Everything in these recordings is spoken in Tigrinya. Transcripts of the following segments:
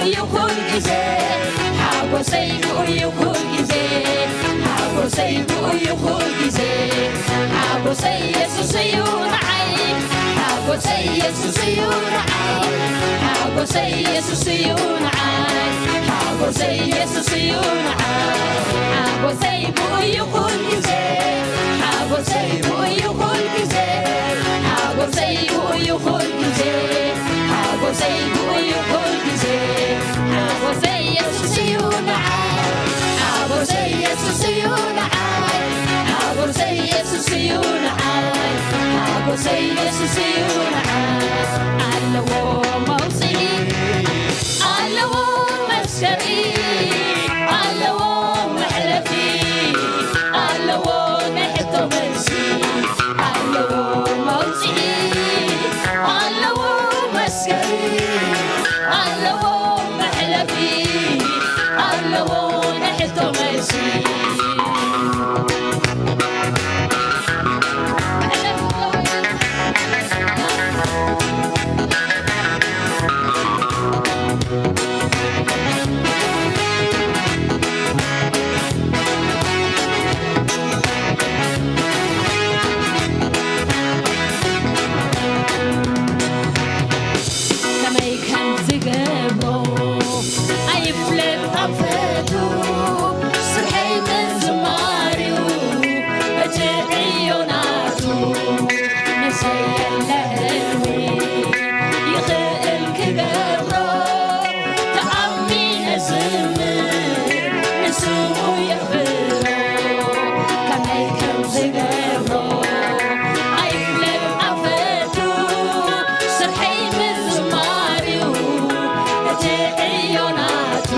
እዩ ኩል ግዜ ሓጎሰይ ብኡ እዩ ኩል ግዜ ሓጎሰይ ብኡ እዩ ኩል ግዜ ሓጎሰይ የሱስ እዩ ንዓይ ሓጎሰይ የሱስ እዩ ንዓይ ሓጎሰይ የሱስ እዩ ንዓይ ሓጎሰይ የሱስ እዩ ንዓይ ሓጎሰይ ብኡ እዩ ኩል ግዜ ሓጎሰይ ብኡ እዩ ኩል ግዜ ሓጎሰይ ብኡ እዩ ኩል ግዜ ሓጎሰይ ብኡ እዩ ኩል ግዜ ሓጎሰይ የሱስ እዩ ንዓይ ሓጎሰይ የሱስ እዩ ንዓይ ሓጎሰይ የሱስ እዩ ንዓይ ሓጎሰይ የሱስ እዩ ንዓይ ኣለዎ መውፅኢ ኣለዎ መስከሪ ኣለዎ መሕለፊ ኣለዎ ናይ ሕቶ መልሲ ኣለዎ መውፅኢ ኣለዎ መስከሪ ኣለዎ መሕለፊ ኣለዎ ናይ ሕቶ መልሲ ከመይ ከም ዝገብሮ ኣይፍለጥ ኣንፈቱ ስርሐይ ምዝማርዩ እቲ ዕዮ ናቱ ንሰየለኒ ይኽእል ክገብሮ ተኣሚነ ዝምር ንስሙ የኽብሮ ከመይ ከም ዝገብሮ ኣይፍለጥ ኣፈቱ ስርሐይ ምዝማርዩ እቲ ዕዮ ናቱ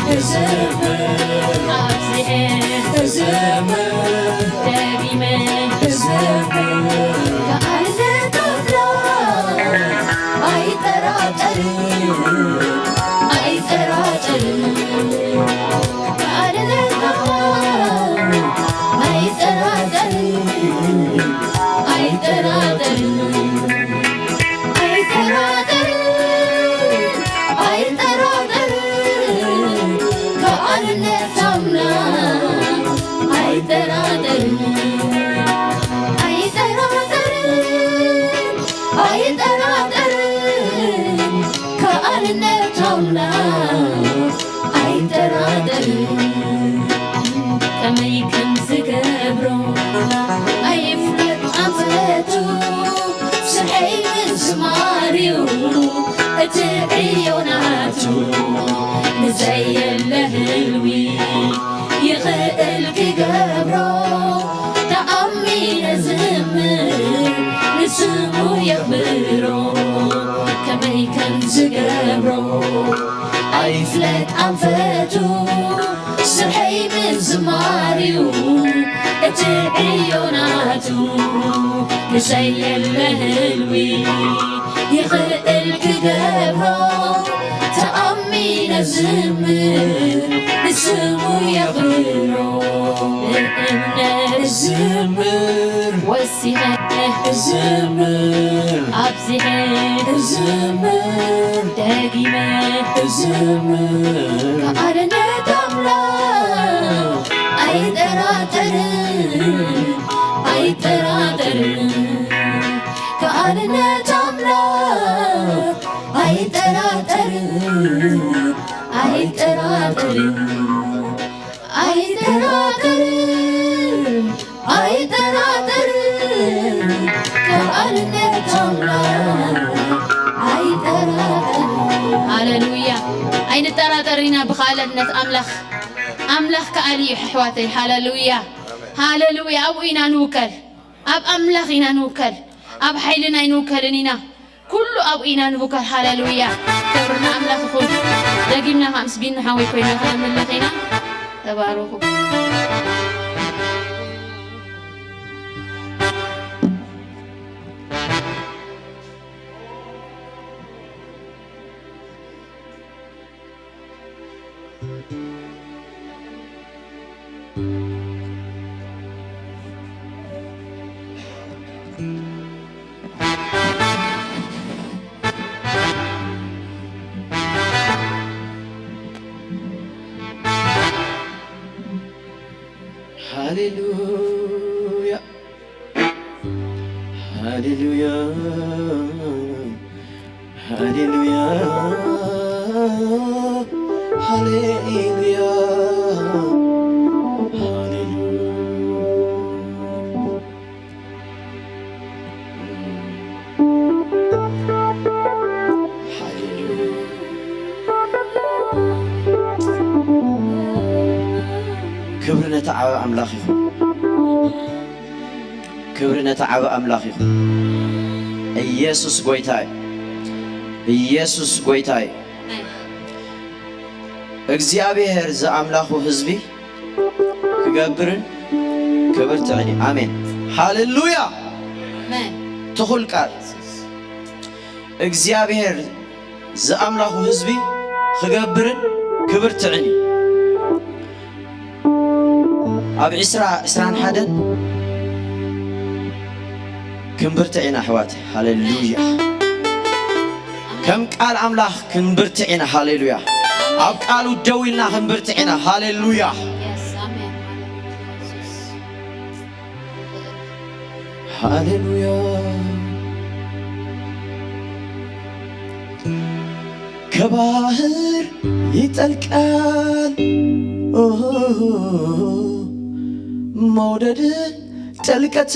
ክዝምር፣ ኣብዚሐ ክዝምር፣ ደጊመ ክዝምር፣ ከኣልነት ኣምላኽ ኣይጠራጠርን፣ ኣይጠራጠርን፣ ከኣልነት ኣምላኽ ኣይጠራጠርን፣ ኣይጠራጠርን። ኣይጠራጠር፣ ኣይጠራጠር፣ ከኣልነት ኣምላኽ ኣይጠራጠር፣ ኣይጠራጠር፣ ኣይጠራጠር፣ ከኣልነት ኣምላኽ ኣይጠራጠር። ከመይ ከም ዝገብሮ ኣይፍለጥ ኣንፈቱ፣ ስርሐይ ምዝማር እዩ እቲ ዕዮ ናቱ። ንዘየለ ህልዊ ይኽእል ክገብሮ፣ ተኣሚነ ዝምር ንስሙ የኽብሮ። ከመይ ከም ዝገብሮ ኣይፍለጥ ኣንፈቱ፣ ስርሐይ ምዝማር እዩ እቲ ዕዮ ናቱ። ንዘየለ ህልዊ ይኽእል ክገብሮ፣ ተኣሚነ ዝምር ንስሙ የኽብሮ። ብእምነት ዝምር ወሲኸ ዝምር ኣብዚሐ ዝምር ደጊመ ዝምር ከኣልነት ኣምላኽ ኣይጠራጠርን፣ ኣይጠራጠርን፣ ከኣልነት ኣምላኽ ኣይጠራጠርን፣ ኣይጠራጠርን፣ ኣይጠራጠርን፣ ኣይጠራጠርን፣ ከኣልነት ኣምላኽ ኣይጠራጠርን። ሃሌሉያ። ኣይንጠራጠር ኢና ብኸኣልነት ኣምላኽ። ኣምላኽ ከኣሊ እዩ፣ ኣሕዋተይ። ሃሌሉያ፣ ሃሌሉያ። ኣብኡ ኢና ንውከል፣ ኣብ ኣምላኽ ኢና ንውከል፣ ኣብ ሓይልና ኣይንውከልን ኢና። ኩሉ ኣብኡ ኢና ንውከል። ሃሌሉያ፣ ክብሪ ንኣምላኽ ይኹን። ደጊምና ከኣ ምስ ቢኒ ሓወይ ኮይና ከነምልኽ ኢና። ተባረኹ። ሃሌሉያ፣ ሃሌሉያ፣ ሃሌሉያ፣ ሃሌሉያ፣ ሃሌሉያ። ክብሪ ነቲ ዓቢ ኣምላኽ ይኹን። ክብሪ ነቲ ዓቢ ኣምላኽ ይኹን። ኢየሱስ ጐይታ እዩ። ኢየሱስ ጐይታ እዩ። እግዚኣብሔር ዝኣምላኹ ህዝቢ ክገብርን ክብርትዕን እዩ። ኣሜን። ሃሌሉያ። ኣሜን። ትኹል ቃል። እግዚኣብሔር ዝኣምላኹ ህዝቢ ክገብርን ክብርትዕን እዩ። ኣብ ዕስራ፣ ዕስራን ሓደን ክንብርትዕ ኢና ኣሕዋት። ሃሌሉያ። ከም ቃል ኣምላኽ ክንብርትዕ ኢና። ሃሌሉያ። ኣብ ቃሉ ደው ኢልና ክንብርትዕ ኢና። ሃሌሉያ። Yes, ኣሜን። ሃሌሉያ። ከባህር ይጠልቃል፣ ኦ፣ መውደድ ጥልቀቱ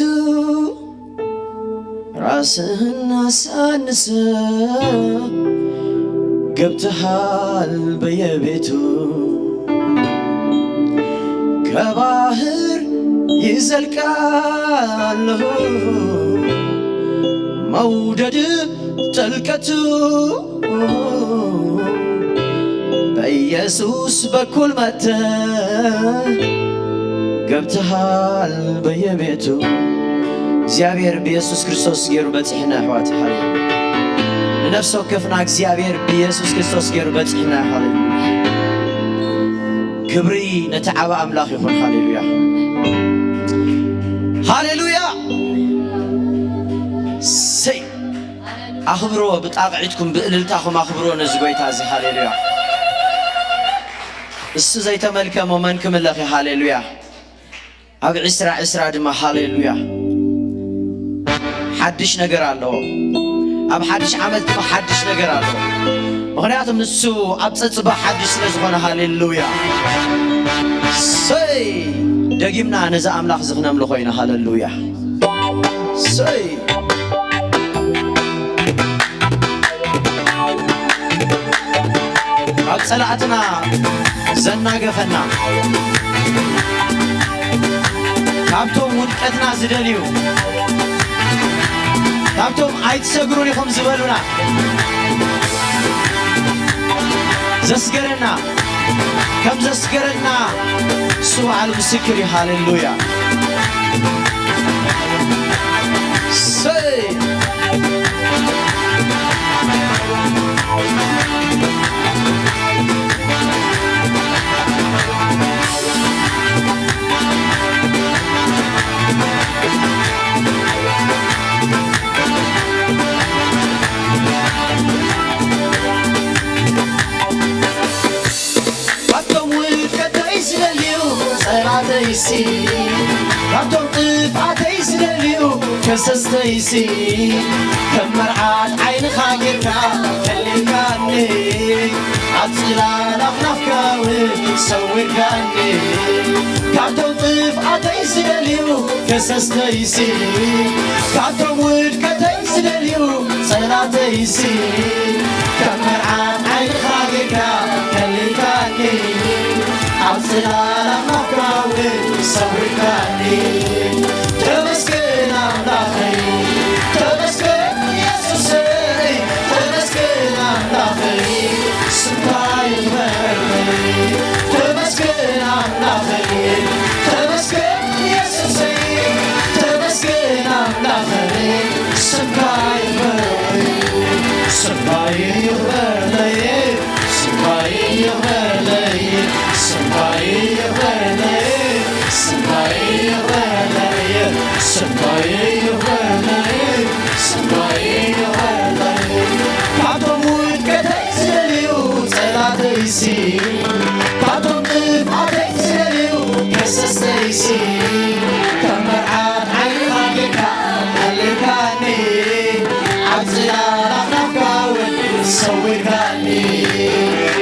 ራስህን አሳንሰ ገብተሃል በየቤቱ። ከባህር ይዘልቃል መውደድ ጥልቀቱ። ኢየሱስ በኩል መተ ገብተሃል በየቤቱ። እግዚኣብሔር ብኢየሱስ ክርስቶስ ገይሩ በጺሕና ኣሕዋት። ሃሌሉያ። ንነፍሲ ወከፍና እግዚኣብሔር ብኢየሱስ ክርስቶስ ገይሩ በጺሕና። ሃሌሉያ። ክብሪ ነቲ ዓባ ኣምላኽ ይኹን። ሃሌሉያ። ሃሌሉያ። ሰይ ኣኽብሮ ብጣቕዒትኩም ብእልልታኹም ኣኽብሮ ነዚ ጎይታ እዚ። ሃሌሉያ። እሱ ዘይተመልከ እሞ መን ክምለኽ እዩ? ሃሌሉያ። ኣብ ዕስራ ዕስራ ድማ ሃሌሉያ ሓድሽ ነገር ኣለዎ። ኣብ ሓድሽ ዓመት ድማ ሓድሽ ነገር ኣለዎ። ምኽንያቱም ንሱ ኣብ ጸጽባ ሓድሽ ስለ ዝኾነ። ሃሌሉያ። ሰይ ደጊምና ነዚ ኣምላኽ እዚ ክነምልኾ ኢና። ሃሌሉያ። ሰይ ካብ ጸላእትና ዘናገፈና፣ ካብቶም ውድቀትና ዝደልዩ፣ ካብቶም ኣይትሰግሩን ኢኹም ዝበሉና ዘስገረና፣ ከም ዘስገረና እሱ በዓል ምስክር እዩ። ሃሌሉያ። ሰይ ካብቶም ውድቀተይ ዝደልዩ ጸላተይሲ፣ ካብቶም ጥፍኣተይ ዝደልዩ ከሰስተይሲ፣ ከም መርዓት ዓይንኻ ጌርካ ከሊልካኒ፣ ኣብ ጽላል ኣኽናፍካ እውን ሰዊርካኒ። ካብቶም ጥፍኣተይ ዝደልዩ ከሰስተይሲ፣ ካብቶም ውድቀተይ ዝደልዩ ጸላተይሲ፣ ከም መርዓት ዓይንኻ ጌርካ ከሊልካኒ፣ ኣብ ጽላል ኣኽናፍካ እውን ሰዊርካኒ። ተመስገን ኣምላኸይ፣ ተመስገን የሱሰይ፣ ተመስገን ኣምላኸይ፣ ስምካ ይኽበር። ተመስገን ኣምላኸይ፣ ተመስገን የሱሰይ፣ ተመስገን ኣምላኸይ፣ ስምካ ይኽበር። ስምካ ይኽበር፣ ስምካ ይኽበር፣ ስምካ ይኽበር፣ ስምካ ይኽበር፣ ስምካ ይኽበር፣ ስምካ ይኽበር። ካብቶም ውድቀተይ ዝደልዩ ጸላተይሲ፣ ካብቶም ጥፍኣተይ ዝደልዩ ከሰስተይሲ፣ ከም መርዓት ዓይንኻ ጌርካ ከሊልካኒ፣ ኣብ ጽላል ኣኽናፍካ እውን ሰዊርካኒ።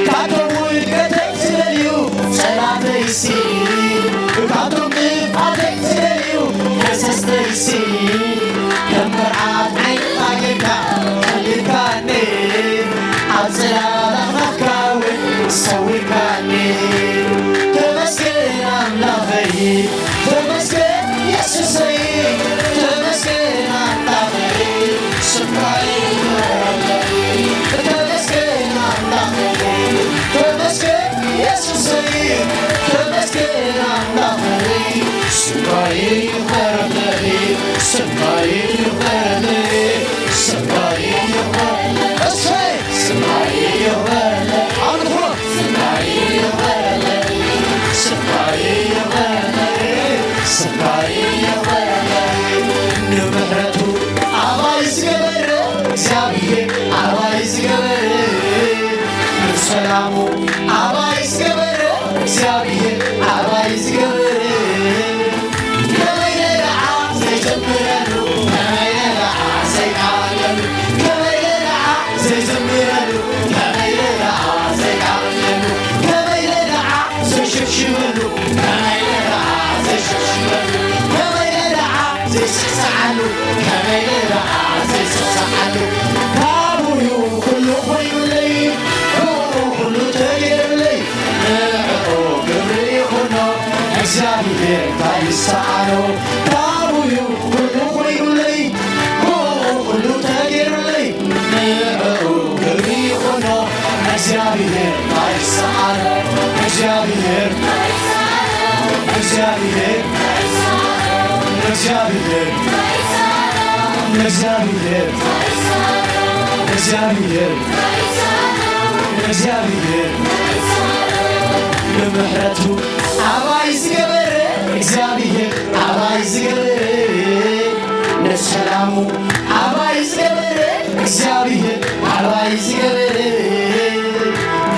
ካብቶም ውድቀተይ ዝደልዩ ጸላተይሲ፣ ካብቶም ጥፍኣተይ ዝደልዩ ከሰስተይሲ፣ ከም መርዓት ዓይንኻ ጌርካ ከሊልካኒ፣ ኣብ ጽላል ኣኽናፍካ እውን ሰዊርካኒ። ተመስገን ኣምላኸይ፣ ተመስገን የሱሰይ፣ ተመስገን ኣምላኸይ፣ ስምካ ይኽበር። ተመስገን ኣምላኸይ፣ ተመስገን የሱሰይ፣ ተመስገን ኣምላኸይ፣ ስምካ ይኽበር፣ ስምካ ይኽበር፣ ስምካ ይኽበር። እሰይ! ስምካ ይኽበር። ኣብ ንፍሮ። ስምካ ይኽበር፣ ስምካ ይኽበር፣ ስምካ ይኽበር። ንምሕረቱ ኣባይ ዝገበረ እግዚኣብሔር ኣባይ ዝገበረ፣ ንሰላሙ ኣባይ ዝገበረ እግዚኣብሔር ኣባይ ዝገበረ። ከመይ ደኣ ዘይዘምረሉ፣ ከመይ ደኣ ዘይቃለሉ፣ ከመይ ደኣ ዘይዘምረሉ፣ ከመይ ደኣ ዘይቃለሉ፣ ከመይ ደኣ ዘይሽብሽበሉ፣ ከመይ ደኣ ዘይሽብሽበሉ፣ ከመይ ደኣ ዘይስዕስዓሉ፣ ከመይ ደኣ ዘይስዕስዓሉ። ካብኡ ኩሉ ኮይኑለይ፣ ብኡ ኩሉ ተገይሩለይ፣ ንዕኡ ክብሪ ይኹኖ፣ እግዚኣብሔር እንታይ ይሰኣኖ? ካብኡ ኩሉ ኮይኑለይ፣ ብኡ ኩሉ ተገይሩለይ፣ ንዕኡ ክብሪ ይኹኖ፣ እግዚኣብሔር እንታይ ይሰኣኖ? እግዚአብሔር፣ እግዚአብሔር፣ እግዚአብሔር፣ እግዚአብሔር፣ እግዚአብሔር፣ እግዚአብሔር ንምሕረቱ ኣባይ ዝገበረ፣ እግዚኣብሔር ኣባይ ዝገበረ፣ ንሰላሙ ኣባይ ዝገበረ፣ እግዚኣብሔር ኣባይ ዝገበረ፣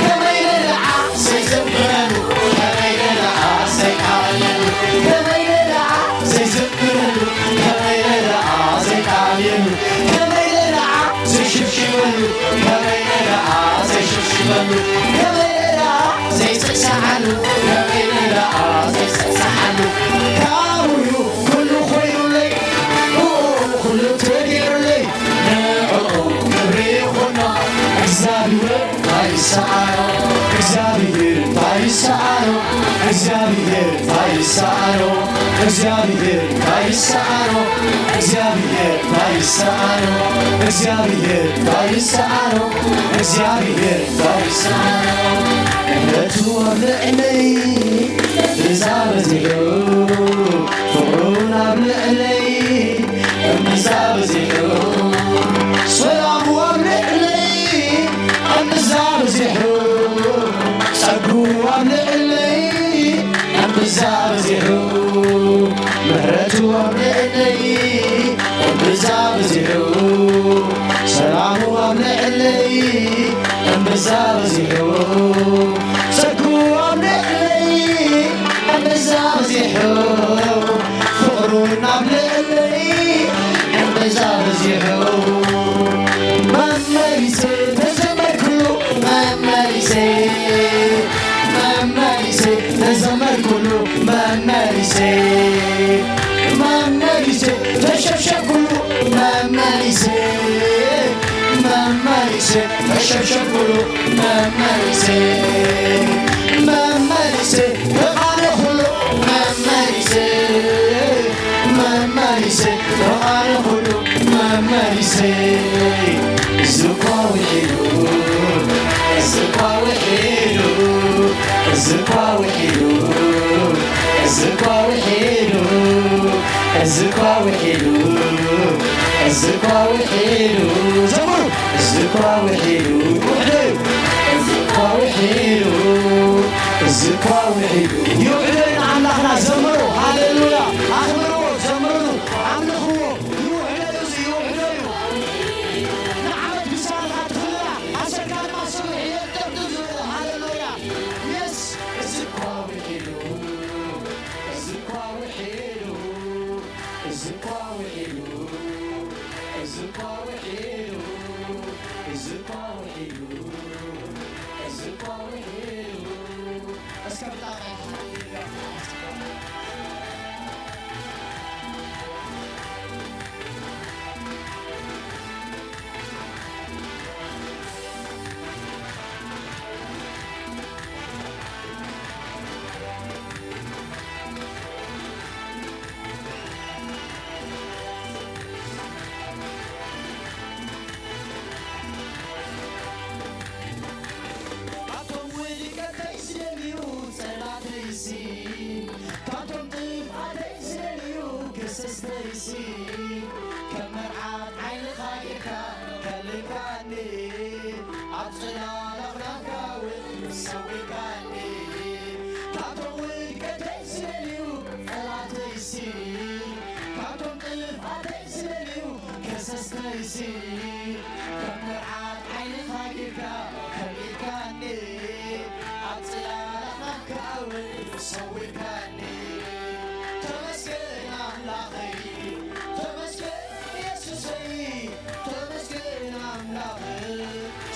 ከመይ ለለዓ ዘይዘምረሉ፣ ከመይ ለለዓ ዘይቃልየሉ፣ ከመይ ለለዓ ዘይዘምረሉ፣ ከመይ ለለዓ ዘይቃልየሉ፣ ከመይ ለለዓ ዘይሽብሽበሉ፣ ከመይ ለለዓ ዘይሽብሽበሉ፣ ከመይ ለለዓ ዘይስዕስዓሉ፣ ከመይ ለለዓ ዘይስዕስዓሉ፣ ካብኡ እዩ ኩሉ ኮይኑለይ፣ ብኡ ኩሉ ተገይሩለይ፣ ንዕኡ ክብሪ ይኹኖ። እግዚኣብሔር እንታይ ይሰኣኖ፣ እግዚኣብሔር እንታይ ይሰኣኖ፣ እግዚኣብሔር እንታይ ይሰኣኖ፣ እግዚኣብሔር እንታይ ይሰኣኖ፣ እግዚኣብሔር እንታይ ይሰኣኖ፣ እግዚኣብሔር እንታይ ይሰኣኖ፣ እግዚኣብሔር እንታይ ይሰኣኖ። ምሕረቱ ኣብ ልዕለይ ብዛ በዚሑ፣ ፍቕሩ ኣብ ልዕለይ እምብዛ በዚሑ፣ ሰላሙ ኣብ ልዕለይ እምብዛ በዚሑ፣ ጸግኡ ኣብ ልዕለይ እምብዛ በዚሑ፣ ምሕረቱ ኣብ ልዕለይ እምብዛ በዚሑ፣ ሰላሙ ኣብ ልዕለይ እምብዛ በዚሑ፣ ጸግኡ ኣብ ልዕለይ እምብዛ በዚሑ፣ ፍቕሩ ናብ ልዕለይ እምብዛ በዚሑ፣ መመሊሰ ተዘመርኩሉ፣ መመሊሰ፣ መመሊሰ ተዘመርኩሉ፣ መመሊሰ፣ መመሊሰ ተሸብሸብኩሉ፣ መመሊሰ፣ መመሊሰ ተሸብሸብኩሉ፣ መመሊሰ፣ መመሊሰ ተቓለኹሉ፣ መመሊሰ፣ መመሊሰ ተቓለኹሉ፣ መመሊሰ። እዚ እኳ ውሒዱ፣ እዚ እኳ ውሒዱ፣ እዚ እኳ ውሒዱ፣ እዚ እኳ ውሒዱ፣ እዚ እኳ ውሒዱ፣ እዚ እኳ ውሒዱ፣ ዘምሩ። እዚ እኳ ውሒዱ፣ ውሕደዩ። እዚ እኳ ውሒዱ፣ እዚ እኳ ውሒዱ፣ ይውሕደዩ ንኣምላኽና፣ ዘምሩ። ሃሌሉያ። ኣኽብርዎ፣ ዘምርሉ፣ ኣምልኽዎ። ይውሕደዩ፣ እዚ ይውሕደዩ። ንዓመት ብሳልኻ ትኽልላ፣ ኣሰርካ ድማ ስምዒ የጥርጥር ዝበለ። ሃሌሉያ። የስ፣ እዚ እኳ ውሒዱ፣ እዚ እኳ ውሒዱ፣ እዚ እኳ ውሒዱ፣ እዚ እኳ ውሒዱ፣ እዚ እኳ ውሒዱ፣ እዚ እኳ ውሒዱ። እስከ ብጣዕሚ ካብቶም ውድቀተይ ዝደልዩ ጸላእተይሲ፣ ካብቶም ጥፍኣተይ ዝደልዩ ከሰስተይሲ፣ ከም መርዓት ዓይንኻ ጌርካ ከልልካኒ፣ ኣብ ጽላል ኣኽናፍካ እውን ሰዊርካኒ። ካብቶም ውድቀተይ ዝደልዩ ጸላእተይሲ፣ ካብቶም ጥፍኣተይ ዝደልዩ ከሰስተይሲ፣ ከም መርዓት ዓይንኻ ጌርካ ከልልካኒ፣ ኣብ ጽላል ኣኽናፍካ እውን ሰዊርካኒ። ተመስገን ኣምላኸይ፣ ተመስገን የሱሰይ፣ ተመስገን ኣምላኸይ፣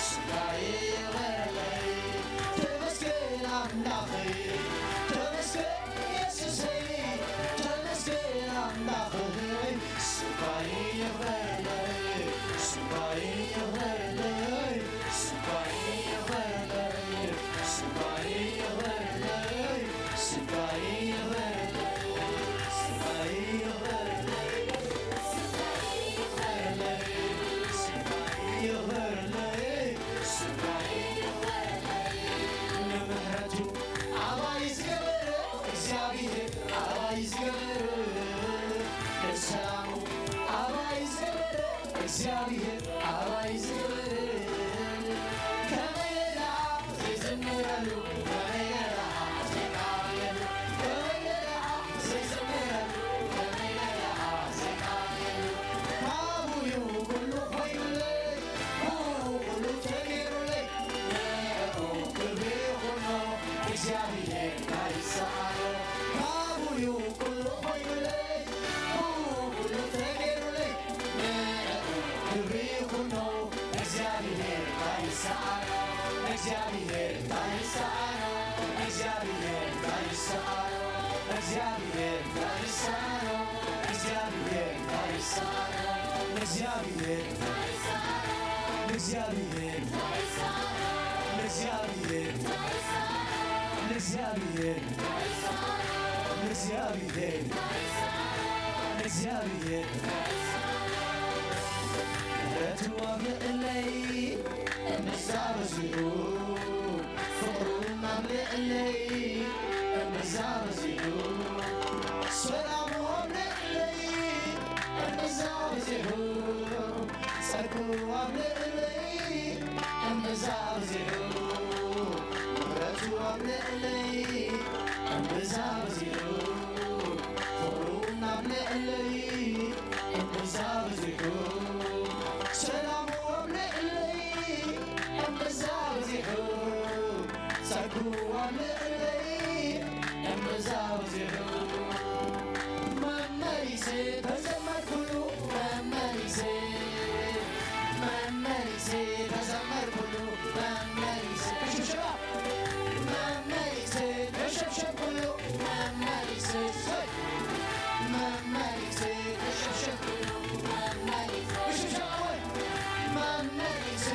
ስምካ ይኽበር። ተመስገን ኣምላኸይ፣ ተመስገን የሱሰይ፣ ተመስገን ኣምላኸይ፣ ስምካ ይኽበር፣ ስምካ እግዚኣብሔር እንታይ ይሰኣኖ? ካብኡ እዩ ኩሉ ኮይኑለይ፣ ብኡ ኩሉ ተገይሩለይ፣ ንዕኡ ክብሪ ይኹኖ። እግዚኣብሔር እንታይ ይሰኣኖ? እግዚኣብሔር እንታይ ይሰኣኖ? እግዚኣብሔር እንታይ ይሰኣኖ? እግዚኣብሔር እንታይ ይሰኣኖ? እግዚኣብሔር እንታይ ይሰኣኖ? ንእግዚኣብሔር፣ ንእግዚኣብሔር፣ ንእግዚኣብሔር፣ ንእግዚኣብሔር፣ ንእግዚኣብሔር፣ ንእግዚኣብሔር። ምሕረቱ ኣብ ልዕለይ እምብዛ በዚሑ፣ ፍቕሩ ኣብ ልዕለይ እምብዛ በዚሑ፣ ሰላሙ ኣብ ልዕለይ እምብዛ በዚሑ፣ ጸግኡ ኣብ ልዕለይ እምብዛ በዚሑ፣ ምሕረቱ ኣብ ልዕለይ እምብዛ በዚሑ፣ ፍቕሩ ኣብ ልዕለይ እምብዛ በዚሑ፣ ሰላሙ ኣብ ልዕለይ እምብዛ በዚሑ፣ ጸግኡ ኣብ ልዕለይ እምብዛ በዚሑ፣ መመሊሰ ተዘመርኩሉ፣ መመሊሰ፣ መመሊሰ ተዘመርኩሉ፣ መመሊሰ። ክሽብሸባ። መመሊሰ ተሸብሸብኩሉ፣ መመሊሰ። ሰይ! መመሊሰ ተሸብሸብኩሉ፣ መመሊሰ። ክሽብሸባ ወይ! መመሊሰ።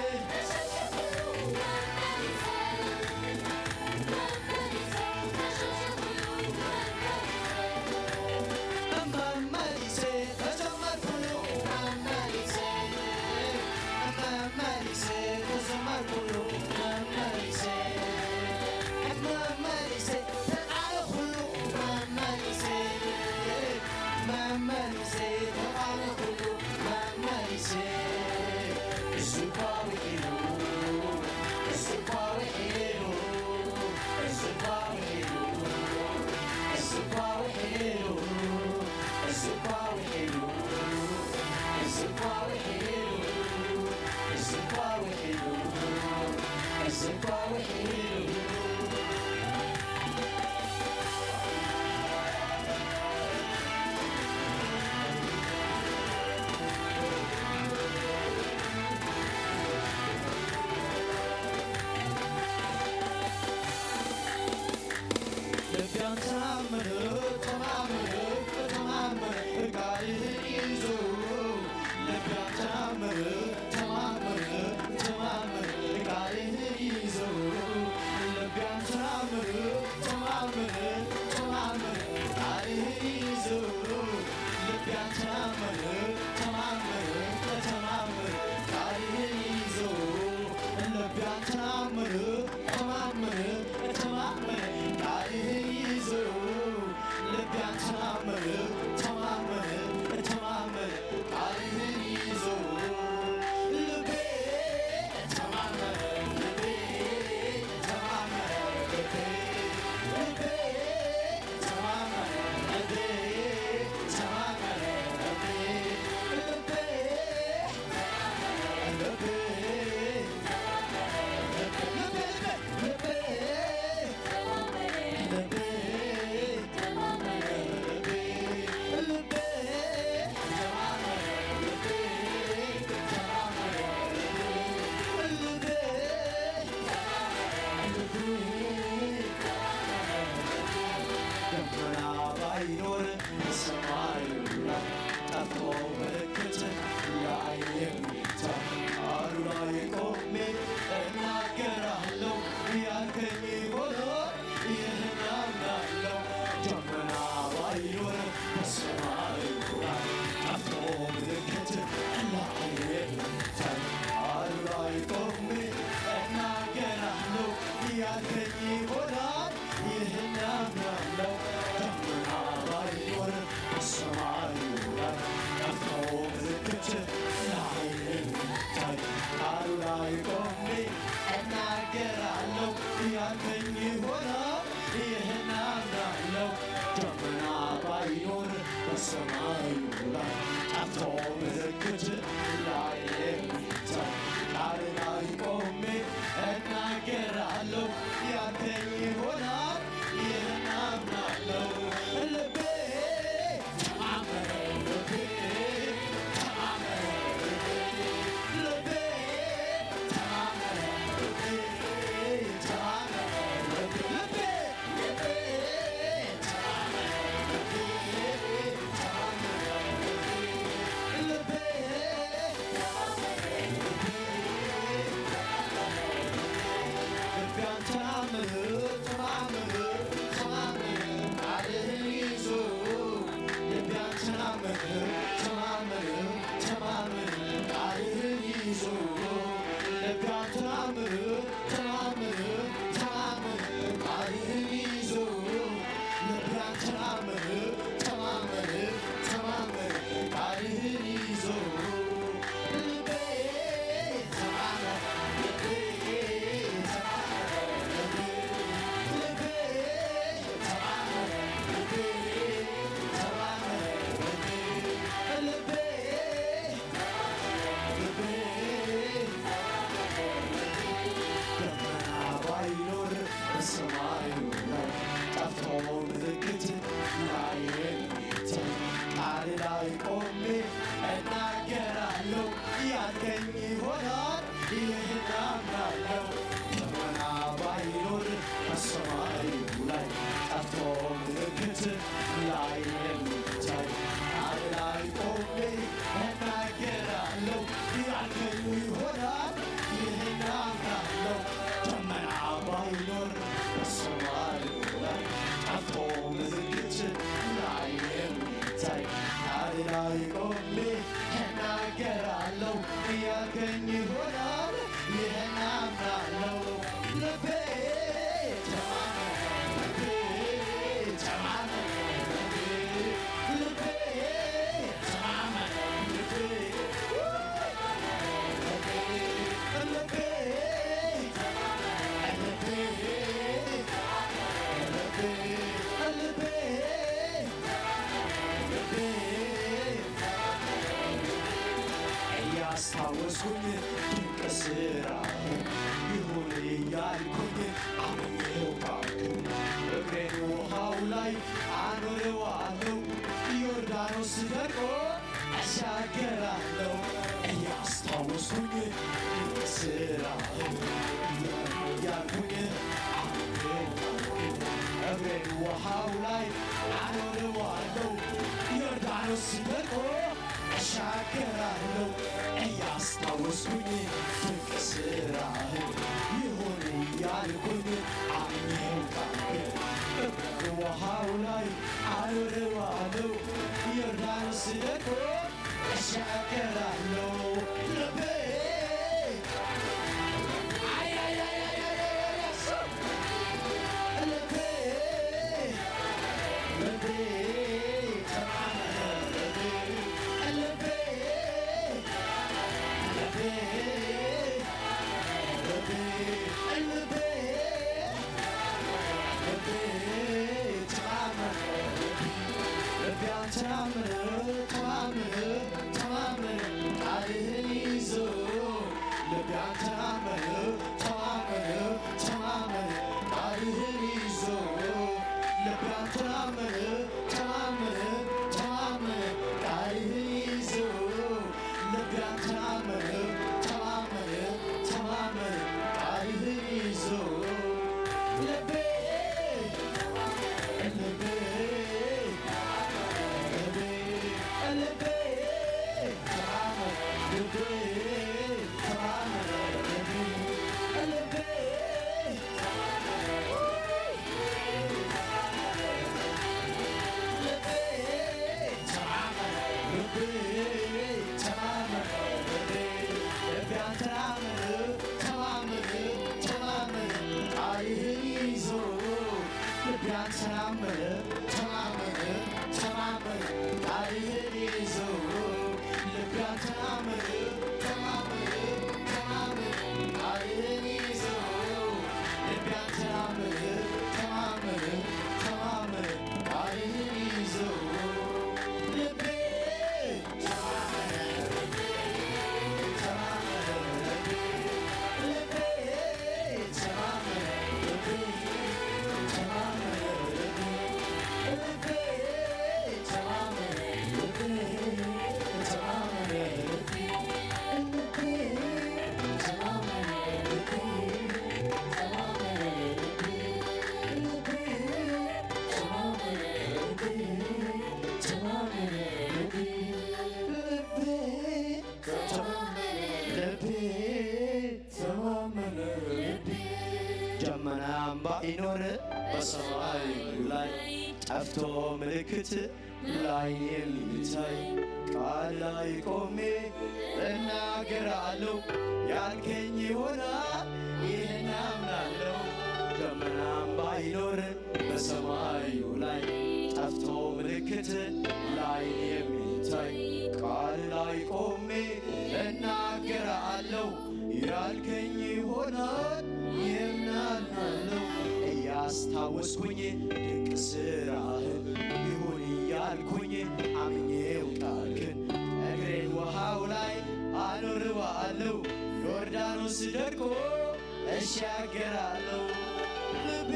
መመሊሰ ተዘመርኩሉ፣ መመሊሰ፣ መመሊሰ ተዘመርኩሉ፣ መመሊሰ፣ መመሊሰ ተቓለኹሉ፣ መመሊሰ፣ መመሊሰ ተቓለኹሉ፣ መመሊሰ። እሱ እኳ ውሒዱ፣ እሱ እኳ ውሒዱ፣ እሱ እኳ ውሒዱ፣ እሱ እኳ ውሒዱ፣ እሱ እኳ ውሒዱ፣ እሱ እኳ ውሒዱ፣ እሱ እኳ ውሒዱ፣ እሱ እኳ ውሒዱ። ልብያን ተኣምር ተማምር ተማምር ቃልህን ይዞ። ልብያን ተኣምር ተማምር ተማምር ቃልህን ይዞ። ልብያን ተኣምር ተማምር ተማምር ቃልህን ይዞ። ልብያን ተኣምር ተማምር ተማምር ቃልህን ይዞ። ልብያን ተኣምር ተማምር ተማምር ቃልህን ይዞ። ውሃው ላይ አኖረዋለሁ፣ ዮርዳኖስ ደርቆ እሻገራለሁ። እያስታወስኩኝ ድንቅ ስራህ ይሁን እያልኩኝ አምኜው ቃልህ ውሃው ላይ አኖረዋለሁ፣ ዮርዳኖስ ደርቆ እሻገራለሁ። ልቤ አይ፣ አይ፣ አይ፣ አይ፣ አይ፣ አይ፣ አይ፣ ልቤ፣ ልቤ፣ ልቤ፣ ልቤ፣ ልቤ፣ ልቤ፣ ልቤ፣ ተማመን፣ ልቤ፣ ልቤ አንተን አመነ፣ ተማመነ፣ ተማመነ ቃልህን ይዞ። ልቤ አንተን አመነ፣ ተማመነ፣ ተማመነ ቃልህን ይዞ። ልቤ አንተን አመነ፣ ተማመነ፣ ተማመነ ቃልህን ይዞ። ልቤ አንተን አመነ፣ ተማመነ፣ ተማመነ ቃልህን ይዞ። ልቤ፣ ልቤ፣ ልቤ፣ ልቤ፣ ተማመን፣ ልቤ፣ ተማመን፣ ልቤ፣ ልቤ፣ ልቤ፣ ተማመን፣ ልቤ፣ ተማመን፣ ልቤ፣ ልቤ፣ አንተን አመነ፣ ተማመነ፣ ተማመነ ቃልህን ይዞ። ልቤ አንተን አመነ፣ ተማመነ፣ ተማመነ ቃልህን ይዞ። ልቤ አንተን አመነ፣ ተማመነ፣ ተማመነ ቃልህን ይዞ። ልቤ አንተን አመነ፣ ተማመነ፣ ተማመነ ቃልህን ይዞ። ልቤ ልቤ ተማመነ፣ ልቤ ተማመነ፣ ልቤ። ደመናም ባይኖር በሰማዩ ላይ ጠፍቶ ምልክት ላይን የሚታይ ቃል ላይ ቆሜ እናገራለሁ። ያልከኝ ይሆናል፣ ይህን አምናለሁ። ደመናም ባይኖር በሰማዩ ላይ ጠፍቶ ምልክት ላይን የሚታይ ቃል ላይ ቆሜ እናገራለሁ። ያልከኝ ይሆናል፣ ይህን አምናለሁ። እያስታወስኩኝ ድንቅ ስራህን ይሁን እያልኩኝ አምኜው ቃልክን እግሬን ውሃው ላይ አኖረዋለሁ። ዮርዳኖስ ደርቆ እሻገራለሁ። ልቤ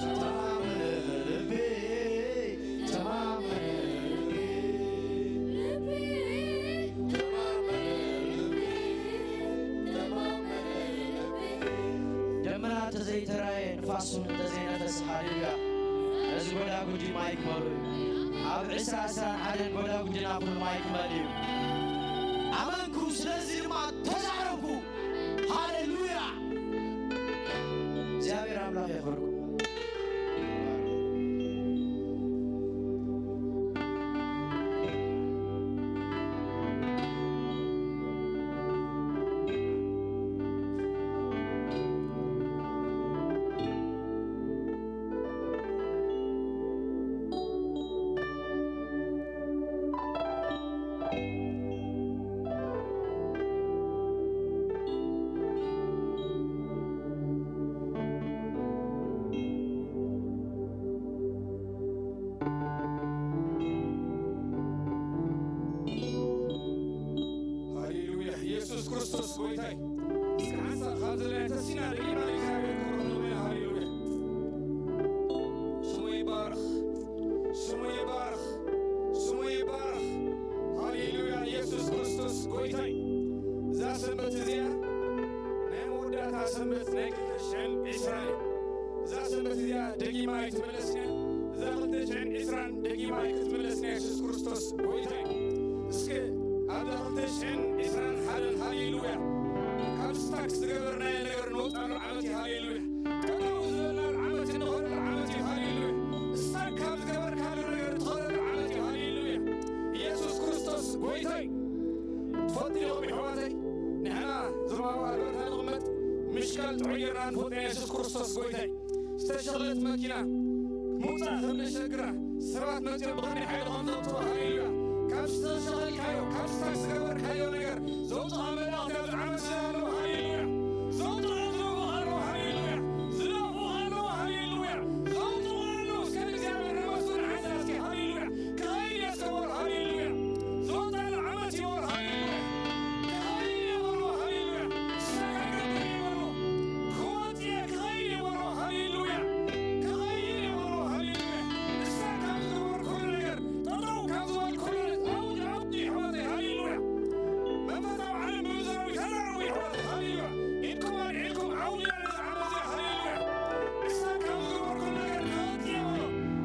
ተማመነ፣ ልቤ ተማመነ፣ ልቤ ተማመነ፣ ልቤ ተማመነ፣ ልቤ። ደመና እንተዘይተራየ፣ ንፋስ እውን እንተዘይነፈስ፣ ሃሌሉያ፣ ነዚ ጎዳጉዲ ማይ ክመልኡ እዩ። ኣብ ዕስራ ዕስራን ሓደን ጎዳጉድና ኩሉ ማይ ክመልእ እዩ። ኣመንኩ፣ ስለዚ ድማ ተዛረብኩ። ሃሌሉያ! እግዚኣብሔር ኣምላኽ የኽብርኩም። ሃሌሉያ፣ ኢየሱስ ክርስቶስ ጎይታይ። እስከ ሓንሳእ ካብ ዘለና ተሲና ደጊምና ንእግዚኣብሔር ክብሪ ክንህቦ ኢና። ሃሌሉያ። ስሙ ይባረኽ፣ ስሙ ይባረኽ፣ ስሙ ይባረኽ። ሃሌሉያ፣ ኢየሱስ ክርስቶስ ጎይታይ። እዛ ሰንበት እዚኣ ናይ መወዳእታ ሰንበት ናይ ክልተ ሽሕን ዕስራን እያ። እዛ ሰንበት እዚኣ ደጊማ ኣይትምለስን እያ። እዛ ክልተ ሽሕን ዕስራን ደጊማ ኣይክትምለስን እያ። የሱስ ክርስቶስ ጎይታ እዩ። እስከ ኣብዛ ክልተ ሽሕን ዕስራን ሓደን ሃሌሉያ፣ ካብ ስታክ ዝገበርናዮ ነገር ንወጣሉ ዓመት እዩ። ሃሌሉያ። ጠጠው ዝበልናሉ ዓመት እዩ፣ ንኸደሉ ዓመት እዩ። ሃሌሉያ። ስታክ ካብ ዝገበርካሉ ነገር ትኸደሉ ዓመት እዩ። ሃሌሉያ። ኢየሱስ ክርስቶስ ጎይታ እዩ። ትፈልጡ ኢኹም ኣሕዋተይ፣ ንሕና ዞባዊ ኣልበርታ ንቕመጥ ምሽካል ጥዑይ ጌርና ንፈልጦ ኢና። የሱስ ክርስቶስ ጎይታ እዩ። ዝተሸኽለት መኪና ምውጻእ ከም ነሸግራ፣ ሰባት መጺኦም ብኸመይ ሓይሊ ከም ዘውጽኡ፣ ሃሌሉያ። ካብ ዝተሸኸልካዮ፣ ካብ ስታክ ዝገበርካዮ ነገር ዘውጽኣ መልኣኽቲ ኣብዚ ዓመት እዚ ኣለዉ፣ ሃሌሉያ። ዘውጽኡ ኣለዉ፣ ሃሌሉያ። ዝደፍኡ ኣለዉ፣ ሃሌሉያ። ዘውጽኡ ኣለዉ። እስከ ንእግዚኣብሔር ነመስግን ሓንሳብ እስኪ፣ ሃሌሉያ። ክኸይድ እየ እስከ በሉ፣ ሃሌሉያ። ዝወጣሉ ዓመት እዩ በሉ፣ ሃሌሉያ። ክኸይድ እየ በሉ፣ ሃሌሉያ። ክሰጋገር እየ በሉ። ክወጽእ እየ፣ ክኸይድ እየ በሉ፣ ሃሌሉያ። ክኸይድ እየ በሉ፣ ሃሌሉያ። ንሳ ካብ ዝገበርኩሉ ነገር፣ ጠጠው ካብ ዝበልኩሉ ነገር፣ ኣውጅ፣ ኣውጅ፣ ኣሕዋተይ፣ ሃሌሉያ። መንፈሳዊ ዓለም ብምዝራቡ ይተዛረቡ፣ ኣሕዋተይ፣ ሃሌሉያ። ኢድኩም ኣልዒልኩም፣ ኣውጅ፣ ሃሌሉያ። ንሳ ካብ ዝገበርኩሉ ነገር፣ ክወጽእ እየ በሉ፣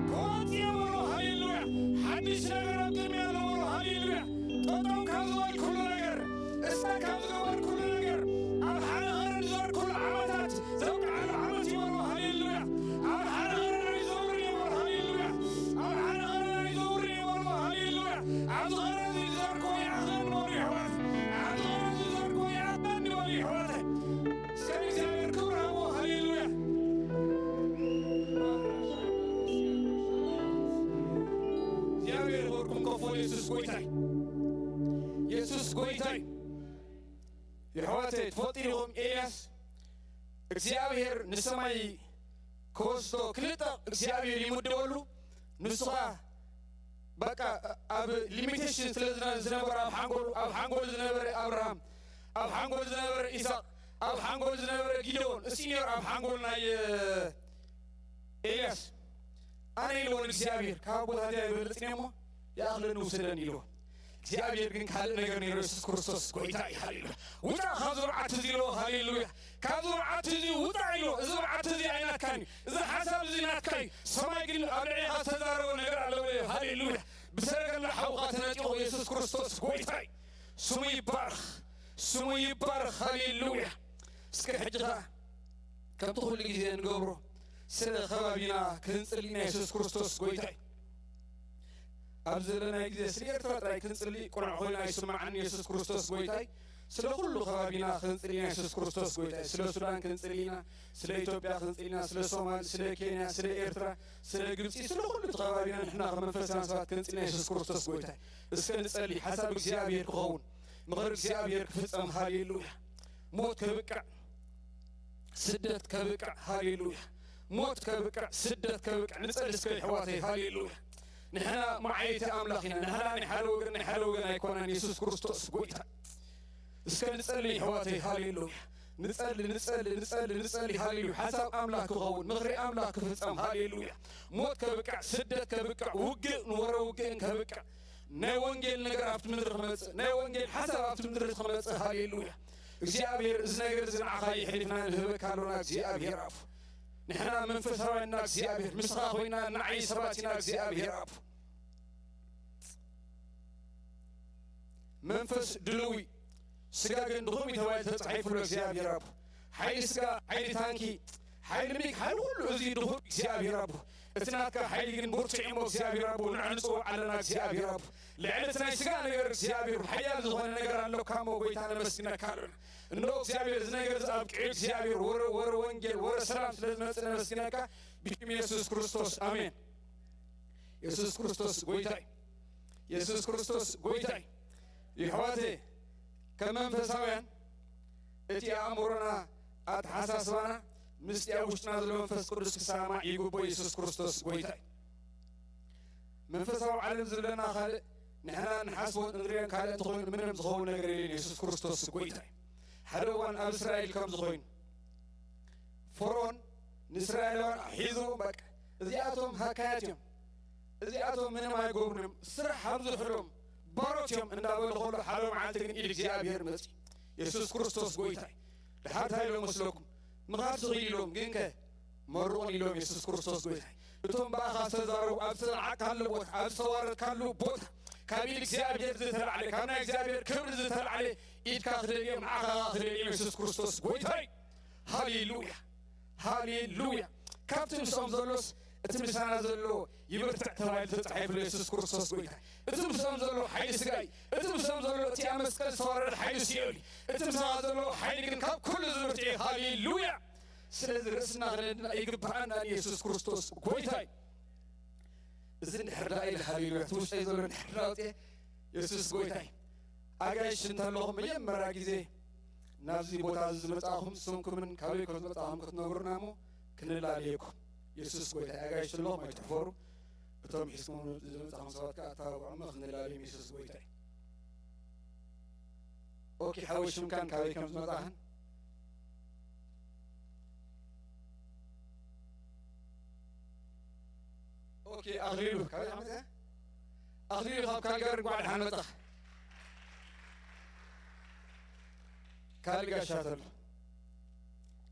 ክወጽእ እየ በሉ፣ ሃሌሉያ። ሓድሽ ነገር ኣብ ቅድሚ ኣሎ በሉ፣ ሃሌሉያ። ጠጠው ካብ ዝበልኩሉ ነገር፣ እስታ ካብ ዝገበርኩሉ ነገር፣ ኣብ ሓደ ቐረን ዝዘርኩሉ ዓመታት ዘብቅዓሉ ዓመት እዩ በሉ፣ ሃሌሉያ። ኣብ ሓደ ቐረን ይዘውር እዩ በሉ፣ ሃሌሉያ። ኣብ ሓደ ቐረን ይዘውር እዩ በሉ፣ ሃሌሉያ። ኣብዚ ቐረን ዝዘርኩ ይኣኽለኒ በሉ፣ ይሕዋት። ኣብዚ ቐረን ዝዘርኩ ይኣኽለኒ በሉ፣ ይሕዋት። እስከ ንእግዚኣብሔር ክብሪ ሃቦ፣ ሃሌሉያ። እግዚኣብሔር ክብርኩም ከፎ የሱስ ጎይታይ፣ የሱስ ጎይታይ። የሕዋተይ፣ ትፈልጡ ኢኹም፣ ኤልያስ እግዚኣብሔር ንሰማይ ክወስዶ ክልጠቕ እግዚኣብሔር ይምድበሉ። ንሱ ኸኣ በቃ ኣብ ሊሚቴሽን ስለ ዝነ-፣ ዝነበረ ኣብ ሓንጎሉ፣ ኣብ ሓንጎሉ ዝነበረ ኣብርሃም፣ ኣብ ሓንጎሉ ዝነበረ ኢሳቕ፣ ኣብ ሓንጎሉ ዝነበረ ጊደዎን፣ እሱ እዩ ነይሩ ኣብ ሓንጎሉ ናይ፣ እ፣ ኤልያስ። ኣነ ኢልዎ ንእግዚኣብሔር፣ ካብ ኣቦታተይ ኣይበልጽን እየ እሞ ይኣኽለኒ ውሰደኒ ኢልዎ። እግዚኣብሔር ግን ካልእ ነገር ነይሩ። የሱስ ክርስቶስ ጎይታ እዩ። ሃሌሉያ። ውጻእ ካብዚ በዓቲ እዚ ኢልዎ። ሃሌሉያ። ካብዚ በዓቲ እዚ ውጻእ ኢልዎ። እዚ በዓቲ እዚ ኣይናትካን እዩ። እዚ ሓሳብ እዚ ናትካ እዩ። ሰማይ ግን ኣብ ልዕሌኻ ዝተዛረቦ ነገር ኣለዎ። ሃሌሉያ። ብሰረገላ ሓውኻ ተነጢቑ። የሱስ ክርስቶስ ጎይታ እዩ። ስሙ ይባረኽ። ስሙ ይባረኽ። ሃሌሉያ። እስከ ሕጂ ኸኣ ከምቲ ኩሉ ግዜ እንገብሮ ስለ ከባቢና ክንጽሊ ኢና። የሱስ ክርስቶስ ጎይታ እዩ። ኣብዚ ዘለናዮ ግዜ ስለ ኤርትራ ጥራይ ክንጽሊ ቅኑዕ ኮይኑ ኣይስምዓኒ። የሱስ ክርስቶስ ጎይታ እዩ። ስለ ኩሉ ከባቢና ክንጽሊ ኢና። የሱስ ክርስቶስ ጎይታ እዩ። ስለ ሱዳን ክንጽሊ ኢና፣ ስለ ኢትዮጵያ ክንጽሊ ኢና፣ ስለ ሶማል፣ ስለ ኬንያ፣ ስለ ኤርትራ፣ ስለ ግብጺ፣ ስለ ኩሉ እቲ ከባቢና ንሕና ከም መንፈሳውያን ሰባት ክንጽሊ ኢና። የሱስ ክርስቶስ ጎይታ እዩ። እስከ ንጸሊ፣ ሓሳብ እግዚኣብሔር ክኸውን፣ ምኽሪ እግዚኣብሔር ክፍጸም። ሃሌሉያ። ሞት ከብቅዕ፣ ስደት ከብቅዕ። ሃሌሉያ። ሞት ከብቅዕ፣ ስደት ከብቅዕ። ንጸሊ እስከ የሕዋተይ። ሃሌሉያ። ንሕና መዓየይቲ ኣምላኽ ኢና። ንሕና ናይ ሓደ ወገን፣ ናይ ሓደ ወገን ኣይኮነን። የሱስ ክርስቶስ ጎይታ። እስከ ንጸሊ የሕዋተይ። ሃሌሉያ። ንጸሊ፣ ንጸሊ፣ ንጸሊ፣ ንጸሊ። ሃሌሉያ። ሓሳብ ኣምላኽ ክኸውን፣ ምኽሪ ኣምላኽ ክፍጸም። ሃሌሉያ። ሞት ከብቅዕ፣ ስደት ከብቅዕ፣ ውግእ፣ ንወረ ውግእን ከብቅዕ። ናይ ወንጌል ነገር ኣብቲ ምድሪ ክመጽእ፣ ናይ ወንጌል ሓሳብ ኣብቲ ምድሪ ክመጽእ። ሃሌሉያ። እግዚኣብሔር፣ እዚ ነገር እዚ ንዓኻ የሕሊፍና ንህበካ ኣሎና። እግዚኣብሔር ኣፉ፣ ንሕና መንፈሳውያን ኢና። እግዚኣብሔር፣ ምስኻ ኮይና ንዓይ ሰባት ኢና። እግዚኣብሔር ኣፉ፣ መንፈስ ድልዊ፣ ስጋ ግን ድኹም እዩ ተባሂሉ ተጻሒፉ ኣሎ። እግዚኣብሔር ኣፉ፣ ሓይሊ ስጋ፣ ሓይሊ ታንኪ፣ ሓይሊ ሚግ፣ ሓይሊ ኩሉ እዚ ድኹም እግዚኣብሔር ኣፉ። እቲ ናትካ ሓይሊ ግን ብርቱዕ እሞ እግዚኣብሔር ኣቦ፣ ንዕንጽዎ ኣለና እግዚኣብሔር ኣቦ። ልዕሊ እቲ ናይ ስጋ ነገር እግዚኣብሔር ሓያል ዝኾነ ነገር ኣለካ እሞ ጎይታ ነመስግነካ ኣለና። እንዶ እግዚኣብሔር እዚ ነገር እዚ ኣብቂዑ እግዚኣብሔር ወረ፣ ወረ ወንጌል፣ ወረ ሰላም ስለ ዝመጽእ ነመስግነካ ብሽም የሱስ ክርስቶስ ኣሜን። የሱስ ክርስቶስ ጎይታ እዩ። የሱስ ክርስቶስ ጎይታ እዩ። ይሕዋተ ከም መንፈሳውያን እቲ ኣእምሮና ኣተሓሳስባና ምስቲ ኣብ ውሽጥና ዘሎ መንፈስ ቅዱስ ክሰማማዕ ይግቦ። የሱስ ክርስቶስ ጎይታ እዩ። መንፈሳዊ ዓለም ዝብለና ካልእ ንሕና ንሓስቦን እንሪኦን ካልእ እንተኾይኑ ምንም ዝኸውን ነገር የለን። የሱስ ክርስቶስ ጎይታ እዩ። ሓደ እዋን ኣብ እስራኤል ከም ዝኾይኑ ፈርኦን ንእስራኤላውያን ሒዙ በቃ እዚኣቶም ሃካያት እዮም፣ እዚኣቶም ምንም ኣይገብሩን እዮም፣ ስራሕ ኣብዝሑሎም ባሮት እዮም እንዳበለ ከሎ ሓደ መዓልቲ ግን ኢድ እግዚኣብሔር መጺ። የሱስ ክርስቶስ ጎይታ እዩ። ድሓር እንታይ ኢሎ መስለኩም? ምኻድ ስኺድ ኢሎም ግን ከ መርቑኒ ኢሎም የሱስ ክርስቶስ ጎይታይ። እቶም ብኣኻ ዝተዛረቡ ኣብ ዝተናዓቅካሉ ቦታ፣ ኣብ ዝተዋረድካሉ ቦታ፣ ካብ ኢድ እግዚኣብሔር ዝተላዕለ፣ ካብ ናይ እግዚኣብሔር ክብሪ ዝተላዕለ ኢድካ ክደልዮም፣ ዓኻኻ ክደልዮም የሱስ ክርስቶስ ጎይታይ። ሃሌሉያ፣ ሃሌሉያ። ካብቲ ምስኦም ዘሎስ እቲ ምሳና ዘሎ ይብርትዕ ተባሂሉ ተጻሒፉ ኣሎ። የሱስ ክርስቶስ ጎይታይ። እቲ ምስኦም ዘሎ ሓይሊ ስጋ እዩ። እቲ ምስኦም ዘሎ እቲ ኣብ መስቀል ዝተዋረደ ሓይሊ ሲኦል እዩ። እቲ ምሳኻ ዘሎ ሓይሊ ግን ካብ ኩሉ ዝብርትዕ እዩ። ሃሌሉያ። ስለዚ ርእስና ክነድንቕ ይግብኣና። የሱስ ክርስቶስ ጎይታይ። እዚ እንድሕር ደኣ ኢለ ሃሌሉያ እቲ ውሽጠይ ዘሎ እንድሕር ደኣ ኣውፅኤ የሱስ ጎይታይ። ኣጋይሽ እንተለኹም መጀመርያ ግዜ ናብዚ ቦታ እዚ ዝመጻኹም ስምኩምን ካበይ ከም ዝመጻኹም ክትነግሩና እሞ ክንላለየኩም። የሱስ ጎይታይ። ኣጋይሽ ኣለኹም ኣይትሕፈሩ። እቶም ሒዝኩም ዝመጻኹም ሰባት ከኣ ኣተባብዑ እሞ ክንላለዮም። የሱስ ጎይታይ። ኦኬ፣ ሓወይ ሽምካን ካበይ ከም ዝመጻኽን? ኦኬ፣ ኣኽሊሉ ካበይ መጸ? ኣኽሊሉ ካብ ካልጋሪ እንኳዕ ደሓን መጻኻ። ካልእ ጋሻ ተሎ፣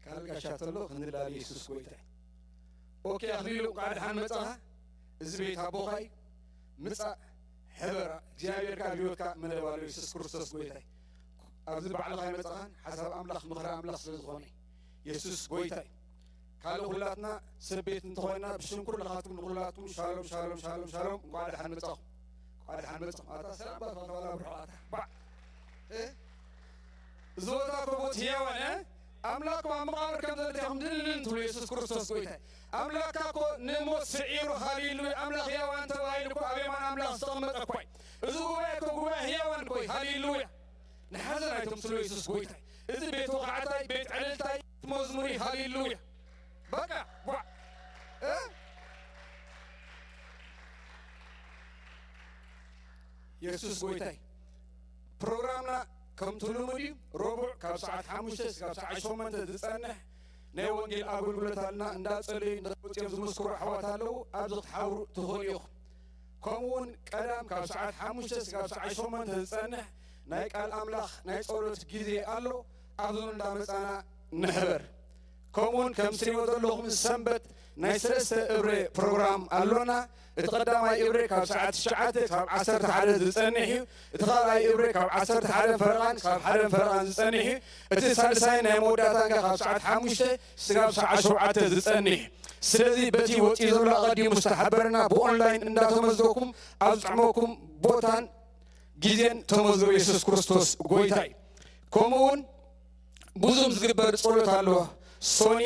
ካልእ ጋሻ ተሎ ክንላለ የሱስ ጎይታይ። ኦኬ፣ ኣኽሊሉ እንኳዕ ደሓን መጻኻ። እዚ ቤት ኣቦኻ እዩ። ምጻእ፣ ሕበር፣ እግዚኣብሔር ከኣ ኣብ ህይወትካ መደብ ኣሎ። የሱስ ክርስቶስ ጎይታይ። ኣብዚ ባዕልኻ ኣይመጻኻን፣ ሓሳብ ኣምላኽ፣ ምኽሪ ኣምላኽ ስለ ዝኾነ። የሱስ ጎይታይ። ካልእ ኩላትና ሰብ ቤት እንተኾይና፣ ብሽም ኩልኻትኩም ንኹላትኩም ሻሎም፣ ሻሎም፣ ሻሎም፣ ሻሎም፣ እንቋዕ ደሓን መጻኹም። እንቋዕ ደሓን መጻኹም። ኣታ ሰላም ባፋ፣ ዋላ ብርሑቕ ኣታ። ባዕ። እ? እዚ ቦታ እኮ ቦት ህያዋን፣ እ? ኣምላኽ ኣብ መቓብር ከም ዘሎ እንታይ ኢኹም ድንን ትብሉ? የሱስ ክርስቶስ ጎይታይ። ኣምላኽካ እኮ ንሞት ስዒሩ፣ ሃሌሉያ፣ ኣምላኽ ህያዋን ተባሂሉ እኮ ኣብ የማን ኣምላኽ ዝተቐመጠ እኮ እዩ። እዚ ጉባኤ እኮ ጉባኤ ህያዋን እኮ እዩ። ሃሌሉያ። ንሓዘን ኣይተምስሎ የሱስ ጎይታይ። እዚ ቤት ወቓዕታይ፣ ቤት ዕልልታይ፣ ቤት መዝሙር እዩ። ሃሌሉያ። በቃ፣ ቧዕ። እ? የሱስ ጎይታይ። ፕሮግራምና ከምቲ ልሙድ እዩ። ረቡዕ ካብ ሰዓት ሓሙሽተ እስካብ ሰዓት ሸሞንተ ዝጸንሕ ናይ ወንጌል ኣገልግሎት ኣልና። እንዳጸለዩ እንዳወጽኦም ዝምስክሩ ኣሕዋት ኣለዉ። ኣብዚ ክትሓብሩ ትኽእሉ ኢኹም። ከምኡ እውን ቀዳም ካብ ሰዓት ሓሙሽተ እስካብ ሰዓት ሸሞንተ ዝጸንሕ ናይ ቃል ኣምላኽ ናይ ጸሎት ግዜ ኣሎ። ኣብዚ እውን እንዳመጻና ንሕበር። ከምኡውን ከም ትሪእዎ ዘለኹም ሰንበት ናይ ሰለስተ እብረ ፕሮግራም ኣሎና። እቲ ቀዳማይ እብረ ካብ ሰዓት ትሽዓተ ካብ ዓሰርተ ሓደ ዝጸንሕ እዩ። እቲ ካልኣይ እብረ ካብ ዓሰርተ ሓደ ፈረቓን ካብ ሓደ ፈረቓን ዝጸንሕ እዩ። እቲ ሳልሳይ ናይ መወዳእታን ከኣ ካብ ሰዓት ሓሙሽተ ስጋብ ሰዓት ሸውዓተ ዝጸንሕ። ስለዚ በቲ ወጺኡ ዘሎ ኣቐዲሙ ዝተሓበረና ብኦንላይን እንዳተመዝገብኩም ኣብ ዝጥዕመኩም ቦታን ግዜን ተመዝገቡ። የሱስ ክርስቶስ ጎይታ እዩ። ከምኡ እውን ብዙም ዝግበር ጸሎት ኣለዎ። ሶኒ፣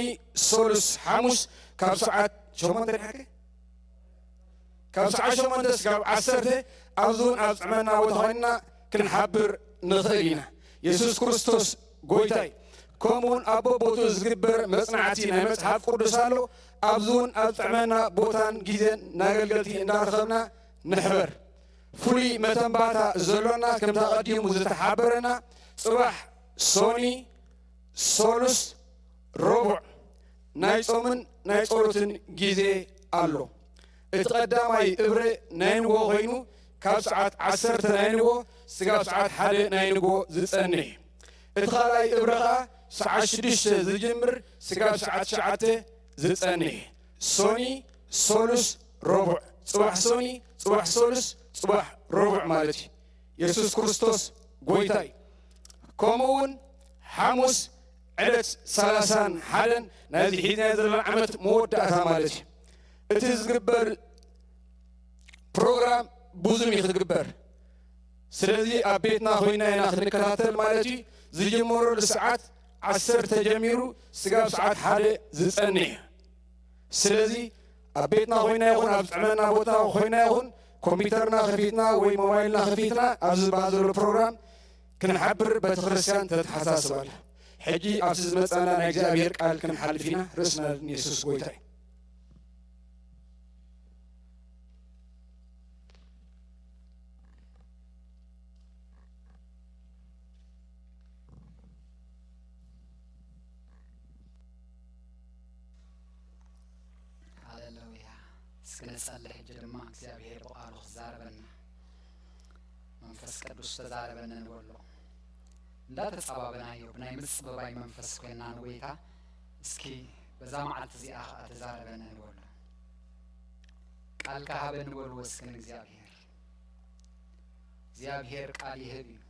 ሶሉስ፣ ሓሙስ ካብ ሰዓት ሸሞንተ ድሓከ ካብ ሰዓት ሸሞንተ ስጋብ ዓሰርተ ኣብዚ እውን ኣብ ዝጥዕመና ቦታ ኮይንና ክንሓብር ንኽእል ኢና። የሱስ ክርስቶስ ጎይታ እዩ። ከምኡ እውን ኣብ በቦትኡ ዝግበር መጽናዕቲ ናይ መጽሓፍ ቅዱስ ኣሎ። ኣብዚ እውን ኣብ ዝጥዕመና ቦታን ግዜን ንኣገልገልቲ እንዳረኸብና ንሕበር። ፍሉይ መተንባታ ዘሎና ከምቲ ኣቐዲሙ ዝተሓበረና ጽባሕ ሶኒ፣ ሶሉስ፣ ረቡዕ ናይ ጾምን ናይ ጸሎትን ግዜ ኣሎ። እቲ ቀዳማይ እብረ ናይ ንግሆ ኮይኑ ካብ ሰዓት ዓሰርተ ናይ ንግሆ ስጋብ ሰዓት ሓደ ናይ ንግሆ ዝጸንሕ እዩ። እቲ ካልኣይ እብረ ኸኣ ሰዓት ሽዱሽተ ዝጅምር ስጋብ ሰዓት ትሽዓተ ዝጸንሕ። ሶኒ፣ ሶሉስ፣ ረቡዕ፣ ጽባሕ ሶኒ፣ ጽባሕ ሶሉስ፣ ጽባሕ ረቡዕ ማለት እዩ። የሱስ ክርስቶስ ጎይታ እዩ። ከምኡ እውን ሓሙስ ዕለት ሰላሳን ሓደን ናይዚ ሒዝናዮ ዘለና ዓመት መወዳእታ ማለት እዩ። እቲ ዝግበር ፕሮግራም ብዙም እዩ ክትግበር። ስለዚ ኣብ ቤትና ኮይና ኢና ክንከታተል ማለት እዩ። ዝጅመረሉ ሰዓት ዓሰርተ ጀሚሩ ስጋብ ሰዓት ሓደ ዝጸንሕ እዩ። ስለዚ ኣብ ቤትና ኮይና ይኹን ኣብ ዝጥዕመና ቦታ ኮይና ይኹን ኮምፒተርና ከፊትና ወይ ሞባይልና ከፊትና ኣብዚ ዝበሃል ዘሎ ፕሮግራም ክንሓብር ቤተክርስትያን ተተሓሳስብ ኣላ። ሕጂ ኣብቲ ዝመጻና ናይ እግዚኣብሔር ቃል ክንሓልፍ ኢና። ርእስና ንየሱስ ጎይታ እዩ። ሃሌሉያ። እስኪ ንጸሊ። ሕጂ ድማ እግዚኣብሔር ብቓሉ ክዛረበና መንፈስ ቅዱስ ተዛረበኒ ንበሎ። እንዳተጻባበናዮ ብናይ ምጽብባይ መንፈስ ኮይና ንጎይታ እስኪ በዛ መዓልቲ እዚኣ ኸኣ ተዛረበኒ በሎ። ቃልካ ሃበኒ በልዎ እስኪ ንእግዚኣብሔር። እግዚኣብሔር ቃል ይህብ እዩ።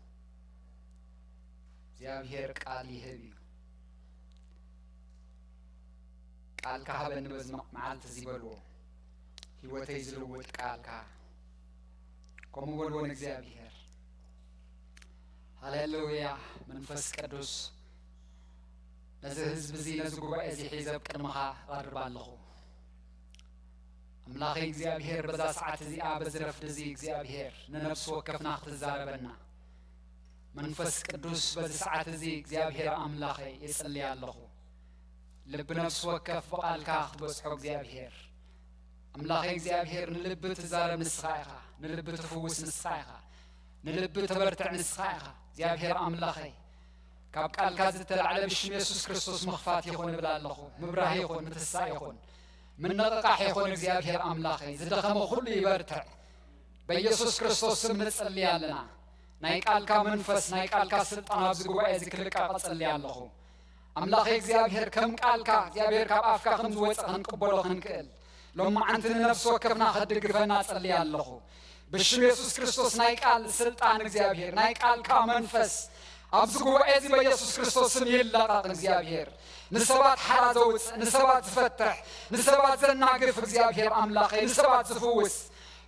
እግዚኣብሔር ቃል ይህብ እዩ። ቃልካ ሃበኒ በዚ መ-፣ መዓልቲ እዚ በልዎ። ህይወተይ ዝልውጥ ቃልካ። ከምኡ በልዎ ንእግዚኣብሔር። ሃሌሉያ። መንፈስ ቅዱስ ነዚ ህዝቢ እዚ፣ ነዚ ጉባኤ እዚ ሒዘ ኣብ ቅድመኻ እቐርብ ኣለኹ። ኣምላኸይ እግዚኣብሔር፣ በዛ ሰዓት እዚኣ፣ በዚ ረፍዲ እዚ እግዚኣብሔር ንነፍሲ ወከፍና ክትዛረበና፣ መንፈስ ቅዱስ በዚ ሰዓት እዚ እግዚኣብሔር ኣምላኸይ ይጽሊ ኣለኹ። ልቢ ነፍሲ ወከፍ ብቓልካ ክትበጽሖ እግዚኣብሔር ኣምላኸይ እግዚኣብሔር፣ ንልቢ ትዛረብ ንስኻ ኢኻ፣ ንልቢ ትፍውስ ንስኻ ኢኻ፣ ንልቢ ተበርትዕ ንስኻ ኢኻ እግዚኣብሔር ኣምላኸይ። ካብ ቃልካ ዝተላዕለ ብሽም የሱስ ክርስቶስ ምኽፋት ይኹን እብል ኣለኹ። ምብራህ ይኹን፣ ምትሳእ ይኹን፣ ምንቕቓሕ ይኹን እግዚኣብሔር ኣምላኸይ። ዝደኸመ ኩሉ ይበርትዕ። በኢየሱስ ክርስቶስ ስም ንጽሊ ኣለና። ናይ ቃልካ መንፈስ፣ ናይ ቃልካ ስልጣን ኣብዚ ጉባኤ እዚ ክልቀቕ እጽሊ ኣለኹ። ኣምላኸይ እግዚኣብሔር፣ ከም ቃልካ እግዚኣብሔር ካብ ኣፍካ ከም ዝወጸ ክንቅበሎ ክንክእል፣ ሎማዓንቲ ንነፍሲ ወከፍና ከትድግፈና እጽሊ ኣለኹ። ብሽም የሱስ ክርስቶስ ናይ ቃል ስልጣን እግዚኣብሔር፣ ናይ ቃልካ መንፈስ ኣብዚ ጉባኤ እዚ በኢየሱስ ክርስቶስ ስም ይለቐቕ። እግዚኣብሔር ንሰባት ሓራ ዘውጽእ፣ ንሰባት ዝፈትሕ፣ ንሰባት ዘናግፍ፣ እግዚኣብሔር ኣምላኸይ ንሰባት ዝፍውስ፣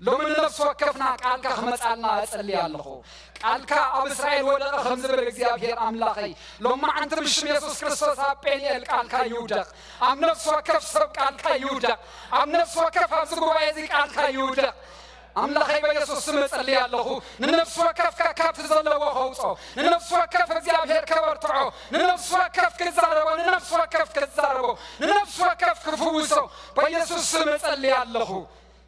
ሎሚ ንነፍሲ ወከፍና ቃልካ ክመጻልና እጽሊ ኣለኹ። ቃልካ ኣብ እስራኤል ወደቐ ከም ዝብል እግዚኣብሔር ኣምላኸይ፣ ሎማዓንቲ ብሽም የሱስ ክርስቶስ ኣብ ጴንኤል ቃልካ ይውደቕ። ኣብ ነፍሲ ወከፍ ሰብ ቃልካ ይውደቕ። ኣብ ነፍሲ ወከፍ ኣብዚ ጉባኤ እዚ ቃልካ ይውደቕ። ኣምላኸይ በየሱስ ስም እጽሊ ኣለኹ። ንነፍሲ ወከፍ ከ-፣ ካብቲ ዘለዎ ከውጾ፣ ንነፍሲ ወከፍ እግዚኣብሔር ከበርትዖ፣ ንነፍሲ ወከፍ ክዛረቦ፣ ንነፍሲ ወከፍ ክዛረቦ፣ ንነፍሲ ወከፍ ክፍውሶ በየሱስ ስም እጽሊ ኣለኹ።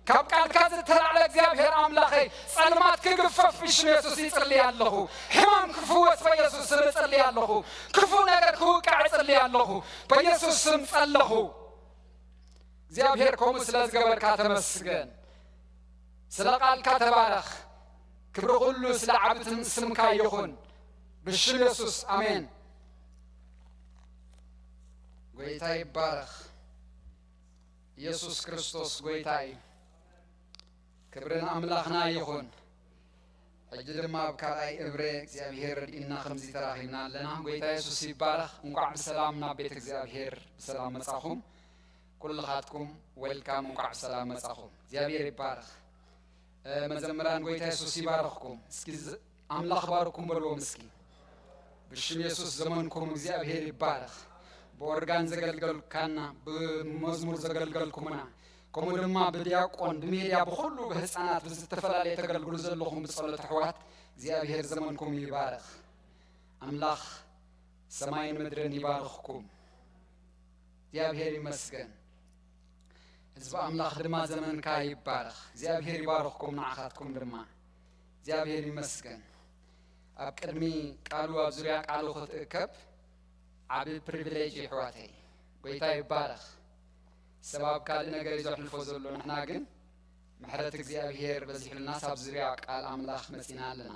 ካብ ቃልካ ዝተላዕለ እግዚኣብሔር ኣምላኸይ፣ ጸልማት ክግፈፍ ብሽም የሱስ ይጽሊ ኣለኹ። ሕማም ክፍወስ በየሱስ ስም እጽሊ ኣለኹ። ክፉ ነገር ክውቃዕ እጽሊ ኣለኹ። በየሱስ ስም ጸለኹ። እግዚኣብሔር ከምኡ ስለ ዝገበርካ ተመስገን። ስለ ቃልካ ተባረኽ። ክብሪ ኩሉ ስለ ዓብትን ስምካ ይኹን። ብሽም የሱስ ኣሜን። ጎይታ ይባረኽ። ኢየሱስ ክርስቶስ ጎይታ እዩ። ክብሪ ንኣምላኽና ይኹን። ሕጂ ድማ ኣብ ካልኣይ እብረ እግዚኣብሔር ረድኢና ከምዚ ተራኺብና ኣለና። ጎይታ የሱስ ይባረኽ። እንቋዕ ብሰላም ናብ ቤት እግዚኣብሔር ብሰላም መጻኹም። ኩልኻትኩም ዌልካም፣ እንቋዕ ብሰላም መጻኹም። እግዚኣብሔር ይባረኽ። እ፣ መዘምራን ጎይታ የሱስ ይባረኽኩም። እስኪ ዝ-፣ ኣምላኽ ባርኩም በልዎም እስኪ። ብሽም የሱስ ዘመንኩም እግዚኣብሔር ይባረኽ። ብኦርጋን ዘገልገልካና፣ ብመዝሙር ዘገልገልኩምና፣ ከምኡ ድማ ብዲያቆን፣ ብሜድያ፣ ብኹሉ ብህፃናት፣ ብዝተፈላለየ ተገልግሉ ዘለኹም ብጸሎት ኣሕዋት እግዚኣብሔር ዘመንኩም ይባረኽ። ኣምላኽ ሰማይን ምድርን ይባርኽኩም። እግዚኣብሔር ይመስገን። ህዝቢ ኣምላኽ ድማ ዘመንካ ይባረኽ። እግዚኣብሔር ይባርኽኩም ንዓኻትኩም ድማ። እግዚኣብሔር ይመስገን። ኣብ ቅድሚ ቃሉ፣ ኣብ ዙርያ ቃሉ ክትእከብ ዓቢ ፕሪቪሌጅ እዩ ኣሕዋተይ። ጎይታ ይባረኽ። ሰብ ኣብ ካልእ ነገር እዩ ዘሕልፎ ዘሎ፣ ንሕና ግን ምሕረት እግዚኣብሔር በዚሑልናስ ኣብ ዙርያ ቃል ኣምላኽ መጺና ኣለና።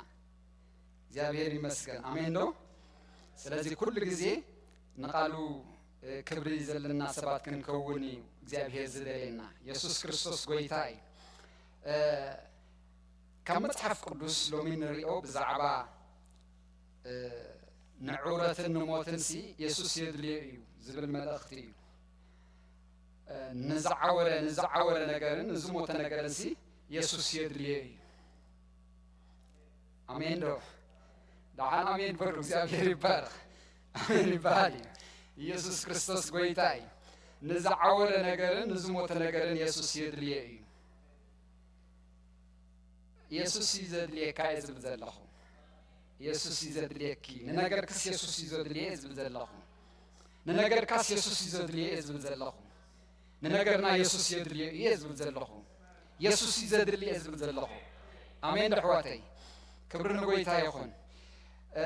እግዚኣብሔር ይመስገን። ኣሜን ዶ? ስለዚ ኩሉ ግዜ ንቃሉ፣ እ፣ ክብሪ ዘለና ሰባት ክንከውን እዩ እግዚኣብሔር ዝደልየና። የሱስ ክርስቶስ ጎይታ እዩ። እ፣ ካብ መጽሓፍ ቅዱስ ሎሚ ንሪኦ ብዛዕባ፣ እ፣ ንዑረትን ንሞትን ሲ የሱስ የድልዮ እዩ ዝብል መልእኽቲ እዩ። እ፣ ንዝዓወረ፣ ንዝዓወረ ነገርን ንዝሞተ ነገርን ሲ የሱስ የድልዮ እዩ። ኣሜን ዶ? ደሓን ኣሜን በሉ። እግዚኣብሔር ይባረኽ። ኣሜን ይበሃል እዩ። ኢየሱስ ክርስቶስ ጎይታ እዩ። ንዝዓወረ ነገርን ንዝሞተ ነገርን የሱስ የድልዮ እዩ። የሱስ እዩ ዘድልየካ እየ ዝብል ዘለኹ። የሱስ እዩ ዘድልየኪ። ንነገርክስ የሱስ እዩ ዘድልየ እየ ዝብል ዘለኹ። ንነገርካስ የሱስ እዩ ዘድልየ እየ ዝብል ዘለኹ። ንነገርና የሱስ የድልዮ እየ ዝብል ዘለኹ። የሱስ እዩ ዘድሊ እየ ዝብል ዘለኹ። ኣሜን ዶ ኣሕዋተይ? ክብሪ ንጎይታ ይኹን። እ፣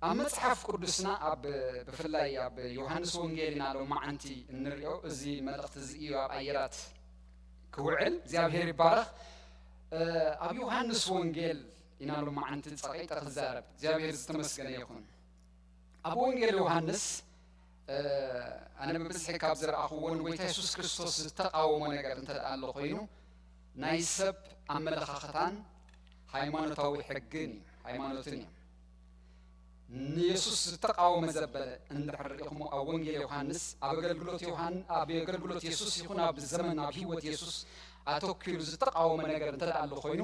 ኣብ መጽሓፍ ቅዱስና ኣብ፣ ብፍላይ ኣብ ዮሃንስ ወንጌል ኢና ሎማዓንቲ እንሪኦ። እዚ መልእኽቲ እዚ እዩ ኣብ ኣየራት ክውዕል። እግዚኣብሔር ይባረኽ። እ፣ ኣብ ዮሃንስ ወንጌል ኢና ሎማዓንቲ ጸቒጠ ክዛረብ። እግዚኣብሔር ዝተመስገነ ይኹን። ኣብ ወንጌል ዮሃንስ፣ ኣነ ብብዝሒ ካብ ዝረኣኽዎ ንጎይታ የሱስ ክርስቶስ ዝተቃወሞ ነገር እንተ ደኣ ኣሎ ኮይኑ ናይ ሰብ ኣመለኻኽታን ሃይማኖታዊ ሕግን እዩ፣ ሃይማኖትን እዩ። ንየሱስ ዝተቃወመ ዘበለ እንድሕር ርኢኹሞ ኣብ ወንጌል ዮሃንስ ኣብ ኣገልግሎት ዮሃን ኣብ ኣገልግሎት የሱስ ይኹን ኣብ ዘመን ኣብ ህይወት የሱስ ኣተኪሩ ዝተቃወመ ነገር እንተ ደኣ ኣሎ ኮይኑ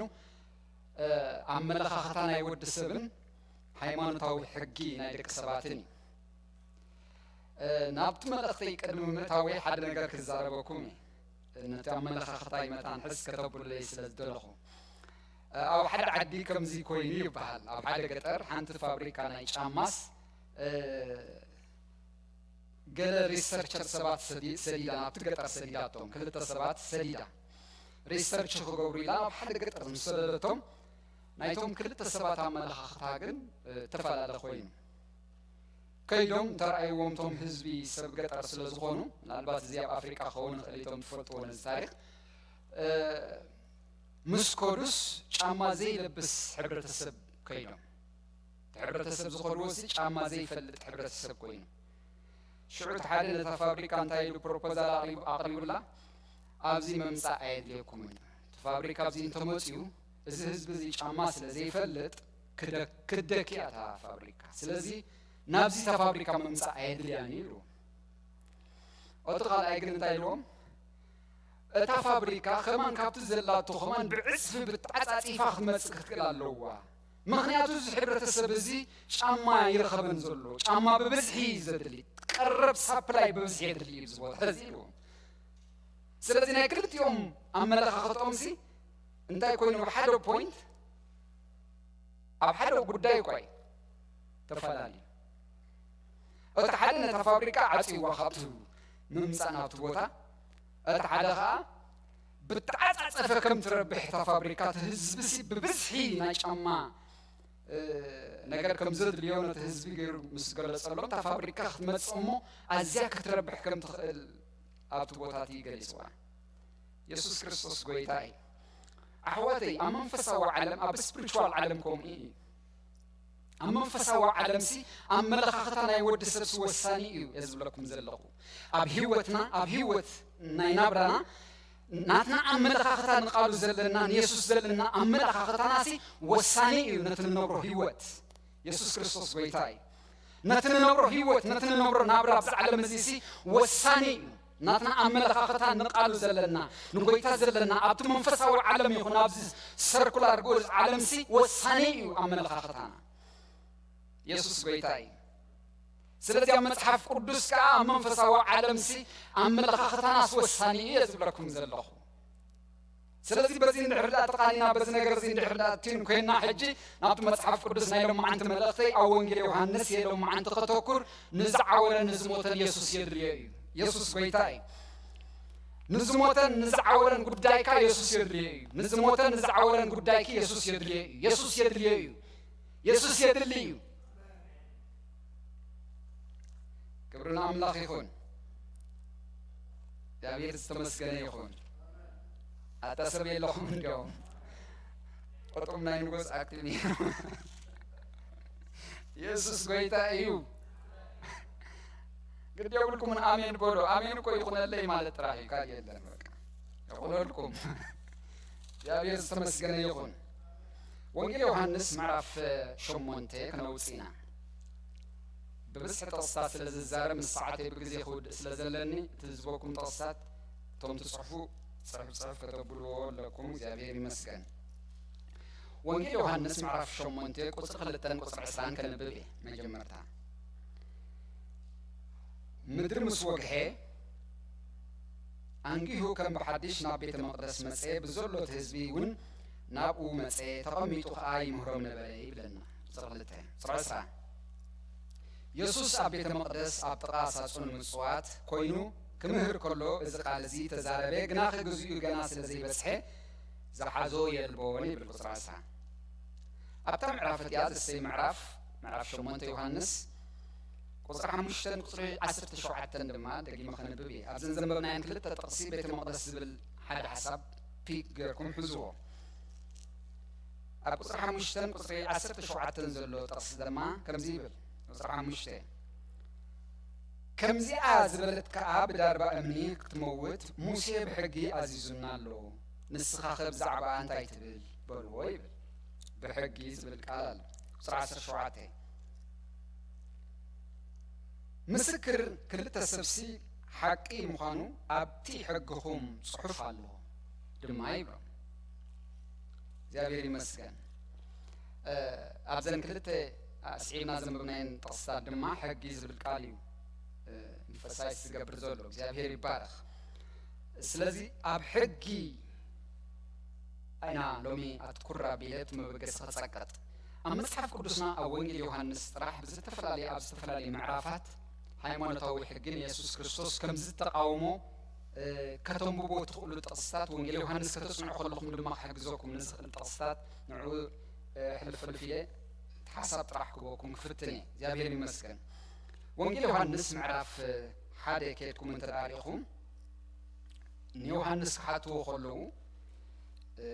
ኣመለኻኽታ ናይ ወዲ ሰብን ሃይማኖታዊ ሕጊ ናይ ደቂ ሰባትን እዩ። ናብቲ መልእኽተይ ቅድሚ ምእታወይ ሓደ ነገር ክዛረበኩም እየ። ነቲ ኣመለኻኽታይ መታን ሕስ ከተብሉለይ ስለ ዝደለኹ ኣብ ሓደ ዓዲ ከምዚ ኮይኑ ይበሃል። ኣብ ሓደ ገጠር ሓንቲ ፋብሪካ ናይ ጫማስ ገለ ሪሰርቸር ሰባት ሰዲዳ ናብቲ ገጠር ሰዲዳቶም ክልተ ሰባት ሰዲዳ ሪሰርች ክገብሩ ኢላ ናብ ሓደ ገጠር ምስ ሰደደቶም ናይቶም ክልተ ሰባት ኣመለኻኽታ ግን ተፈላለ ኮይኑ ከይዶም ተረኣይዎም ቶም ህዝቢ ሰብ ገጠር ስለ ዝኾኑ ምናልባት እዚ ኣብ ኣፍሪቃ ክኸውን ይኽእል እቶም ትፈልጥዎ ነዚ ታሪክ ምስ ከዱስ ጫማ ዘይለብስ ሕብረተሰብ ከይዶም ሕብረተሰብ ዝኸድዎ ሲ ጫማ ዘይፈልጥ ሕብረተሰብ ኮይኑ ሽዑ እቲ ሓደ ነታ ፋብሪካ እንታይ ኢሉ ፕሮፖዛል ኣቕሪቡላ ኣብዚ መምፃእ ኣየድልየኩም እዩ እቲ ፋብሪካ ኣብዚ እንተመፅኡ እዚ ህዝቢ እዚ ጫማ ስለ ዘይፈልጥ ክደኪ እያ እታ ፋብሪካ ስለዚ ናብዚ እታ ፋብሪካ መምፃእ ኣየድልያን እዩ ኢሉ እቲ ካልኣይ ግን እንታይ ኢልዎም እታ ፋብሪካ ከማን ካብቲ ዘላቶ ከማን ብዕፅፊ ብተዓፃፂፋ ክትመፅእ ክትክእል ኣለዋ ምኽንያቱ እዚ ሕብረተሰብ እዚ ጫማ ይረኸበን ዘሎ ጫማ ብብዝሒ እዩ ዘድሊ ቀረብ ሳፕላይ ብብዝሒ የድሊ እዩ ዝቦታ እዚ ኢልዎም ስለዚ ናይ ክልቲኦም ኣመለኻኽትኦም ሲ እንታይ ኮይኑ ሓደ ፖይንት ኣብ ሓደ ጉዳይ እኳ እዩ ተፈላለዩ እቲ ሓደ ነታ ፋብሪካ ዓፅዋ ካብቲ ምምፃእ ናብቲ ቦታ እቲ ሓደ ከዓ ብተዓፃፀፈ ከም ትረብሕ እታ ፋብሪካ እቲ ህዝቢ ሲ ብብዝሒ ናይ ጫማ ነገር ከም ዘድልዮ ነቲ ህዝቢ ገይሩ ምስ ገለፀሎም እታ ፋብሪካ ክትመፅእ እሞ ኣዝያ ክትረብሕ ከም ትኽእል ኣብቲ ቦታ እቲ ገሊፅዋ የሱስ ክርስቶስ ጎይታ እዩ ኣሕዋተይ ኣብ መንፈሳዊ ዓለም ኣብ ስፕሪቹዋል ዓለም ከምኡ እዩ ኣብ መንፈሳዊ ዓለም ሲ ኣመለኻኽታ ናይ ወዲ ሰብ ሲ ወሳኒ እዩ እየ ዝብለኩም ዘለኹ ኣብ ህይወትና ኣብ ህይወት ናይ ናብራና ናትና ኣመለኻኽታ ንቃሉ ዘለና ንየሱስ ዘለና ኣመለኻኽታና ሲ ወሳኒ እዩ ነቲ ንነብሮ ህይወት የሱስ ክርስቶስ ጎይታ እዩ ነቲ ንነብሮ ህይወት ነቲ ንነብሮ ናብራ ኣብዚ ዓለም እዚ ሲ ወሳኒ እዩ ናትና ኣመለኻኽታ ንቃሉ ዘለና ንጎይታ ዘለና ኣብቲ መንፈሳዊ ዓለም ይኹን ኣብዚ ሰርኩላር ጎዝ ዓለም ሲ ወሳኒ እዩ ኣመለኻኽታና የሱስ ጎይታ እዩ ስለዚ ኣብ መፅሓፍ ቅዱስ ከዓ ኣብ መንፈሳዊ ዓለም ሲ ኣመለኻኽታናስ ወሳኒ እዩ ዝብለኩም ዘለኹ ስለዚ በዚ እንድሕር ዳ ተቃኒና በዚ ነገር እዚ እንድሕር ዳ እትዩን ኮይና ሕጂ ናብቲ መፅሓፍ ቅዱስ ናይ ሎማዓንቲ መልእኽተይ ኣብ ወንጌል ዮሃንስ እየ ሎማዓንቲ ከተኩር ንዝዓወረን ንዝሞተን የሱስ የድልዮ እዩ የሱስ ጎይታ እዩ ንዝሞተን ንዝዓወረን ጉዳይካ የሱስ የድልዮ እዩ ንዝሞተን ንዝዓወረን ጉዳይኪ የሱስ የድልዮ እዩ የሱስ የድልዮ እዩ የሱስ የድሊ እዩ ክብሪ ንኣምላኽ ይኹን እግዚኣብሔር ዝተመስገነ ይኹን ኣታ ሰብ የለኹም እንዲያውም ቁጥሩም ናይ ንጉስ ኣክቲቭ የሱስ ጎይታ እዩ ግዲ የብልኩምን ኣሜን በሉ ኣሜን እኮ ይኹነለይ ማለት ጥራሕ እዩ ካልእ የለን በቃ ይኹነልኩም እግዚኣብሔር ዝተመስገነ ይኹን ወንጌል ዮሃንስ ምዕራፍ ሸሞንተ ክነውፅእ ኢና ብብዝሒ ጥቕስታት ስለ ዝዛረብ ምስ ሰዓተይ ብግዜ ክውድእ ስለ ዘለኒ እቲ ዝህበኩም ጥቕስታት እቶም ትፅሕፉ ፅሕፍ ፅሕፍ ከተብልዎ ኣለኩም እግዚኣብሔር ይመስገን ወንጌል ዮሃንስ ምዕራፍ ሸሞንተ ቁፅሪ ክልተን ቁፅሪ ዕስራን ከንብብ እየ መጀመርታ ምድሪ ምስ ወግሐ ኣንጊሁ ከም ብሓድሽ ናብ ቤተ መቕደስ መጸ፣ ብዘሎ እቲ ህዝቢ እውን ናብኡ መጸ፣ ተቐሚጡ ኸኣ ይምህሮም ነበረ ይብለና። ቁጽሪ ክልተ፣ ቁጽሪ ዕስራ፣ የሱስ ኣብ ቤተ መቕደስ ኣብ ጥቓ ሳጹን ምጽዋት ኮይኑ ክምህር ከሎ፣ እዚ ቃል እዚ ተዛረበ፣ ግናኸ ግዜኡ ገና ስለ ዘይበጽሐ ዝሓዞ የልቦን ይብል። ቁጽሪ ዕስራ፣ ኣብታ ምዕራፍ እቲኣ ዘሰይ ምዕራፍ፣ ምዕራፍ ሸሞንተ ዮሃንስ፣ ቁጽሪ ሓሙሽተን ቁጽሪ ዓሰርተ ሸውዓተን ድማ ደጊመ ከንብብ እየ። ኣብዘን ዘንበብናየን ክልተ ጥቕሲ ቤተ መቕደስ ዝብል ሓደ ሓሳብ ፒክ ጌርኩም ሕዝዎ። ኣብ ቁጽሪ ሓሙሽተን ቁጽሪ ዓሰርተ ሸውዓተን ዘሎ ጥቕሲ ድማ ከምዚ ይብል። ቁጽሪ ሓሙሽተ፣ ከምዚኣ ዝበለት ከኣ ብዳርባ እምኒ ክትመውት ሙሴ ብሕጊ ኣዚዙና ኣሎ። ንስኻኸ ብዛዕባኣ እንታይ ትብል? በልዎ ይብል። ብሕጊ ዝብል ቃል ኣሎ። ቁጽሪ ዓሰርተ ሸውዓተ። ምስክር ክልተ ሰብሲ ሓቂ ምዃኑ ኣብቲ ሕግኹም ጽሑፍ ኣሎ ድማ ይብሎም። እግዚኣብሔር ይመስገን። እ፣ ኣብዘን ክልተ ኣስዒብና ዘንበብናየን ጥቕስታት ድማ ሕጊ ዝብል ቃል እዩ፣ እ፣ ኢምፈሳይዝ ዝገብር ዘሎ። እግዚኣብሔር ይባረኽ። ስለዚ ኣብ ሕጊ ኣይና ሎሚ ኣትኩር ኣቢለ ኣብቲ መበገሲ ክጸቀጥ። ኣብ መጽሓፍ ቅዱስና ኣብ ወንጌል ዮሃንስ ጥራሕ ብዝተፈላለየ፣ ኣብ ዝተፈላለዩ ምዕራፋት ሃይማኖታዊ ሕጊ ንየሱስ ክርስቶስ ከም ዝተቃወሞ፣ እ፣ ከተንብቦ ትኽእሉ ጥቕስታት፣ ወንጌል ዮሃንስ ከተጽንዑ ከለኹም ድማ ክሕግዘኩም ንዝኽእል ጥቕስታት ንዕኡ፣ እ፣ ሕልፍ ሕልፍ ኢለ እቲ ሓሳብ ጥራሕ ክህበኩም ክፍትን እየ። እግዚኣብሔር ይመስገን። ወንጌል ዮሃንስ ምዕራፍ፣ እ፣ ሓደ ኬድኩም እንተ ደኣ ርኢኹም፣ ንዮሃንስ ክሓትዎ ከለዉ፣ እ፣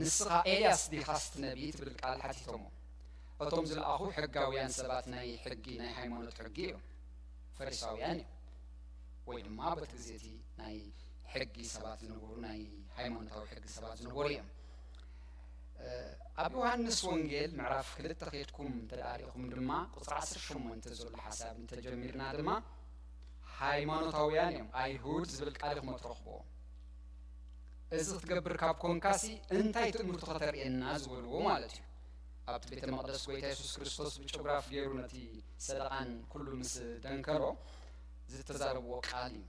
"ንስኻ ኤልያስ ዲኻስ እቲ ነቢይ?" ትብል ቃል ሓቲቶሞ። እቶም ዝለኣኹ ሕጋውያን ሰባት ናይ ሕጊ፣ ናይ ሃይማኖት ሕጊ እዮም። ፈሪሳውያን እዮም። ወይ ድማ በቲ ግዜ እቲ ናይ ሕጊ ሰባት ዝነበሩ፣ ናይ ሃይማኖታዊ ሕጊ ሰባት ዝነበሩ እዮም። እ፣ ኣብ ዮሃንስ ወንጌል ምዕራፍ ክልተ ኬድኩም እንተ ደኣ ርኢኹም ድማ፣ ቁጽሪ ዓሰርተ ሸሞንተ ዘሎ ሓሳብ እንተጀሚርና ድማ፣ ሃይማኖታውያን እዮም፣ ኣይሁድ ዝብል ቃል ኢኹም እትረኽብዎ። እዚ ክትገብር ካብ ኮንካሲ እንታይ ትእምርቱ ከተርእየና ዝበልዎ ማለት እዩ። ኣብቲ ቤተ መቕደስ ጎይታ የሱስ ክርስቶስ ብጨጉራፍ ገይሩ ነቲ ሰደቓን ኩሉ ምስ ደንከሎ ዝተዛረብዎ ቃል እዩ።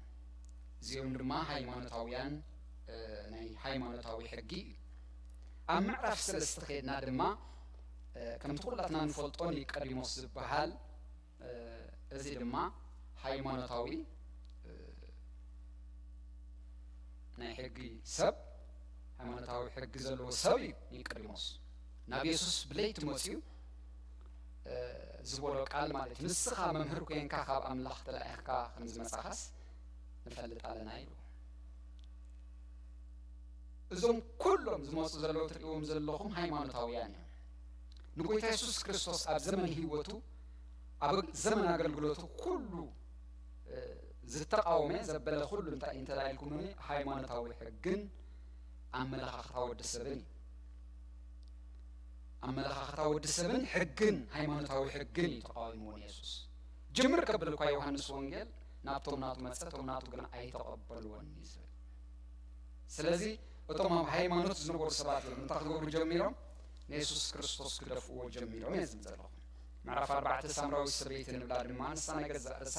እዚኦም ድማ ሃይማኖታውያን፣ እ፣ ናይ ሃይማኖታዊ ሕጊ እዩ። ኣብ ምዕራፍ ሰለስተ ኸድና ድማ፣ እ፣ ከምቲ ኩላትና ንፈልጦ ኒቆዲሞስ ዝበሃል፣ እ፣ እዚ ድማ ሃይማኖታዊ፣ እ፣ ናይ ሕጊ ሰብ፣ ሃይማኖታዊ ሕጊ ዘለዎ ሰብ እዩ ኒቆዲሞስ። ናብ የሱስ ብለይቲ መጺኡ፣ እ፣ ዝበሎ ቃል ማለት እዩ። "ንስኻ መምህር ኮይንካ ካብ ኣምላኽ ተላኢኽካ ከም ዝመጻኻስ ንፈልጥ ኣለና" ይብሎ። እዞም ኩሎም ዝመጹ ዘለዉ ትርእይዎም ዘለኹም ሃይማኖታውያን እዮም። ንጎይታ የሱስ ክርስቶስ ኣብ ዘመን ህይወቱ፣ ኣብ ዘመን ኣገልግሎቱ ኩሉ፣ እ፣ ዝተቃወመ ዘበለ ኩሉ እንታይ እንተ ኢልኩምኒ፣ ሃይማኖታዊ ሕግን ኣመለኻኽታ ወዲ ሰብን እዩ። ኣመለኻኽታ ወዲ ሰብን ሕግን፣ ሃይማኖታዊ ሕግን እዩ ተቃዊምዎ ንየሱስ። ጅምር ከብል እኳ ዮሃንስ ወንጌል ናብቶም ናቱ መጸ፣ እቶም ናቱ ግና ኣይተቐበልዎን እዩ ዝብል። ስለዚ እቶም ኣብ ሃይማኖት ዝነበሩ ሰባት እዮም እንታይ ክገብሩ ጀሚሮም? ንየሱስ ክርስቶስ ክደፍእዎ ጀሚሮም እየ ዝብል ዘለኹ። ምዕራፍ ኣርባዕተ ሳምራዊት ሰበይቲ ንብላ ድማ ንሳ ናይ ገዛእ ርእሳ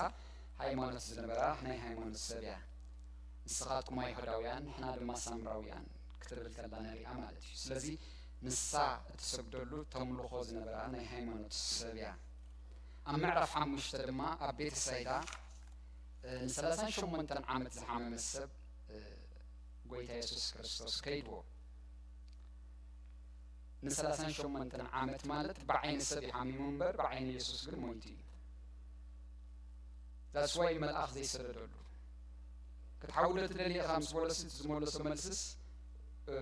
ሃይማኖት ዝነበራ ናይ ሃይማኖት ሰብ እያ። "ንስኻትኩም ኣይሁዳውያን፣ ንሕና ድማ ሳምራውያን" ክትብል ከላ ንሪኣ ማለት እዩ። ስለዚ ንሳ እትሰግደሉ፣ ተምልኾ ዝነበራ ናይ ሃይማኖት ሰብ እያ። ኣብ ምዕራፍ ሓሙሽተ ድማ ኣብ ቤተ ሳይዳ፣ እ፣ ንሰላሳን ሸሞንተን ዓመት ዝሓመመ ሰብ፣ እ፣ ጎይታ የሱስ ክርስቶስ ከይድዎ። ንሰላሳን ሸሞንተን ዓመት ማለት ብዓይኒ ሰብ ይሓሚሙ እምበር ብዓይኒ የሱስ ግን ሞይቱ እዩ። That's why መልኣኽ ዘይሰደደሉ። ክትሓውሎ ትደሊ ኢኻ ምስ በሎሲ ዝመለሶ መልስስ፣ እ፣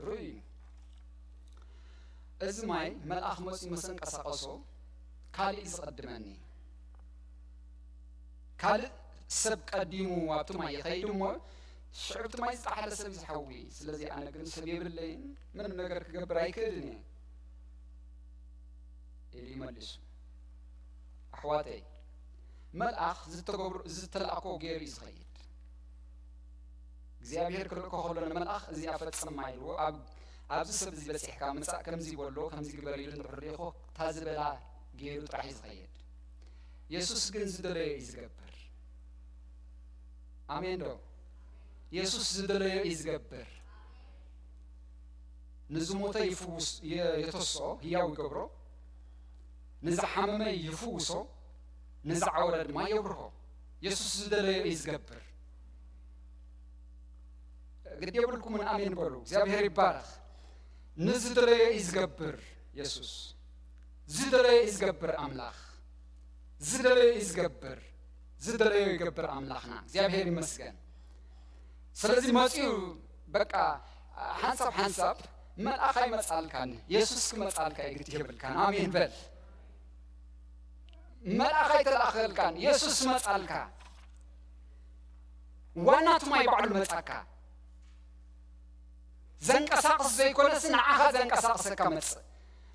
ርኡ እዩ። "እዚ ማይ መልኣኽ መጺኡ ምስ ኣንቀሳቐሶ፣ ካልእ እዩ ዝቐድመኒ። ካልእ ሰብ ቀዲሙ ኣብቲ ማይ ይኸይድ እሞ፣ ሽዑ ኣብቲ ማይ ዝጠሓለ ሰብ እዩ ዝሓዊ። ስለዚ ኣነ ግን ሰብ የብለይን፣ ምንም ነገር ክገብር ኣይክእልን እየ" ኢሉ ይመልሱ። ኣሕዋተይ፣ መልኣኽ ዝተገብሮ፣ ዝተላእኮ ገይሩ እዩ ዝኸይድ። እግዚኣብሔር ክልእኮ ከሎ ንመልኣኽ እዚኣ ፈጽማ ኢልዎ፣ ኣብ፣ ኣብዚ ሰብ እዚ በጺሕካ ምጻእ፣ ከምዚ በሎ፣ ከምዚ ግበር ኢሉ እንድሕር ልኢኾ፣ እታ ዝበላ ገይሩ ጥራሕ እዩ ዝኸይድ። የሱስ ግን ዝደለዮ እዩ ዝገብር። ኣሜን ዶ? የሱስ ዝደለዮ እዩ ዝገብር። ንዝሞተ ይፍውስ፣ የ-፣ የተስኦ፣ ህያው ይገብሮ። ንዝሓመመ ይፍውሶ፣ ንዝዓወረ ድማ የብርሆ። የሱስ ዝደለዮ እዩ ዝገብር። ግድ የብልኩምን ኣሜን በሉ። እግዚኣብሔር ይባረኽ። ንዝደለዮ እዩ ዝገብር የሱስ። ዝደለዮ እዩ ዝገብር ኣምላኽ። ዝደለዮ እዩ ዝገብር። ዝደለዮ ይገብር ኣምላኽና። እግዚኣብሔር ይመስገን። ስለዚ መጺኡ በቃ ሓንሳብ ሓንሳብ መልኣኽ ኣይመጻልካን፣ የሱስ ክመጻልካ እዩ ግዲ የብልካን። ኣሜን በል። መልኣኽ ኣይተላእኸልካን፣ የሱስ መጻልካ። ዋና እቲ ማይ ባዕሉ መጻካ። ዘንቀሳቕስ ዘይኮነስ ንዓኻ ዘንቀሳቕሰካ መጽእ።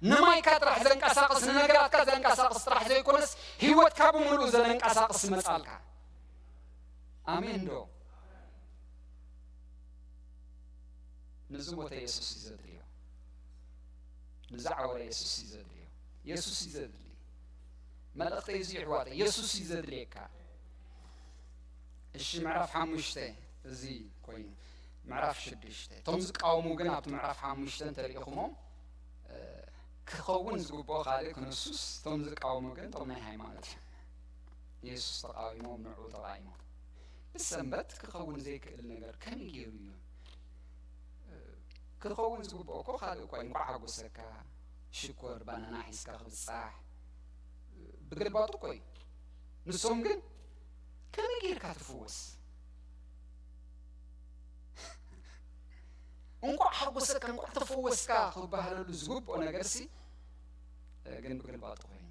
ንማይካ ጥራሕ ዘንቀሳቕስ፣ ንነገራትካ ዘንቀሳቕስ ጥራሕ ዘይኮነስ ህይወትካ ብምሉኡ ዘንቀሳቕስ መጻልካ። ኣሜን ዶ? ንዝሞተ የሱስ እዩ ዘድልዮ። ንዝዓወረ የሱስ እዩ ዘድልዮ። የሱስ እዩ ዘድሊ። መልእኽተይ እዚ ይሕዋተ፣ የሱስ እዩ ዘድልየካ። እሺ፣ ምዕራፍ ሓሙሽተ እዚ ኮይኑ፣ ምዕራፍ ሽዱሽተ። እቶም ዝቃወሙ ግን ኣብቲ ምዕራፍ ሓሙሽተ እንተሪኢኹሞም፣ እ፣ ክኸውን ዝግብኦ ካልእ ክንሱስ፣ እቶም ዝቃወሙ ግን እቶም ናይ ሃይማኖት እዮም። የሱስ ተቃዊሞም፣ ንዕኡ ተቃዊሞም። ብሰንበት ክኸውን ዘይክእል ነገር ከመይ ገይሩ እዩ? እ፣ ክኸውን ዝግብኦ እኮ ካልእ እኳ እዩ። እንቋዕ ሓጎሰካ፣ ሽኮር፣ ባናና ሒዝካ ክብጻሕ፣ ብገልባጡ እኮ እዩ። ንሶም ግን ከመይ ጌርካ ትፍወስ? እንቋዕ ሓጎሰካ፣ እንቋዕ ተፈወስካ ክበሃለሉ ዝግብኦ ነገርሲ፣ እ፣ ግን ብገልባጡ ኮይኑ።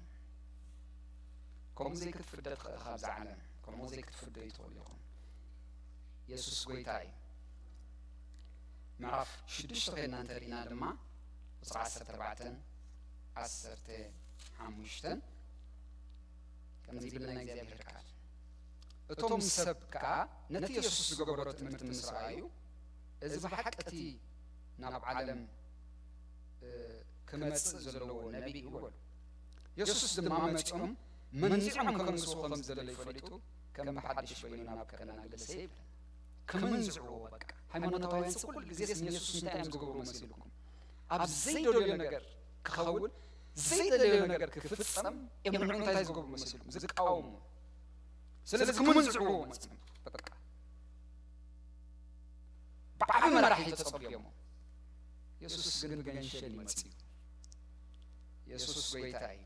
ከምኡ ዘይክትፍደ ትኽእል ኢኻ ኣብዛ ዓለም። ከምኡ ዘይክትፍደ ይትኽእሉ ኢኹም። የሱስ ጎይታ እዩ። ምዕራፍ ሽዱሽተ ኸይድና እንተሪእና ድማ፣ ቁጽሪ ዓሰርተ ኣርባዕተን ዓሰርተ ሓሙሽተን ከምዚ ይብል ናይ እግዚኣብሔር ቃል። እቶም ሰብ ከኣ ነቲ የሱስ ዝገበሮ ትምህርቲ ምስ ረኣዩ፣ "እዚ ብሓቂ እቲ ናብ ዓለም፣ እ፣ ክመጽእ ዘለዎ ነቢይ እዩ" በሉ። የሱስ ድማ መጺኦም መንዚዖም ከንስዎ ከም ዝደለዩ ፈሊጡ፣ ከም ብሓድሽ በይኑ ናብ ቀና ገሰ ይብል። ክምንዝዕዎ በቃ። ሃይማኖታውያን ሰብ ኩሉ ግዜስ ንየሱስ እንታይ እዮም ዝገብሩ መሲልኩም? ኣብ ዘይደልዮ ነገር ክኸውን፣ ዘይደልዮ ነገር ክፍጸም እዮም ንዕኡ እንታይ ዝገብሩ መሲልኩም? ዝቃወሙ። ስለዚ ክምንዝዕዎ መጺኦም በቃ። ብዓቢ መራሒ ተጸብዮሞ። የሱስ ግን ብገንሸል እዩ መጺኡ። የሱስ ጎይታ እዩ።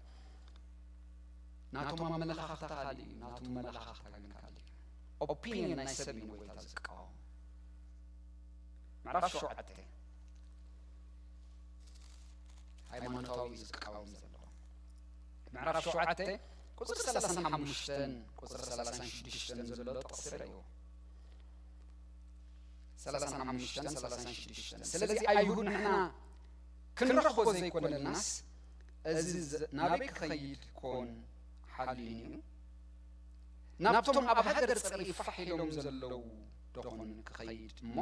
ናቶም ኣመለኻኽታ ካልእ እዩ፣ ናቶም መለኻኽታ ግን ካልእ እዩ። ኦፒንየን ናይ ሰብ እዩ ንጎይታ ዝቃወም። ምዕራፍ ሸውዓተ፣ ሃይማኖታዊ እዩ ዝቃወም ዘሎ። ምዕራፍ ሸውዓተ ቁጽሪ ሰላሳን ሓሙሽተን ቁጽሪ ሰላሳን ሽዱሽተን ዘሎ ጥቕሲ ርእይዎ። ሰላሳን ሓሙሽተን ሰላሳን ሽዱሽተን። ስለዚ ኣይሁድ ንሕና ክንረኽቦ ዘይኮነልናስ፣ እዚ ዘ-፣ ናበይ ክኸይድ ኮን ሓልዩኒ እዩ? ናብቶም ኣብ ሃገር ጽርይ ፋሕ ኢሎም ዘለዉ ዶኾን ክኸይድ እሞ፣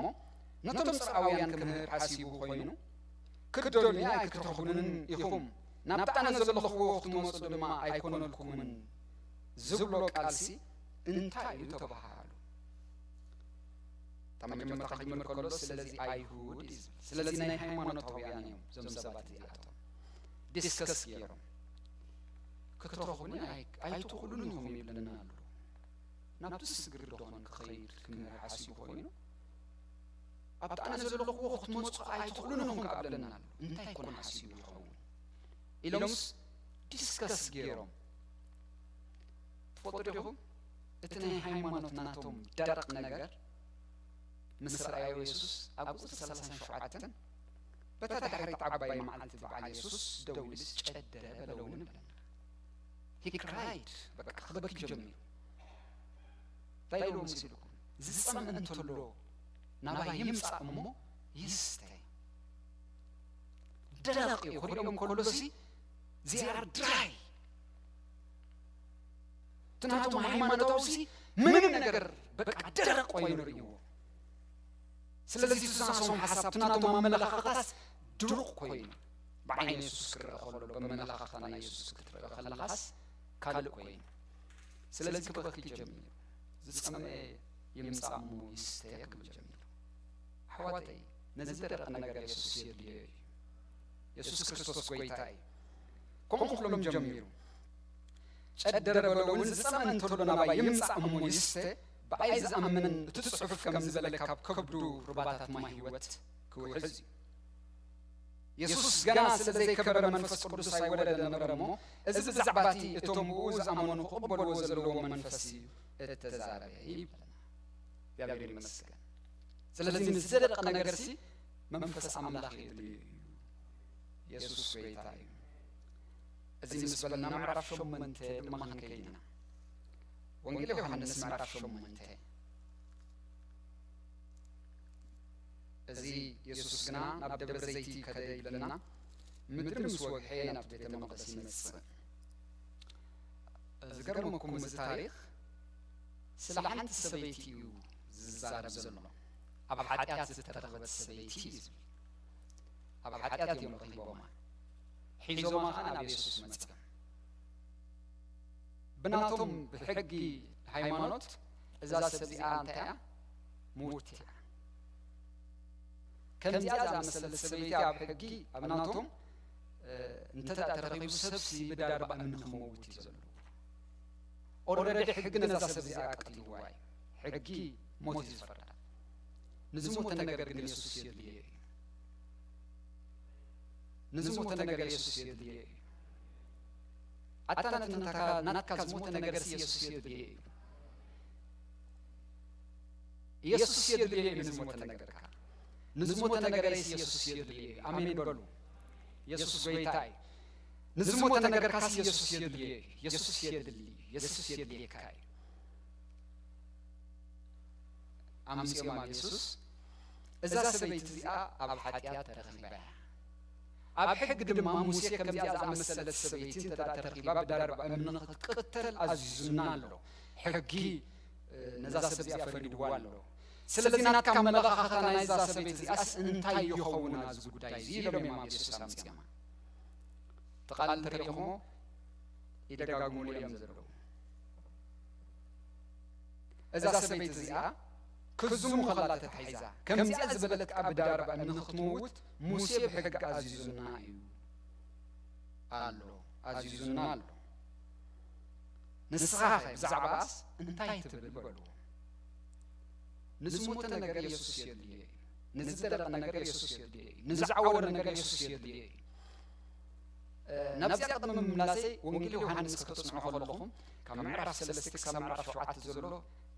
ነቶም ጽርኣውያን ክምህር ሓሲቡ ኮይኑ፣ ክትደልዩኒ ኣይክትረኽቡንን ኢኹም፣ ናብቲ ኣነ ዘለኽዎ ክትመጹ ድማ ኣይኮነልኩምን ዝብሎ ቃልሲ እንታይ እዩ ተባሃሉ? እታ መጀመርታ ክጅምር ከሎ ስለዚ ኣይሁድ እዩ ዝብል። ስለዚ ናይ ሃይማኖታውያን እዮም እዞም ሰባት እዚኣቶም። ዲስከስ ገይሮም ክትረኽቡኒ ኣይ-፣ ኣይትኽእሉን ኢኹም ይብለና ኣሎ። ናብቲ ስግር ዶኾን ክኸይድ ክምህር ሓሲቡ ኮይኑ፣ ኣብቲ ኣነ ዘለኽዎ ክትመጹ ኣይትኽእሉን ኢኹም ከኣ ብለና ኣሎ። እንታይ ኮን ሓሲቡ ይኸውን? ኢሎምስ ዲስከስ ገይሮም። ትፈልጡ ዲኹም? እቲ ናይ ሃይማኖት ናቶም ደረቕ ነገር ምስ ረኣዮ የሱስ ኣብ ቁጽሪ ሰላሳን ሸውዓተን፣ በታ ዳሕሪት ዓባይ መዓልቲ በዓል የሱስ ደው ኢሉስ ጨደረ በለውን ይብለና። He cried፣ በቃ ክበኪ ጀሚሩ። እንታይ ኢልዎ መሲልኩም? ዝጸምእ እንተሎ ናባይ ይምጻእ እሞ ይስተ። ደረቕ እዩ ክብሎም ከሎሲ፣ they are dry። እቲ ናቶም ሃይማኖታውሲ ምንም ነገር በቃ ደረቕ ኮይኑ ርእይዎ። ስለዚ እቲ ናቶም ሓሳብ፣ እቲ ናቶም ኣመለኻኽታስ ድሩቕ ኮይኑ፣ ብዓይኒ የሱስ ክረአ ከሎ፣ ብኣመለኻኽታ ናይ የሱስ ክትረአ ከለኻስ ካልእ ኮይኑ። ስለዚ ክበኪ ጀሚሩ። ዝጸምአ ይምጻእ እሞ ይስተ ክብል ጀሚሩ። ኣሕዋተይ፣ ነዚ ደረቕ ነገር የሱስ የድልዮ እዩ። የሱስ ክርስቶስ ጎይታ እዩ። ከምኡ ክብሎም ጀሚሩ። ጨደረ በሎ እውን፣ ዝጸምእ እንተሎ ናባይ ይምጻእ እሞ ይስተ፣ ብኣይ ዝኣምን እቲ ጽሑፍ ከም ዝበለ ካብ ከብዱ ሩባታት ማይ ህይወት ክውሕዝ እዩ። የሱስ ገና ስለ ዘይከበረ መንፈስ ቅዱስ ኣይወረደን ነበረ እሞ፣ እዚ ብዛዕባ እቲ እቶም ብኡ ዝኣመኑ ክቕበልዎ ዘለዎም መንፈስ እዩ እተዛረበ ይብለና። እግዚኣብሔር ይመስገን። ስለዚ ንዝደረቐ ነገርሲ መንፈስ ኣምላኽ የድልዮ እዩ። የሱስ ጎይታ እዩ። እዚ ምስ በልና ምዕራፍ ሸሞንተ ድማ ክንከይድ ኢና። ወንጌል ዮሃንስ ምዕራፍ ሸሞንተ። እዚ የሱስ ግና ናብ ደብረ ዘይቲ ከደ ይብለና፣ ምድሪ ምስ ወግሐ ናብቲ ቤተ መቕደስ ይመጽእ። ዝገርመኩም፣ እዚ ታሪኽ ስለ ሓንቲ ሰበይቲ እዩ ዝዛረብ ዘሎ። ኣብ ሓጢኣት ዝተረኸበት ሰበይቲ እዩ ዝብል። ኣብ ሓጢኣት እዮም ረኺቦማ። ሒዞማ ኸዓ ናብ የሱስ መጽኦም። ብናቶም ብሕጊ ሃይማኖት እዛ ሰብ እዚኣ እንታይ እያ? ምውት እያ። ከምዚኣ ዝኣመሰለ ሰበይቲ ኣብ ሕጊ፣ ኣብ ናቶም፣ እ፣ እንተ ደኣ ተረኺቡ፣ ሰብሲ ብዳርባ እምኒ ክመውት እዩ ዘለዎ። ኦልረዲ ሕጊ ነዛ ሰብ እዚኣ ቀቲልዋ እዩ። ሕጊ ሞት እዩ ዝፈርዳ። ንዝሞተ ነገር ግን የሱስ የድልዮ እዩ። ንዝሞተ ነገር የሱስ የድልዮ እዩ። ኣታ ናትናካ፣ ናትካ ዝሞተ ነገርሲ የሱስ የድልዮ እዩ። የሱስ የድልዮ እዩ ንዝሞተ ነገርካ። ንዝሞተ ነገረይስ የሱስ የድልዮ እዩ። ኣሜን በሉ። የሱስ ጎይታ እዩ። ንዝሞተ ነገርካስ የሱስ የድልዮ እዩ። የሱስ የድልዮ እዩ። የሱስ የድልየካ እዩ። ኣምጺኦም ኣብ የሱስ፣ እዛ ሰበይቲ እዚኣ ኣብ ሓጢኣት ተረኺባ እያ። ኣብ ሕጊ ድማ ሙሴ ከምዚኣ ዝኣመሰለት ሰበይቲ እንተ ደኣ ተረኺባ ብዳርባ እምኒ ክትቅተል ኣዚዙና ኣሎ። ሕጊ፣ እ፣ ነዛ ሰብ እዚኣ ፈሪድዋ ኣሎ። ስለዚ ናትካ መለኻኽታ ናይዛ ሰበይቲ እዚኣስ እንታይ ይኸውን ኣብዚ ጉዳይ እዚ? ኢሎም እዮም ኣብ የሱስ ኣምጺኦማ። እቲ ቃል እንተሪእኹሞ ይደጋግሙሉ እዮም ዘለዉ። እዛ ሰበይቲ እዚኣ ክዝሙ ከላ ተታሒዛ፣ ከምዚኣ ዝበለት ከኣ ብዳርባ እምኒ ክትመውት ሙሴ ብሕጊ ኣዚዙና እዩ ኣሎ፣ ኣዚዙና ኣሎ። ንስኻ ኸ ብዛዕባኣስ እንታይ ትብል? በልዎ። ንዝሞተ ነገር የሱስ የድልዮ እዩ። ንዝደረቐ ነገር የሱስ የድልዮ እዩ። ንዝዓወረ ነገር የሱስ የድልዮ እዩ። እ፣ ናብዚኣ ቅድሚ ምምላሰይ ወንጌል ዮሃንስ ከተጽንዑ ከለኹም፣ ካብ ምዕራፍ ሰለስተ ክሳብ ምዕራፍ ሸውዓተ ዘሎ፣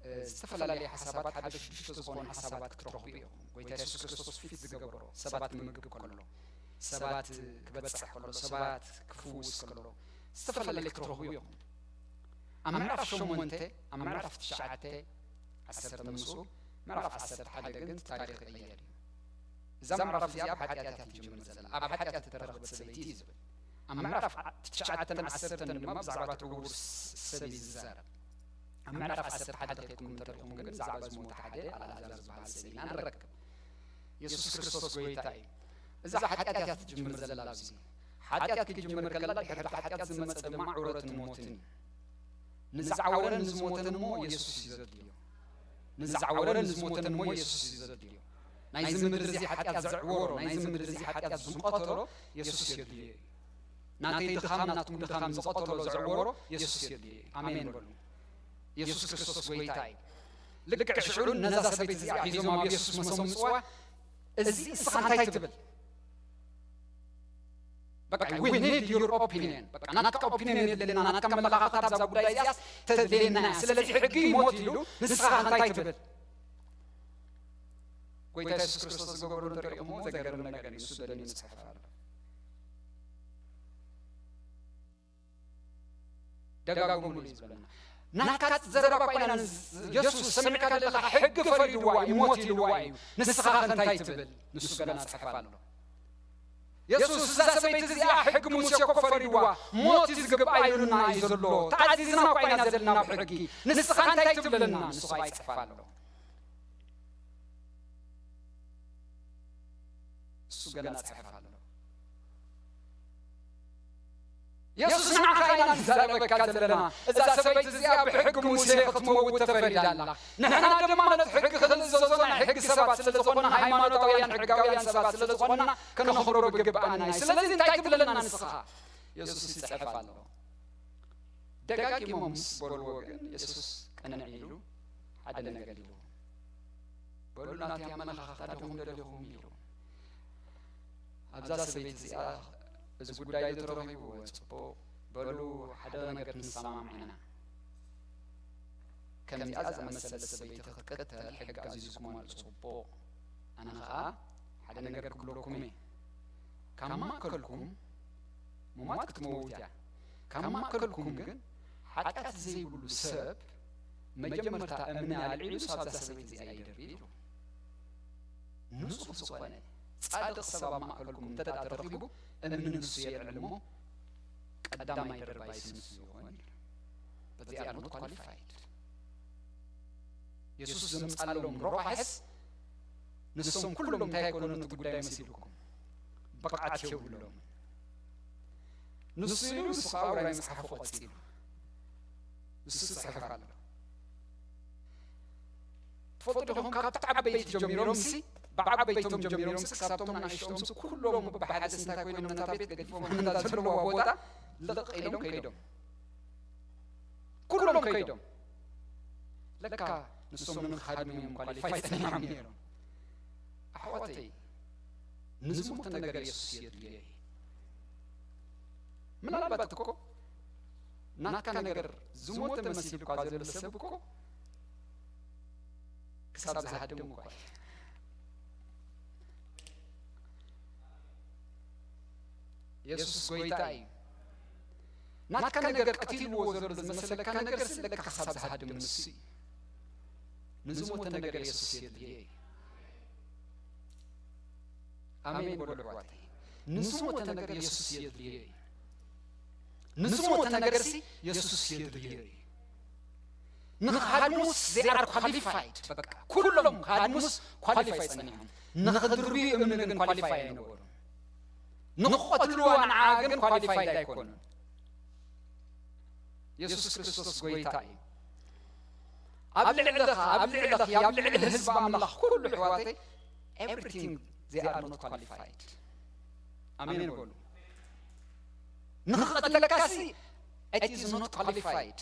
እ፣ ዝተፈላለየ ሓሳባት፣ ሓደ ሽዱሽተ ዝኾኑ ሓሳባት ክትረኽቡ ኢኹም። ጎይታ የሱስ ክርስቶስ ፊት ዝገበሮ፣ ሰባት ክምግብ ከሎ፣ ሰባት ክበጽሕ ከሎ፣ ሰባት ክፍውስ ከሎ፣ ዝተፈላለየ ክትረኽቡ ኢኹም። ኣብ ምዕራፍ ሸሞንተ፣ ኣብ ምዕራፍ ትሽዓተ፣ ዓሰርተ ምስኡ፣ ምዕራፍ ዓሰርተ ሓደ ግን እቲ ታሪኽ ይቕየር እዩ። እዛ ምዕራፍ እዚኣ ኣብ ሓጢኣት እያ ትጅምር ዘላ። ኣብ ሓጢኣት እተረኽበት ሰበይቲ እዩ ዝብል። ኣብ ምዕራፍ ትሽዓተን ዓሰርተን ድማ ብዛዕባ እቲ ዕዉር ስ-፣ ሰብ እዩ ዝዛረብ። ኣብ ምዕራፍ ዓሰርተ ሓደ ከይድኩም እንተሪእኹም ግን ብዛዕባ ዝሞተ ሓደ ኣልኣዛር ዝበሃል ሰብ ኢና ንረክብ። የሱስ ክርስቶስ ጎይታ እዩ። እዛ ሓጢኣት እያ ትጅምር ዘላ ኣብዚ። ሓጢኣት ክጅምር ከላ ድሕሪ እቲ ሓጢኣት ዝመጸ ድማ ዕውረትን ሞትን እዩ። ንዝዓወረን ንዝሞተን እሞ የሱስ እዩ ዘድልዮ። ንዝዓወረን ንዝሞተን እሞ የሱስ እዩ ዘድልዮ። ናይዚ ምድሪ እዚ ሓጢኣት ዘዕወሮ፣ ናይዚ ምድሪ እዚ ሓጢኣት ዝቐተሎ የሱስ የድልዮ እዩ። ናተይ ድኻም ናትኩም ድኻም ዝቐተሎ ዘዕወሮ የሱስ የድልዮ እዩ። ኣሜን በሉ። የሱስ ክርስቶስ ጎይታ እዩ። ልክዕ ሽዑ ነዛ ሰበይቲ እዚኣ ሒዞም ኣብ የሱስ መሰምጽዋ፣ እዚ እስኻ እንታይ ትብል? በቃ we need your opinion። በቃ ናትካ ኦፒኒየን የድልየና፣ ናትካ መለኻኽታ ኣብዛ ጉዳይ እዚኣስ ተድልየና እያ። ስለዚ ሕጊ ሞት ኢሉ ንስኻ እንታይ ትብል? ጎይታ የሱስ ክርስቶስ ዝገበሮ እንተሪእኹሞ ዘገርም ነገር እዩ። ንሱ ደልዩ ንጽሕፍ ኣሎ። ደጋግሙሉ እዩ ዝብለና። ናትካ ዘረባ እኳ ኢና ንዝ-፣ የሱስ ሰሚዕካ ዘለኻ ሕጊ ፈሪድዋ እዩ፣ ሞት ኢልዋ እዩ። ንስኻ ከ እንታይ ትብል? ንሱ ገና ጽሕፍ ኣሎ። የሱስ እዛ ሰበይቲ እዚኣ ሕጊ ሙሴ እኮ ፈሪድዋ፣ ሞት እዩ ዝግብኣ ኢሉና እዩ ዘሎ። ተኣዚዝና እኳ ኢና ዘለና ብሕጊ። ንስኻ እንታይ ትብለና? ንሱ ኸኣ ይጽሕፍ ኣሎ። እሱ ገና ጽሕፍ ኣሎ። የሱስ ንዓኻ ኢና ንዛረበካ ዘለና። እዛ ሰበይቲ እዚኣ ብሕጊ ሙሴ ክትመውት ተፈሪዳ ኣላ። ንሕና ድማ ነቲ ሕጊ ክንእዘዞ ናይ ሕጊ ሰባት ስለ ዝኾንና፣ ሃይማኖታውያን ሕጋውያን ሰባት ስለ ዝኾንና፣ ከነኽብሮ ይግብኣና እዩ። ስለዚ እንታይ ትብለና ንስኻ? የሱስ ይጽሕፍ ኣሎ። ደጋጊሞም ምስ በልዎ ግን፣ የሱስ ቅንዕ ኢሉ ሓደ ነገር ኢልዎ። በሉ፣ ናተይ ኣመለኻኽታ ዲኹም ደሊኹም? ኢሉ። ኣብዛ ሰበይቲ እዚኣ እዚ ጉዳይ እዚ ተረኺብዎ፣ ጽቡቕ፣ በሉ፣ ሓደ ነገር ክንሰማማዕ ኢና። ከምዚኣ ዝኣመሰለት ሰበይቲ ክትቅተል ሕጊ ኣዚዝኩም ኣሎ። ጽቡቕ፣ ኣነ ኸኣ ሓደ ነገር ክብለኩም እየ። ካብ ማእከልኩም ሙማት ክትመውት እያ። ካብ ማእከልኩም ግን ሓጢኣት ዘይብሉ ሰብ መጀመርታ እምኒ ኣልዒሉ ሳብዛ ሰበይቲ እዚኣ ይደርቢ ኢሉ። ንጹህ ዝኾነ ጻድቕ ሰብ ኣብ ማእከልኩም እንተ ደኣ ተረኺቡ እምኒ ንሱ የልዕል እሞ ቀዳማይ ደርባይስ ንሱ ይኾን። But they are not qualified። የሱስ ዘምጻሎም ረቋሕስ ንሶም ኩሎም እንታይ ኣይኮኑን እቲ ጉዳይ መሲልኩም፣ ብቕዓት የብሎም። ንሱ ኢሉ ንሱ ከኣ ውራይ መጽሓፉ ቀጺሉ ንሱ ጽሕፍ ኣሎ። ትፈልጡ ዲኹም? ካብቲ ዓበይቲ ጀሚሮም ሲ ብዓበይቶም ጀሚሮም ሲ ክሳብቶም ንኣሽቶም ሲ ኩሎም ብሓደ እንታይ ኮይኖም ነታ ቤት ገዲፎም ነታ ዘለዋ ቦታ ልቕቕ ኢሎም ከይዶም ኩሎም ከይዶም ለካ ንሶም ንምኻድም እዮም ኳሊፋይ ጸኒሖም ነይሮም። ኣሕዋተይ ንዝሞተ ነገር የሱስ የድልዮ እዩ። ምናልባት እኮ ናትካ ነገር ዝሞተ መሲሉ እኳ ዘሎ ሰብ እኮ ክሳብ ዝሃድም እኳ እዩ። የሱስ ጎይታ እዩ። ናትካ ነገር ቀቲልዎ ዘሎ ዝመሰለካ ነገር ለካ ክሳብ ዝሃድም ንሱ እዩ። ንዝሞተ ነገር የሱስ የድልዮ እዩ። ኣሜን በሉ ኣሕዋተይ። ንዝሞተ ነገር የሱስ የድልዮ እዩ። ንዝሞተ ነገርሲ የሱስ የድልዮ እዩ። ንኽሃድሙስ they are qualified። በቃ ኩሎም ክሃድሙስ ኳሊፋይ ጸኒሖም፣ ንኽድርብዩ እምኒ ግን ኳሊፋይ ኣይነበሩን። ንኽቐትልዋ ንዓ ግን ኳሊፋይድ ኣይኮኑን። የሱስ ክርስቶስ ጎይታ እዩ። ኣብ ልዕለኻ፣ ኣብ ልዕለኺ፣ ኣብ ልዕሊ ህዝቢ ኣምላኽ ኩሉ ኣሕዋተይ everything they are not qualified። ኣሜን በሉ። ንኽቐትለካሲ it is not qualified።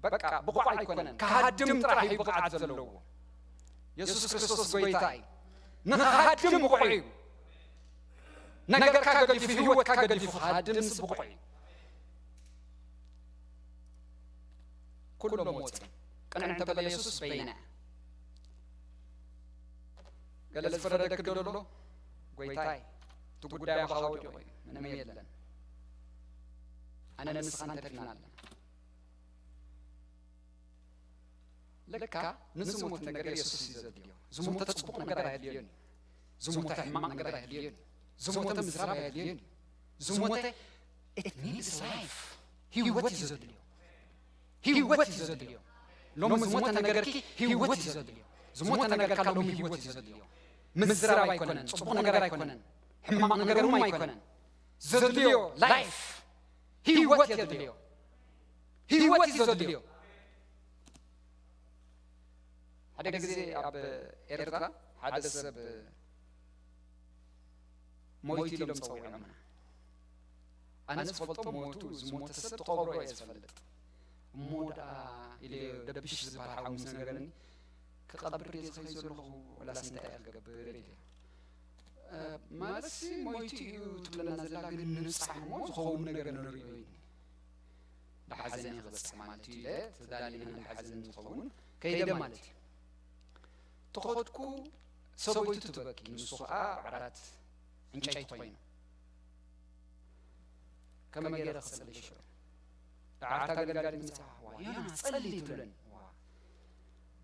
በቃ ብቑዕ ኣይኮነን፣ ክሃድም ጥራሕ እዩ ብቕዓት ዘለዎ። የሱስ ክርስቶስ ጎይታ እዩ። ንኽሃድም ብቑዕ እዩ። ነገርካ ገዲፉ፣ ህይወትካ ገዲፉ ክሃድምስ ብቑዕ እዩ። ኩሎም ወፂኦም። ቅንዕ እንተበለ የሱስ በይነ። ገለ ዝፈረደኪ ዶ ኣሎ? ጎይታይ፣ እቲ ጉዳይ ኣባኻ ወዲቑ እዩ፣ ምንም የለን። ኣነ ንስኻ እንተድና ኣለና። ለካ ንዝሞተ ነገር የሱስ እዩ ዘድልዮ። ዝሞተ ጽቡቕ ነገር ኣየድልዮን እዩ። ዝሞተ ሕማቕ ነገር ኣየድልዮን እዩ። ዝሞተ ምዝራብ ኣየድልዮን እዩ። ዝሞተ it needs life፣ ህይወት እዩ ዘድልዮ። ህይወት እዩ ዘድልዮ። ሎሚ ዝሞተ ነገርኪ ህይወት እዩ ዘድልዮ። ዝሞተ ነገርካ ሎሚ ህይወት እዩ ዘድልዮ። ምዝራብ ኣይኮነን፣ ጽቡቕ ነገር ኣይኮነን፣ ሕማቕ ነገር እውን ኣይኮነን። ዘድልዮ ላይፍ ህይወት የድልዮ። ህይወት እዩ ዘድልዮ። ሓደ ግዜ ኣብ ኤርትራ ሓደ ሰብ ሞይቱ ኢሎም ጸዊዖምና። ኣነ ዝፈልጦ ሞቱ ዝሞተ ሰብ ተቐብሮ እየ ዝፈልጥ። እሞ ደኣ ኢለ ደብሽ ዝበሃል ሓው ምስ ነገረኒ፣ ክቐብር ድየ ዝኸይድ ዘለኹ ወላስ እንታይ እየ ክገብር ኢለ። እ፣ ማለትሲ ሞይቱ እዩ ትብለና ዘላ፣ ግን ንብጻሕ እሞ ዝኸውን ነገር ንርእዮ ኢሉኒ። ብሓዘን እየ ክበጽሕ ማለት እዩ ኢለ ተዳሊና ንሓዘን ዝኸውን ከይደ ማለት እዩ። ተኸድኩ፣ ሰበይቱ ትበኪ፣ ንሱ ኸኣ ዓራት ዕንጨይቲ ኮይኑ። ከመይ ገይረ ክጽሊ ሽዑ? ደሓር እታ ገልጋሊት መጺኣ፣ "ዋ፣ ዮናስ፣ ጸሊ" ትብለኒ። ዋ፣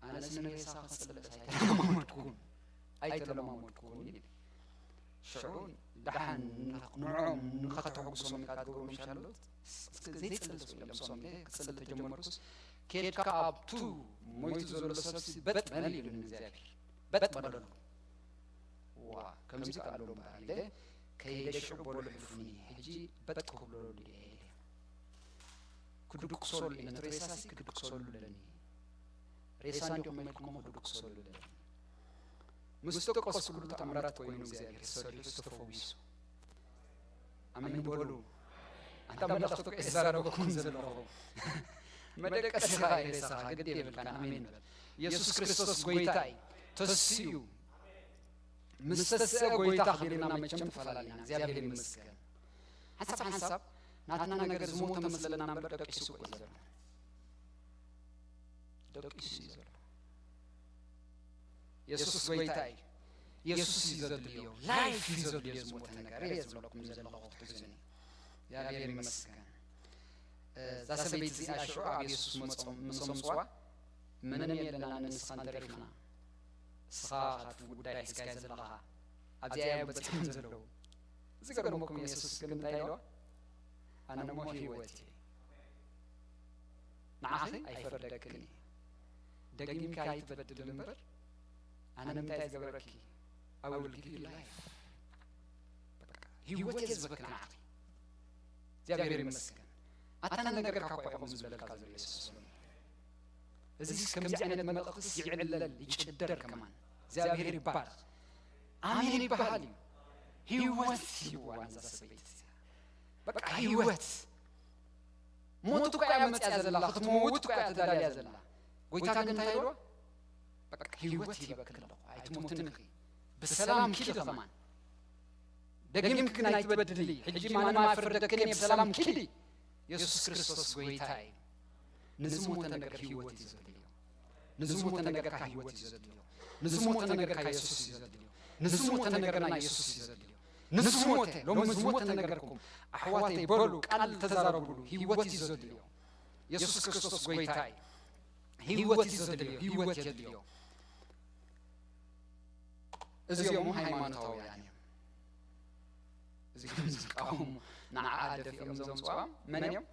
ኣነስ ንሬሳ ክጽልስ ኣይተለማመድኩን፣ ኣይተለማመድኩን ኢለ። ሽዑ ደሓን ንዖም ንኸተሐጉሶም ኢልካ ትገብሮም ሻሎት፣ እስከ ዘይጽልስ ኢሎም ሶም ኢለ ክጽሊ ተጀመርኩስ፣ ኬድካ ኣብቱ ሞይቱ ዘሎ ሰብሲ በጥ በል ኢሉኒ እግዚኣብሔር። በጥ በለሉ። ዋ፣ ከምዚ ከ ኣሎ እምበኣር ኢለ፣ ከይደ ሽዑ በሉ ሕልፉኒ፣ ሕጂ በጥ ክብለሉ እየ ኢለ። ክድቅሰሉ እዩ፣ ነቲ ሬሳሲ ክድቅሰሉ ኣለኒ። ሬሳ እንዲኹም ኢልኩሞ ክድቅሰሉ ኣለኒ። ምስ ደቀስኩሉ ተኣምራት ኮይኑ እግዚኣብሔር ሰሪሑ ተፈዊሱ። ኣሜን በሉ። ኣንታ መልእኽቲ እኮ የዛረበኩም ዘለኹ። መደቀሲ ኸኣ ሬሳኻ ግዲ የብልካን። ኣሜን በል። የሱስ ክርስቶስ ጎይታ እዩ። ተሲኡ። ምስ ተስአ ጎይታ ኣኽቢርና መቸም ተፈላለና። እግዚኣብሔር ይመስገን። ሓንሳብ ሓንሳብ ናትና ነገር ዝሞተ መስለና እምበር ደቂሱ እኮ እዩ ዘሎ። ደቂሱ እዩ ዘሎ። የሱስ ጎይታ እዩ። የሱስ እዩ ዘድልዮ፣ ላይፍ እዩ ዘድልዮ፣ ዝሞተ ነገር እየ ዝብለኩም ዘለኹ ክትሕዙኒ። እግዚኣብሔር ይመስገን። እዛ ሰበይቲ እዚኣ ሽዑ ኣብ የሱስ መጾም ምስ ኣምጽዋ፣ ምንም የለና ንስኻን ተሪፍና፣ ንስኻ ካት ጉዳይ ሒዝካዮ ዘለኻ ኣብዚኣ እዮም በጺሖም ዘለዉ። ዝገርመኩም የሱስ ግን እንታይ ኢልዋ? ኣነ እሞ ህይወት እየ፣ ንዓኺ ኣይፈርደክን እየ፣ ደጊምካ ኣይትበድል እምበር ኣነ ንምንታይ ዝገብረኪ? I will give you life። በቃ ህይወት እየ ዝህበኪ ንዓኺ። እግዚኣብሔር ይመስገን። ኣታ ንነገርካ እኮ ኢኹም ዝብለልካ ዘሎ የሱስ። እዚ ከምዚ ዓይነት መልእኽትስ ይዕለል ይጭደር ከማን። እግዚኣብሔር ይባረኽ። ኣሜን ይበሃል እዩ። ህይወት ይዋን እዛ ሰበይቲ እዚኣ። በቃ ህይወት ሞት እኮ እያ መጽያ ዘላ፣ ክትመውት እኮ እያ ተዳልያ ዘላ። ጎይታ ግን እንታይ ኢልዋ? በቃ ህይወት ሂበኪ ኣለኹ፣ ኣይትሞትን ኢኺ። ብሰላም ኪዲ ከማን። ደጊምኪ ግን ኣይትበድሊ። ሕጂ ማንም ኣይፍርደክን እየ፣ ብሰላም ኪዲ። የሱስ ክርስቶስ ጎይታ እዩ። ንዝሞተ ነገር ህይወት እዩ ዘድልዮ። ንዝሞተ ነገርካ ህይወት እዩ ዘድልዮ። ንዝሞተ ነገርካ የሱስ እዩ ዘድልዮ። ንዝሞተ ነገርና የሱስ እዩ ዘድልዮ። ንዝሞተ፣ ሎሚ ዝሞተ ነገርኩም ኣሕዋተይ በሉ፣ ቃል ተዛረቡሉ፣ ህይወት እዩ ዘድልዮ። የሱስ ክርስቶስ ጎይታ እዩ። ህይወት እዩ ዘድልዮ፣ ህይወት የድልዮ። እዚኦም ሃይማኖታውያን እዮም። እዚኦም ዝቃወሙ፣ ንዓ ደፊኦም ዘምጽኦም መን እዮም?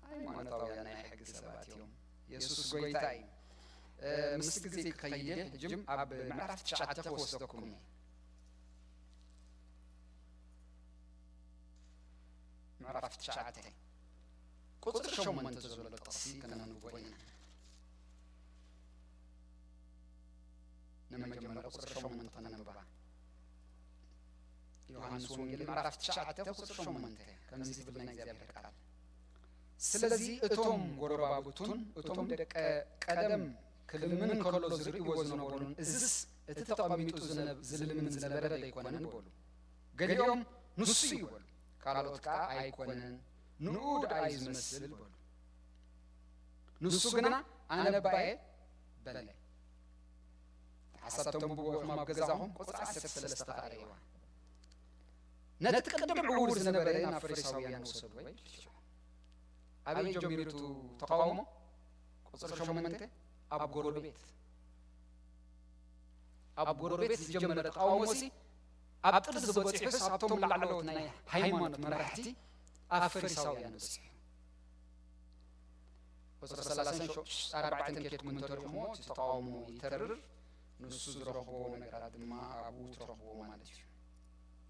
ሃይማኖታውያን ናይ ሕጊ ሰባት እዮም። የሱስ ጎይታ እዩ። እ፣ ምስ ግዜ ክኸይድ ሕጅም ኣብ ምዕራፍ ትሽዓተ ክወስደኩም እየ። ምዕራፍ ትሽዓተ ቁጽሪ ሸሞንተ ዘሎ ጥቕሲ ከነንብቦ ኢና። ንመጀመርያ ቁጽሪ ሸሞንተ ከነንብባ። ዮሃንስ ወንጌል ምዕራፍ ትሽዓተ ቁጽሪ ሸሞንተ ከምዚ ትብል ናይ እግዚኣብሔር ቃል፣ ስለዚ እቶም ጎረባብቱን እቶም ደቀ ቀደም ክልምን ከሎ ዝርእይዎ ዝነበሩን፣ እዝስ እቲ ተቐሚጡ ዝነብ-፣ ዝልምን ዝነበረ ደይኮነን በሉ። ገሊኦም ንሱ እዩ በሉ፣ ካልኦት ከኣ ኣይኮነን፣ ንኡ ደኣ እዩ ዝመስል በሉ። ንሱ ግና ኣነ ባየ በለ። ሓሳብ ተንብቡ ኢኹም ኣብ ገዛኹም፣ ቁጽሪ ዓሰርተ ሰለስተ ከኣ ርእይዋ። ነቲ ቅድም ዕዉር ዝነበረ ናብ ፈሪሳውያን ወሰድዎ ይብል። ኣበይ ጀሚሩ እቲ ተቃውሞ? ቁጽሪ ሸሞንተ፣ ኣብ ጎረቤት። ኣብ ጎረቤት ዝጀመረ ተቃውሞሲ ኣብ ጥርዚ በጺሑስ ኣብቶም ላዕለዎት ናይ ሃይማኖት መራሕቲ፣ ኣብ ፈሪሳውያን በጺሑ። ቁጽሪ ሰላሳን ኣርባዕተን ኬድኩም እንተሪኹሞ እቲ ተቃውሞ ይተርር፣ ንሱ ዝረኽቦ ነገራት ድማ ኣብኡ ትረኽቦ ማለት እዩ።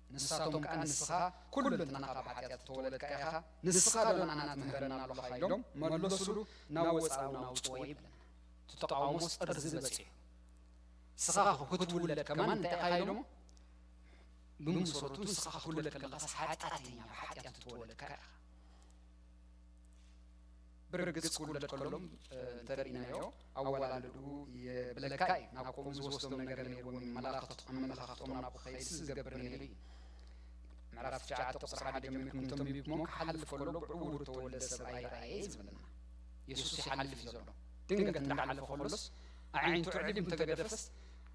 ንሳቶም ከኣ ንስኻ ኩሉ እንትና ካብ ሓጢኣት እተወለድካ ኢኻ፣ ንስኻ ዶ ንዓና ትምህረና ኣለኻ ኢሎም መለሱሉ፣ ናብ ወጻኢ እውን ኣውጽዎ ይብለና። እቲ ተቃውሞስ ጥርዚ በጺሑ። ንስኻ ክትውለድ ከማን እንታይ ኢኻ ኢሎሞ? ብመሰረቱ ንስኻ ክትውለድ ከለኻስ ሓጢኣተኛ፣ ብሓጢኣት እተወለድካ ኢኻ። ብርግጽ ክውለድ ከሎም፣ እ፣ እንተርኢናዮ፣ ኣወላልድኡ የብለካ እዩ። ናብ ከምኡ ዝወስዶም ነገር ነይርዎም እዩ። መላኽት-፣ ኣመለኻኽቶም ናብ ክኸይድስ ዝገብር ነይሩ እዩ። ምዕራፍ ትሽዓተ ቁጽሪ ሓደ ጀሚርኩም እንተንቢብኩሞ፣ ክሓልፍ ከሎ ብዕውር ተወልደ ሰብኣይ ረኣየ እዩ ዝብለና። የሱስ ይሓልፍ እዩ ዘሎ። ድንገት እንዳሓለፈ ከሎስ፣ ኣዒንቱ ዕሊም እንተገደፈስ፣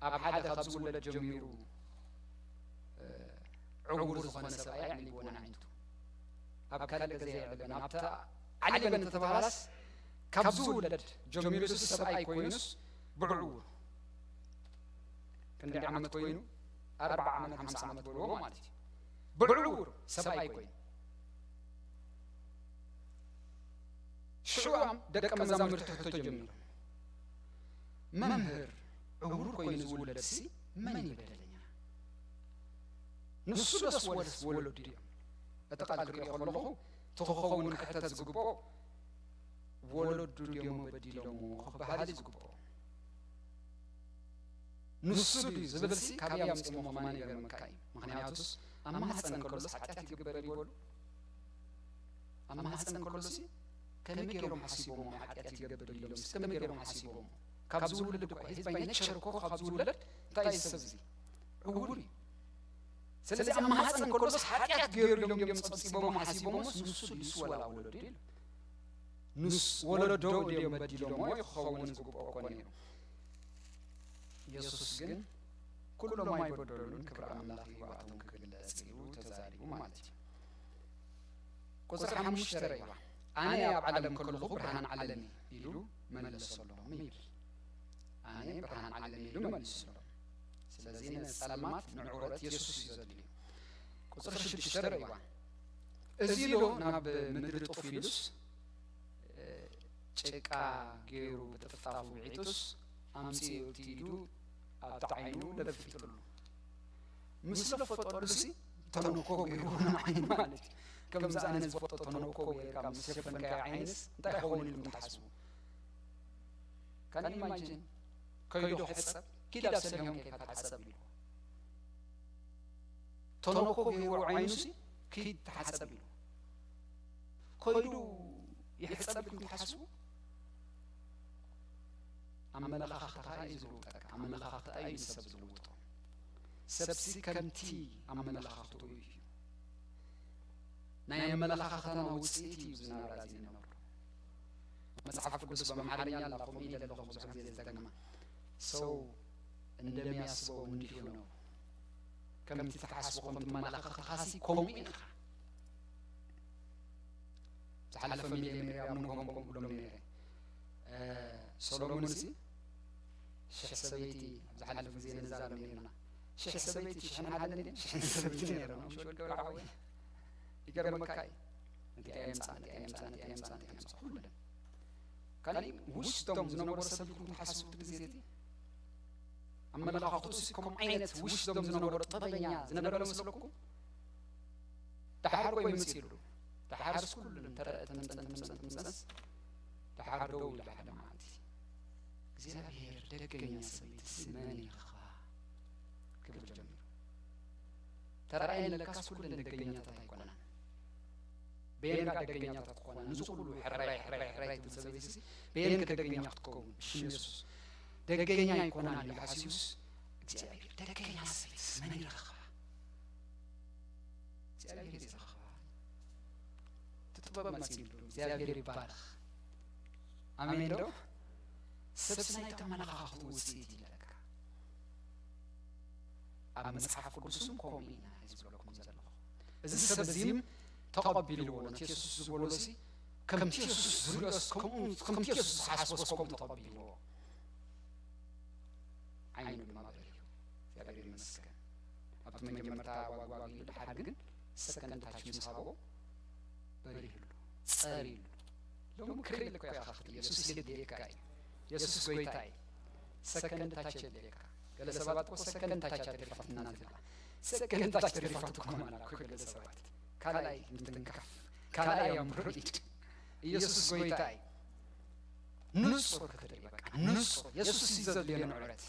ኣብ ሓደ ካብ ዝውለድ ጀሚሩ፣ እ፣ ዕውር ዝኾነ ሰብኣይ ኣዕሊብዎ ንኣዒንቱ። ኣብ ካልእ ገዛ የዕልበን፣ ኣብታ ዓሊበን እንተተባህላስ፣ ካብ ዝውለድ ጀሚሩስ ሰብኣይ ኮይኑስ ብዕውር። ክንደይ ዓመት ኮይኑ? ኣርብዓ ዓመት፣ ሓምሳ ዓመት በልዎ ማለት እዩ። ብዕውር ሰብኣይ ኮይኑ። ሽዑ ደቀ መዛሙርቲ ሕቶ ጀሚሮም፣ መምህር፣ ዕውር ኮይኑ ዝውለድሲ መን እዩ በደለኛ? ንሱ ዶስ ወለስ ወለዱ ድዮም? እቲ ቃል ክሪኦ ከለኹ፣ እቲ ክኸውን ክሕተት ዝግብኦ፣ ወለዱ ድዮም በዲሎምዎ ክበሃል እዩ ዝግብኦ። ንሱ ድዩ ዝብልሲ፣ ካበይ ኣምጺኦሞ ከማን ይገርመካ እዩ። ምኽንያቱስ፣ ኣብ ማህጸን ከሎስ ሓጢኣት ይግበር ይበሉ። ኣብ ማህጸን ከሎሲ፣ ከመይ ገይሮም ሓሲቦሞ ሓጢኣት ይገብር ኢሎምስ፣ ከመይ ገይሮም ሓሲቦሞ? ካብ ዝውለድ እኮ፣ ህዝባይ ነቸር እኮ ካብ ዝውለድ፣ እንታይ እዩ ሰብ እዚ? ዕውር እዩ። ስለዚ ኣብ ማህጸን ከሎስ ሓጢኣት ገይሩ ኢሎም እዮም ጸብጺቦሞ ሓሲቦሞስ፣ ንሱ ድዩስ ወላ ወለዱ ኢሉ። ንስ-፣ ወለዶ ድዮም በዲሎሞ ክኸውን ዝግብኦ እኮ ነይሩ። የሱስ ግን ኩሎም ኣይበደሉን፣ ክብሪ ኣምላኽ እዩ ኣብኣቶም ክግለጽ ኢሉ ተዛሪቡ ማለት እዩ። ቁጽሪ ሓሙሽተ ርእይዋ። ኣነ ኣብ ዓለም ከለኹ ብርሃን ዓለም እዩ ኢሉ መለሰሎም ይብል። ኣነ ብርሃን ዓለም ኢሉ መለሰሎም። ስለዚ ነዚ ጸልማት ንዕውረት የሱስ እዩ ዘድልዩ። ቁጽሪ ሽዱሽተ ርእይዋ። እዚ ዶ ናብ ምድሪ ጡፍ ኢሉስ፣ እ፣ ጭቃ ገይሩ ብጥፍጣፉ ብዒጡስ ኣምጺኡ እቲ ኢዱ ኣብቲ ዓይኑ ለፊጥሉ። ምስ ለፈጠሉሲ ተነኮ ገይሩ ንዓይኑ ማለት እዩ። ከምዚ ኣነ ዝፈልጦ ተነኮ ጌርካ ምስ ሸፈንካዮ ዓይንስ እንታይ ክኸውን ኢልኩም ትሓስቡ? ካን ኢማጂን? ከይዱ ክሕጸብ፣ ኪድ ኣብ ሰሊሆም ኬድካ ተሓጸብ ኢልዎ። ተነኮ ገይሩ ዓይኑሲ ኪድ ተሓጸብ ኢልዎ። ከይዱ ይሕጸብ ኢልኩም ትሓስቡ? ኣመለኻኽታኻ እዩ ዝልውጠካ። ኣመለኻኽታ እዩ ንሰብ ዝልውጦ። ሰብሲ ከምቲ ኣመለኻኽትኡ እዩ። ናይ ኣመለኻኽታና ውጽኢት እዩ እዚ ናብራ እዚ ንነብሮ። መጽሓፍ ቅዱስ ብኣምሓርኛ ኣላ፣ ከምኡ ኢለ ኣለኹ ብዙሕ ግዜ ዝደግማ። ሰው እንደሚያስበው እንዲሁ ነው። ከምቲ ትሓስቦ፣ ከም ትመላኸኽኻሲ ከምኡ ኢኻ። ዝሓለፈ ሚልዮን ኣብ መንጎም ከምኡ ብሎም ነይረ። እ፣ ሰሎሞንሲ ሽሕ ሰበይቲ ኣብ ዝሓለፈ ግዜ ንዛረብ ነይርና። ሽሕ ሰበይቲ፣ ሽሕን ሓደን ድየን? ሽሕን ሰበይቲ ነይረን። ሽወድ ገብረ ሓወይ፣ ይገርመካ እዩ። ነቲኣ የምጻእ፣ ነቲኣ የምጻእ፣ ነቲኣ የምጻእ፣ ነቲኣ የምጻእ፣ ኩለን። ካልእ ውሽጦም ዝነበሩ ሰብ ኢልኩም ትሓስቡ እቲ ግዜ እቲ? ኣመለኻኽትኡስ ከምኡ ዓይነት ውሽጦም ዝነበሩ ጥበበኛ ዝነበረ መስለኩም? ደሓር እኮ ይመጽእ ኢሉ። ደሓርስ ኩሉ ተረ-፣ ትምጽን፣ ትምጽን፣ ትምጽንስ፣ ደሓር ደው ኢሉ ሓደ መዓልቲ፣ እግዚኣብሔር ደገኛ ሰበይትስ መን ይረኽባ? ክብል ጀሚሩ። ተራእየን ለካስ ኩለን ደገኛታት ኣይኮናን። በየንካ ደገኛታት ክኾና? ንዚ ኩሉ ሕራይ፣ ሕራይ፣ ሕራይ ትብል ሰበይትሲ በየንከ ደገኛ ክትከውን? ብሽም የሱስ ደገኛ ኣይኮናን ኢሉ ሓሲቡስ፣ እግዚኣብሔር ደገኛ ሰበይትስ መን ይረኽባ? እግዚኣብሔር እዩ ዝረኽባ። እቲ ጥበብ መጺኡ ኣሎ። እግዚኣብሔር ይባረኽ። ኣሜን ዶ? ሰብሲ ናይ ተመለኻኽቱ ውጽኢት ይብለካ። ኣብ መጽሓፍ ቅዱስም ከምኡ ኢና እዩ ዝብለኩም ዘለኹ። እዚ ሰብ እዚም ተቐቢልዎ፣ ነቲ የሱስ ዝበሎሲ ከምቲ የሱስ ዝርእዮስ ከምኡ፣ ከምቲ የሱስ ዝሓስቦስ ከምኡ ተቐቢልዎ። ዓይኑ ድማ በሪሁ። እግዚኣብሔር ይመስገን። ኣብቲ መጀመርታ ዋግዋግ ኢሉ፣ ድሓር ግን ሰከንድ ታች ምስ ሃቦ በሪህሉ፣ ጸሪሉ። ሎሚ ክሪል እኮ ኢኻ ክትብል፣ የሱስ የድልየካ እዩ። የሱስ ጎይታ እዩ። ሰከንድ ታች የድልየካ። ገለ ሰባት እኮ ሰከንድ ታች ተሪፋትና ዝብላ። ሰከንድ ታች ተሪፋት እኮ ማለት እኮ ገለ ሰባት። ካልኣይ ምትንካፍ፣ ካልኣይ ኣምሮ ኢድ። ኢየሱስ ጎይታ እዩ። ንጹር ክትርኢ በቃ፣ ንጹር። የሱስ እዩ ዘድልዮ ንዕረት።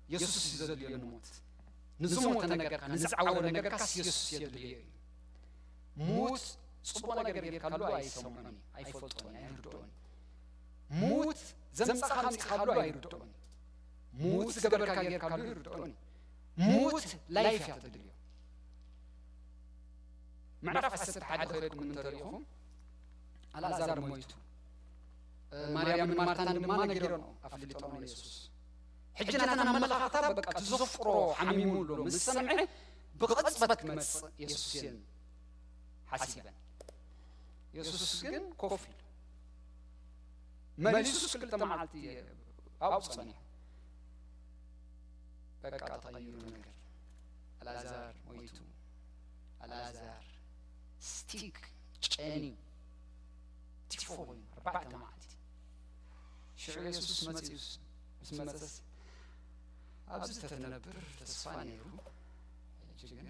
የሱስ እዩ ዘድልዮ ንሞት። ንዝሞተ ነገርካ፣ ንዝዓወረ ነገርካስ የሱስ የድልዮ እዩ። ሙት ጽቡቕ ነገር ጌርካሉ ኣይሰምዖን እዩ፣ ኣይፈልጦን እዩ፣ ኣይርድኦን እዩ። ሙት ዘምጻኻ ኣምጺኻሉ ኣይርድኦን እዩ። ሙት ዝገበርካ ጌርካሉ ይርድኦን እዩ። ሙት ላይፍ እያ ትድልዮ። ምዕራፍ ዓሰርተ ሓደ ከይድኩም እንተሪኢኹም፣ ኣልኣዛር ሞይቱ፣ እ፣ ማርያምን ማርታን ድማ ነጊሮንኦ ኣፍልጦም ንየሱስ። ሕጂ ናተን ኣመለኻኽታ በቃ፣ እቲ ዘፍቅሮ ሓሚሙ ኣሎ ምስ ሰምዐ፣ ብቕጽበት ክመጽእ የሱስ እየን ሓሲበን። የሱስ ግን ኮፍ ኢሉ፣ መሊሱስ ክልተ መዓልቲ ኣብኡ ጸኒሑ። በቃ ተቐይሩ ነገር። ኣልኣዛር ሞይቱ። ኣልኣዛር ስቲክ፣ ጨኒ፣ ቲፎ ኮይኑ ኣርባዕተ መዓልቲ። ሽዑ የሱስ መጺኡስ፣ ምስ መጸስ፣ ኣብዚ ተትነብር ተስፋ ነይሩ። ሕጂ ግን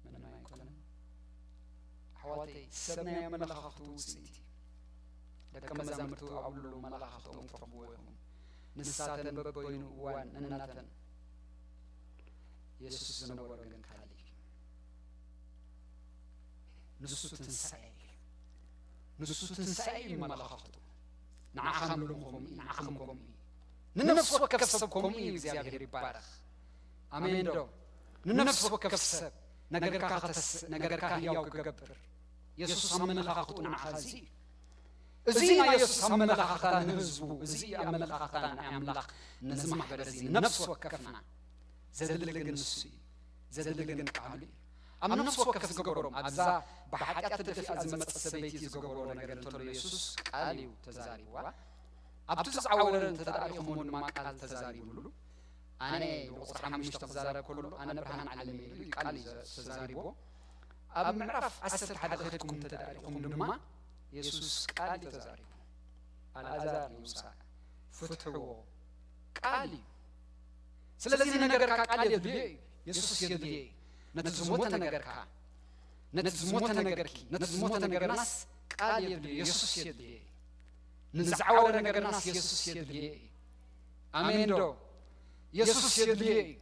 ምንም ኣይኮነን። ኣሕዋተይ፣ ሰብ ናይ ኣመለኻኽቱ ውጽኢት እዩ። ደቀ መዛሙርቱ ኣብ ሉሉ መለኻኽቶም ትረኽብዎ ኢኹም። ንሳተን በበይኑ እዋን ነናተን። የሱስ ዝነበሮ ግን ካልእ እዩ። ንሱ ትንሳኤ እዩ። ንሱ ትንሳኤ እዩ መለኻኽቱ። ንዓኻ ንሎም ከምኡ እዩ፣ ንዓኻ ከምኡ እዩ። ንነፍሲ ወከፍ ሰብ ከምኡ እዩ። እግዚኣብሔር ይባረኽ። ኣሜን ዶ? ንነፍሲ ወከፍ ሰብ ነገርካ ከተስእ፣ ነገርካ ህያው ክገብር። የሱስ ኣመለኻኽቱ ንዓኻ እዚ እዩ። እዚ ናይ የሱስ ኣመለኻኽታ ንህዝቡ፣ እዚ ኣመለኻኽታ ናይ ኣምላኽ ነዚ ማሕበር እዚ፣ ነፍሲ ወከፍና ዘድሊ ግን ንሱ እዩ። ዘድሊ ግን ቃሉ እዩ። ኣብ ነፍሲ ወከፍ ዝገበሮም፣ ኣብዛ ብሓጢኣት ተደፊኣ ዝመጸት ሰበይቲ ዝገበሮ ነገር እንተሎ የሱስ ቃል እዩ ተዛሪብዋ። ኣብቲ ዝዓወረ እንተ ደኣ ኢኹምዎ ድማ ቃል ተዛሪብሉ። ኣነ ብቁጽሪ ሓሙሽተ ክዛረብ ከሎ፣ ኣነ ብርሃን ዓለም እየ ኢሉ ቃል እዩ ተዛሪብዎ። ኣብ ምዕራፍ ዓሰርተ ሓደ ከድኩም እንተ ደኣ ኢኹም ድማ የሱስ ቃል እዩ ተዛሪቡ። ኣልኣዛር ይውጻእ፣ ፍትሕዎ፣ ቃል እዩ። ስለዚ ነገርካ ቃል የድልዮ እዩ። የሱስ የድልዮ እዩ። ነቲ ዝሞተ ነገርካ፣ ነቲ ዝሞተ ነገርኪ፣ ነቲ ዝሞተ ነገርናስ ቃል የድልዮ፣ የሱስ የድልዮ እዩ። ንዝዓወረ ነገርናስ የሱስ የድልዮ እዩ። ኣሜን ዶ? የሱስ የድልዮ እዩ።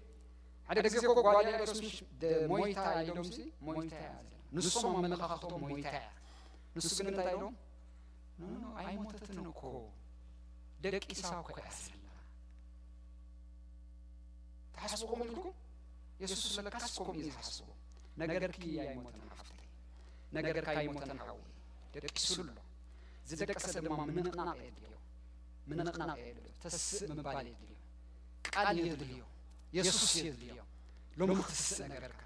ሓደ ግዜ እኮ ጓል ያኢሮስ ምሽ ደ-፣ ሞይታ ኢሎምሲ፣ ሞይታ እያ ዝብል። ንሶም ኣመለኻኽቶም ሞይታ እያ። ንሱ ግን እንታይ ኢሎም? ኖ፣ ኖ፣ ኣይሞተትን እኮ፣ ደቂሳ እኮ እያ ዘላ። ትሓስቡ ከምኡ ኢልኩም? የሱስ ለካስ ከምኡ እዩ ዝሓስቦ። ነገርኪ ኣይሞተን ሓፍተይ፣ ነገርካ ኣይሞተን ሓወይ፣ ደቂሱ ኣሎ። ዝደቀሰ ድማ ምንቕናቕ የድልዮ፣ ምንቕናቕ የድልዮ፣ ተስእ ምባል የድልዮ፣ ቃል የድልዮ፣ የሱስ የድልዮ። ሎሚ ክትስእ ነገርካ።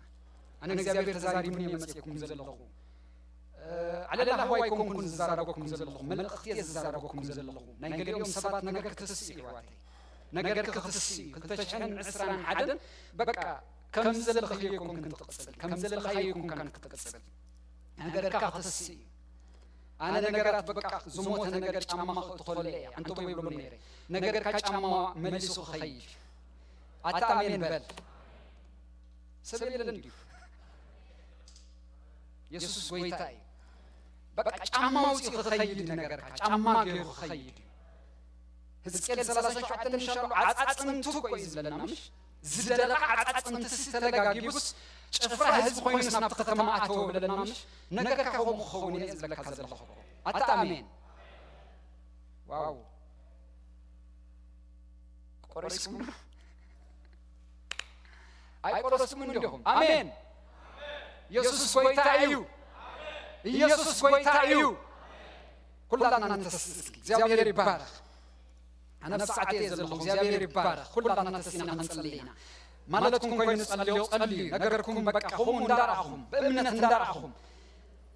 ኣነ እግዚኣብሔር ተዛሪቡኒ እየ መጺእኩም ዘለኹ። ኣለላህዋ ኣይኮንኩን ዝዛረበኩም ዘለኹ፣ መልእኽቲ እየ ዝዛረበኩም ዘለኹ። ናይ ገሊኦም ሰባት ነገር ክትስእ እዩ፣ ኣሕዋተይ። ነገርኪ ክትስእ እዩ። ክልተ ሽሕን ዕስራን ሓደን በቃ ከም ዘለኽዮ ኣይኮንክን ትቕጽል፣ ከም ዘለኻዮ ኣይኮንካን ክትቕጽል። ነገርካ ክትስእ እዩ። ኣነ ነገራት በቃ ዝሞተ ነገር ጫማ ክእትኸሉ እየ፣ ኣንተቦ ይብሎም ነይረ። ነገርካ ጫማ መሊሱ ክኸይድ እዩ። ኣታ ኣሜን በል። ሰብ የለን ድዩ? የሱስ ጎይታ እዩ። በቃ ጫማ ኣውፂኡ ክኸይድ እዩ ነገርካ፣ ጫማ ገይሩ ክኸይድ እዩ። ህዝቅኤል ሰላሳ ሸውዓተ ምሽ ኣሎ፣ ዓፃፅንቱ እኮ እዩ ዝብለና ምሽ? ዝደረቐ ዓፃፅንትስ ተለጋጊቡስ ጭፍራ ህዝቢ ኮይኑስ ናብቲ ከተማ ኣተወ ብለና ምሽ? ነገርካ ከምኡ ክኸውን እየ ዝብለካ ዘለኹ እኮ። ኣታ ኣሜን። ዋው። ቆረስኩም? ኣይቆረስኩም እንዲኹም? ኣሜን። የሱስ ጎይታ እዩ። ኢየሱስ ጎይታ እዩ። ኩላትና ንተስእ እስኪ። እግዚኣብሔር ይባረኽ። ኣነ ኣብ ሰዓት እየ ዘለኹ። እግዚኣብሔር ይባረኽ። ኩላትና ተሲእና ክንጸሊ ኢና። ማለትኩም ኮይኑ ጸልዮ፣ ጸልዩ። ነገርኩም በቃ ከምኡ እንዳረኣኹም፣ ብእምነት እንዳረኣኹም።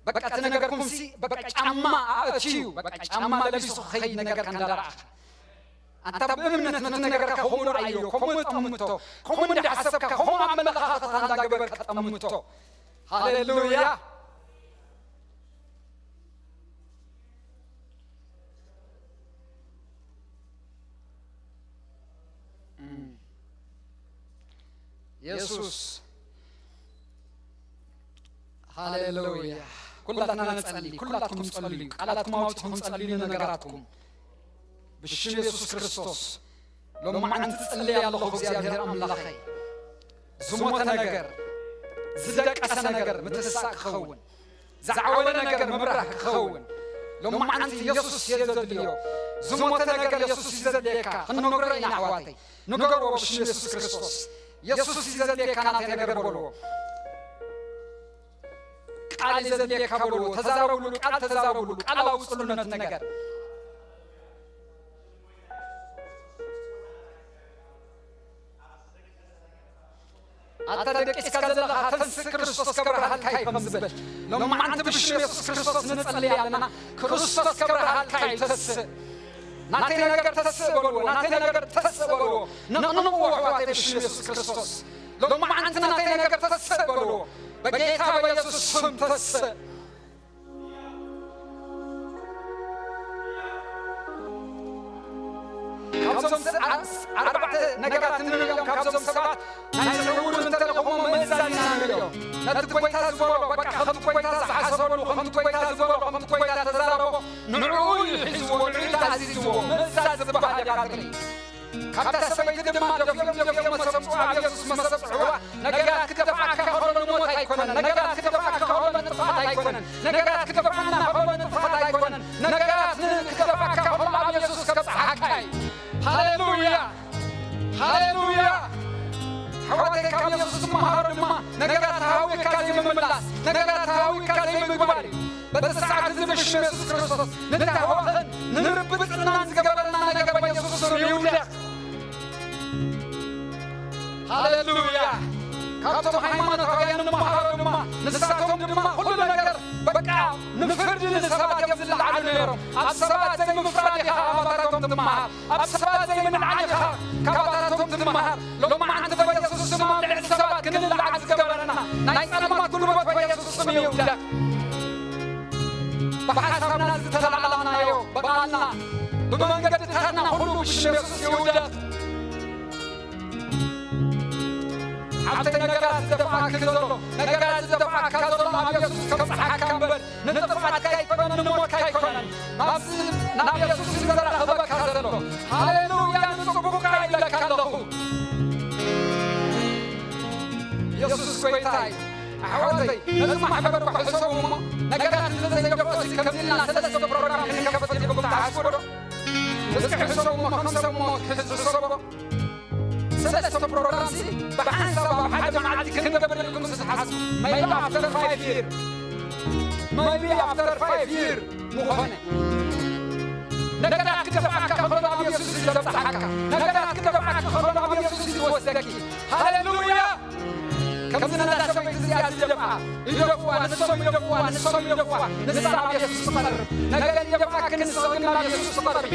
በቃ እቲ ነገርኩም ሲ በቃ ጫማ ኣእትዩ፣ በቃ ጫማ ለቢሱ ክኸይድ ነገርካ እንዳረኣኻ። ኣንታ ብእምነት ነቲ ነገርካ ከምኡ ረኣዮ፣ ከምኡ ጠምቶ፣ ከምኡ እንዳሓሰብካ፣ ከምኡ ኣመለኻኽታ እንዳገበርካ ጠምቶ። ሃሌሉያ። እም። የሱስ። ሃሌሉያ። ኩላትና ንጸሊ፣ ኩላትኩም ጸልዩ፣ ቃላትኩም ኣውጺኹም ጸልዩ ንነገራትኩም። ብሽም የሱስ ክርስቶስ ሎማዓንቲ ጸልየ ኣለኹ። እግዚኣብሔር ኣምላኸይ፣ ዝሞተ ነገር፣ ዝደቀሰ ነገር ምትሳእ ክኸውን፣ ዝዓወለ ነገር ምብራህ ክኸውን፣ ሎማዓንቲ የሱስ እየ ዘድልዮ። ዝሞተ ነገር የሱስ እዩ ዘድልየካ። ክንነግሮ ኢና ኣሕዋተይ። ንገርዎ ብሽም የሱስ ክርስቶስ። የሱስ እዩ ዘድልየካ ናተይ ነገር በልዎ። ቃል እዩ ዘድልየካ በልዎ። ተዛረብሉ፣ ቃል ተዛረብሉ፣ ቃል ኣውፅሉ ነቲ ነገር። ኣታ ደቂስካ ዘለኻ ተንስእ፣ ክርስቶስ ከብርሃልካ እዩ ከም ዝብል። ሎማዓንቲ ብሽም የሱስ ክርስቶስ ንጸልይ ኣለና። ክርስቶስ ከብርሃልካ እዩ። ተስእ። ናተይ ነገር ተስእ በልዎ። ናተይ ነገር ተስእ በልዎ። ነቕንቕዎ ኣሕዋተይ ብሽም የሱስ ክርስቶስ። ሎማዓንቲ ናተይ ነገር ተስእ በልዎ። በጌታ በኢየሱስ ስም ተስእ። ካብዞም ስ-፣ ኣ-፣ ኣርባዕተ ነገራት እንርእዮም ካብዞም ሰባት ናይ ስዕውር እንተለኹሞ ምእዛዝ ኢና ንርእዮ። ነቲ ጐይታ ዝበሎ፣ በቃ ከምቲ ጐይታ ዝሓሰበሉ፣ ከምቲ ጐይታ ዝበሎ፣ ከምቲ ጐይታ ተዛረቦ፣ ንዕኡ እዩ ሒዝዎ፣ ንዕኡ ተኣዚዝዎ። ምእዛዝ ዝበሃል እዩ ቀጽሊ። ካብታ ሰበይቲ ድማ ደፊኦም ደፊኦም መሰብፅዋ ኣብ የሱስ መሰብፅዋ። ነገራት ክደፍኣካ ከሎ ንሞት ኣይኮነን። ነገራት ክደፍኣካ ከሎ ንጥፍኣት ኣይኮነን። ነገራት ክደፍኣና ከሎ ንጥፍኣት ኣይኮነን። ነገራት ን-፣ ክደፍኣካ ከሎ ኣብ የሱስ ከብፅሓካ እዩ። ሃሌሉያ፣ ሃሌሉያ። ኣሕዋተይ፣ ካብ የሱስ ዝመሃሩ ድማ ነገራት ተሃዊካ ዘይምምላስ፣ ነገራት ተሃዊካ ዘይምግባር እዩ። በቲ ሰዓት እዚ ብሽም የሱስ ክርስቶስ ንታህዋኽን ንርብጽናን ዝገበረና ነገር በኢየሱስ ስም ይውደቕ። ሃሌሉያ። ካብቶም ሃይማኖታውያን ንመሃሮ ድማ፣ ንሳቶም ድማ ኩሉ ነገር በቃ ንፍርዲ ንሰባት እዮም ዝለዓሉ ነይሮም። ኣብ ሰባት ዘይምፍራድ ኢኻ ኣባታቶም ትመሃር። ኣብ ሰባት ዘይምልዓል ኢኻ ካባታቶም ትመሃር። ሎማዓንቲ በኢየሱስ ስም ኣብ ልዕሊ ሰባት ክንልዓል ዝገበረና ናይ ጸልማት ጉልበት በኢየሱስ ስም ይውደቕ። ብሓሳብና ዝተላዕላናዮ ብቓልና ብመንገድታትና ኩሉ ብሽም የሱስ ይውደቕ። ኣብቲ ነገራት ዝደፍኣክ ዘሎ፣ ነገራት ዝደፍኣካ ዘሎ ኣብ የሱስ ከብጽሓካ እምበር ንጥፍኣትካ ኣይኮነን፣ ንሞትካ ኣይኮነን። ናብዚ ናብ የሱስ እዩ ዘራኽበካ ዘሎ። ሃሌሉያ፣ ንጽቡቕ ይብለካ ኣለኹ። የሱስ ጎይታ እዩ። ኣሕዋተይ፣ ነዚ ማሕበር ሕሰቡ እሞ፣ ነገራት እንተዘይደፍኦሲ ከምዚ ኢልና ሰለስተ ፕሮግራም ክንከፍት ኢልኩም ትሓስቡ ዶ? እስኪ ሕሰቡ እሞ፣ ከም ሰብ እሞ ሕሰቡ። ሰለስተ ፕሮግራምሲ ብሓንሳብ ኣብ ሓደ መዓልቲ ክንገብር ኢልኩም ትሓስቡ? Maybe after five year፣ maybe after five year ምኾነ። ነገራት ክደፍኣካ ከሎ ኣብ የሱስ እዩ ዘብጽሓካ። ነገራት ክደፍኣካ ከሎ ኣብ የሱስ እዩ ዝወስደኪ። ሃሌሉያ! ከምዚ ነዛ ሰበይቲ እዚኣ ዝደፍኣ፣ ይደፍዋ፣ ንሶም ይደፍዋ፣ ንሶም ይደፍዋ፣ ንሳ ኣብ የሱስ ትቐርብ። ነገር ይደፍኣኪ፣ ንስኺ ግን ናብ የሱስ ትቐርቢ።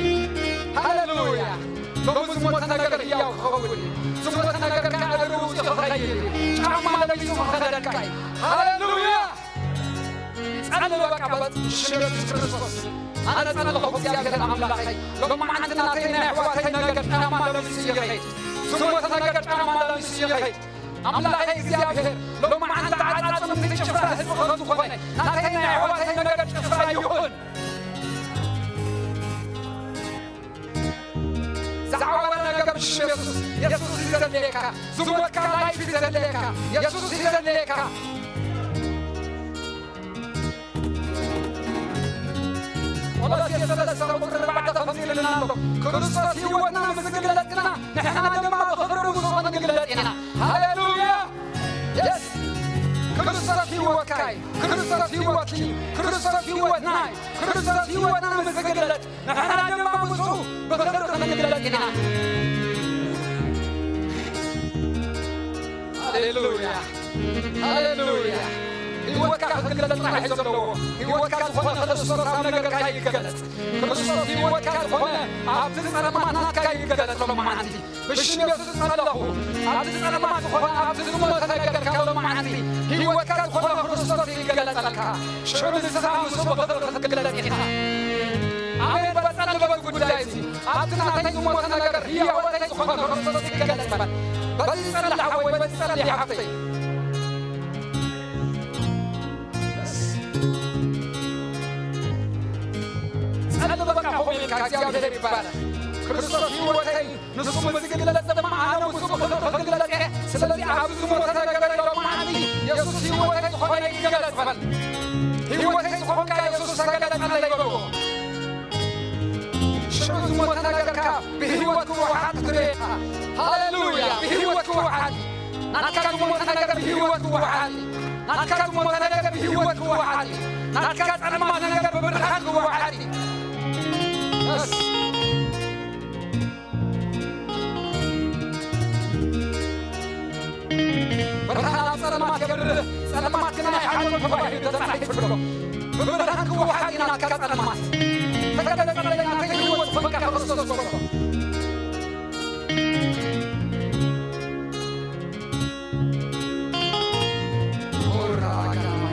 ሃሌሉያ! ሎሚ ዝሞተ ነገር ህያው ክኸውን እዩ። ዝሞተ ነገር ከኣ እግሪ ውጺኡ ክኸይድ እዩ። ጫማ ለቢሱ ክኸደልካ እዩ። ሃሌሉያ! ጸሊ በቃ በል፣ ብሽም የሱስ ክርስቶስ። ኣነ ጸለኹ እግዚኣብሔር ኣምላኸይ፣ ሎማዓንቲ ናተይ ናይ ኣሕዋተይ ነገር ጫማ ለቢሱ ይኸይድ። ዝሞተ ነገር ጫማ ለቢሱ ይኸይድ። ኣምላኸይ እግዚኣብሔር፣ ሎማዓንቲ ዓጻጽምቲ ጭፍራ ህዝቢ ከም ዝኾነ፣ ናተይ ናይ ኣሕዋተይ ነገር ጭፍራ ይኹን። ዝዓወረ ነገር ብሽም የሱስ፣ የሱስ እዩ ዘድልየካ። ዝሞትካ ላይፍ እዩ ዘድልየካ። የሱስ እዩ ዘድልየካ። ቆሎሴ ሰለስተ ቁጽሪ ኣርባዕተ ከምዚ ኢሉና ኣሎ፣ ክርስቶስ ህይወትና ምስ ዝግለጽ ግና፣ ንሕና ድማ ብኽብሪ ምስኡ ክንግለጽ ኢና። ሃሌሉያ! የስ! ክርስቶስ ህይወትካ እዩ። ክርስቶስ ህይወትኪ እዩ። ክርስቶስ ህይወትና እዩ። ክርስቶስ ህይወትና ምስ ዝግለጽ፣ ንሕና ድማ ምስኡ ብኽብሪ ክንግለጽ ኢና። ሃሌሉያ፣ ሃሌሉያ። ህይወትካ ክግለጽ ጥራሕ እዩ ዘለዎ። ህይወትካ ዝኾነ ክርስቶስ ኣብ ነገርካ ይገለጽ። ክርስቶስ ህይወትካ ዝኾነ ኣብቲ ጸልማት ናትካ ይገለጽ። ሎማዓንቲ ብሽም የሱስ ጸለኹ። ኣብቲ ጸልማት ዝኾነ ኣብቲ ዝሞተ ነገርካ ሎማዓንቲ ህይወትካ ዝኾነ ክርስቶስ ይገለጸልካ። ሽዑ ንስኻ ምስኡ ብኽብሪ ክትግለጽ ኢኻ። ኣሜን። በጸሊ በዚ ጉዳይ እዚ ኣብቲ ናተይ ዝሞተ ነገር ህያወተይ ዝኾነ ክርስቶስ ይገለጽ በል። በዚ ጸሊ ሓወይ፣ በዚ ጸሊ ሓፍተይ። ጸሊ በቃ፣ ከምኡ ኢልካ እግዚኣብሔር ይባረክ። ክርስቶስ ህይወተይ ንሱ ምስ ዝግለጽ ድማ ኣነ ምስኡ ክግለጽ እየ። ስለዚ ኣብዚ ዝሞተ ነገር ሎማዓንቲ የሱስ ህይወተይ ዝኾነ ይገለጽ በል። ህይወተይ ዝኾንካ የሱስ ተገለጸለይ በልዎ። ሽዑ ዝሞተ ነገርካ ብህይወት ክወሓጥ ትርኢ ኢኻ። ሃሌሉያ! ብህይወት ክወሓጥ። ናትካ ዝሞተ ነገር ብህይወት ክወሓጥ። ናትካ ዝሞተ ነገር ብህይወት ክወሓጥ። ናትካ ጸልማት ነገር ብብርሃን ክወሓጥ። የስ። ብርሃን ኣብ ጸልማት የብርህ፣ ጸልማት ግና ይሓልፎ ተባሂሉ ተጻሒፉ ኣሎ። ብብርሃን ክወሓጥ ኢና ናትካ ጸልማት። ተገለጸለይ ናተይ ህይወት ዝኾንካ ክርስቶስ በሎ። ኦራ ጋማ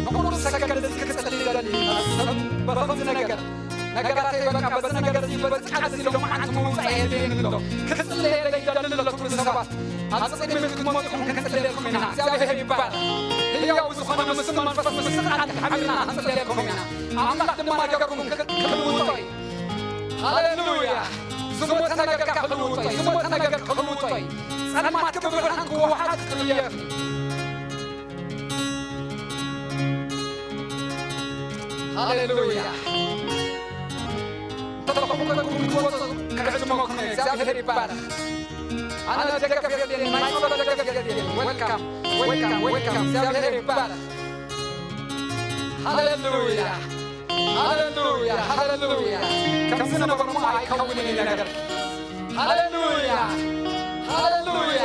ንቑሩብ ሰከንድ እዚ ክጽሊ ይደሊ። በኸምዚ ነገር ነገራተይ በቃ በዚ ነገር እዚ በዚ ቃል እዚ ሎማዓንቲ ምውጻእ የድልየኒ ኣሎ። ክጽለየለይ ይደሊ ኣሎ ትብሉ ሰባት ኣብዚ ቅድሚ ክትመጡ ኢኹም ክንጽለየልኩም ኢና። እግዚኣብሔር ይባረክ። ህያው ዝኾነ ምስ መንፈስ ምስ ቃል ሓቢርና ክንጽለየልኩም ኢና። ኣምላኽ ድማ ነገርኩም ክልውጦ እዩ። ሃሌሉያ። ዝሞተ ነገርካ ክልውጦ እዩ። ዝሞተ ነገር ክልውጦ እዩ። ጸልማት ብብርሃን ክወሓጥ ክትብል እየ። ሃሌሉያ። እንተለኹም ክትወጹ ክዕድመኩም እየ። እግዚኣብሔር ይባረክ። ኣነ ደገፍ የድልየኒ፣ ናይ ጸሎት ደገፍ የድልየኒ። ዌልካም፣ ዌልካም፣ ዌልካም። እግዚኣብሔር ይባረክ። ሃሌሉያ፣ ሃሌሉያ፣ ሃሌሉያ። ከም ዝነበርሞ ኣይከውንን እዩ ነገር። ሃሌሉያ፣ ሃሌሉያ።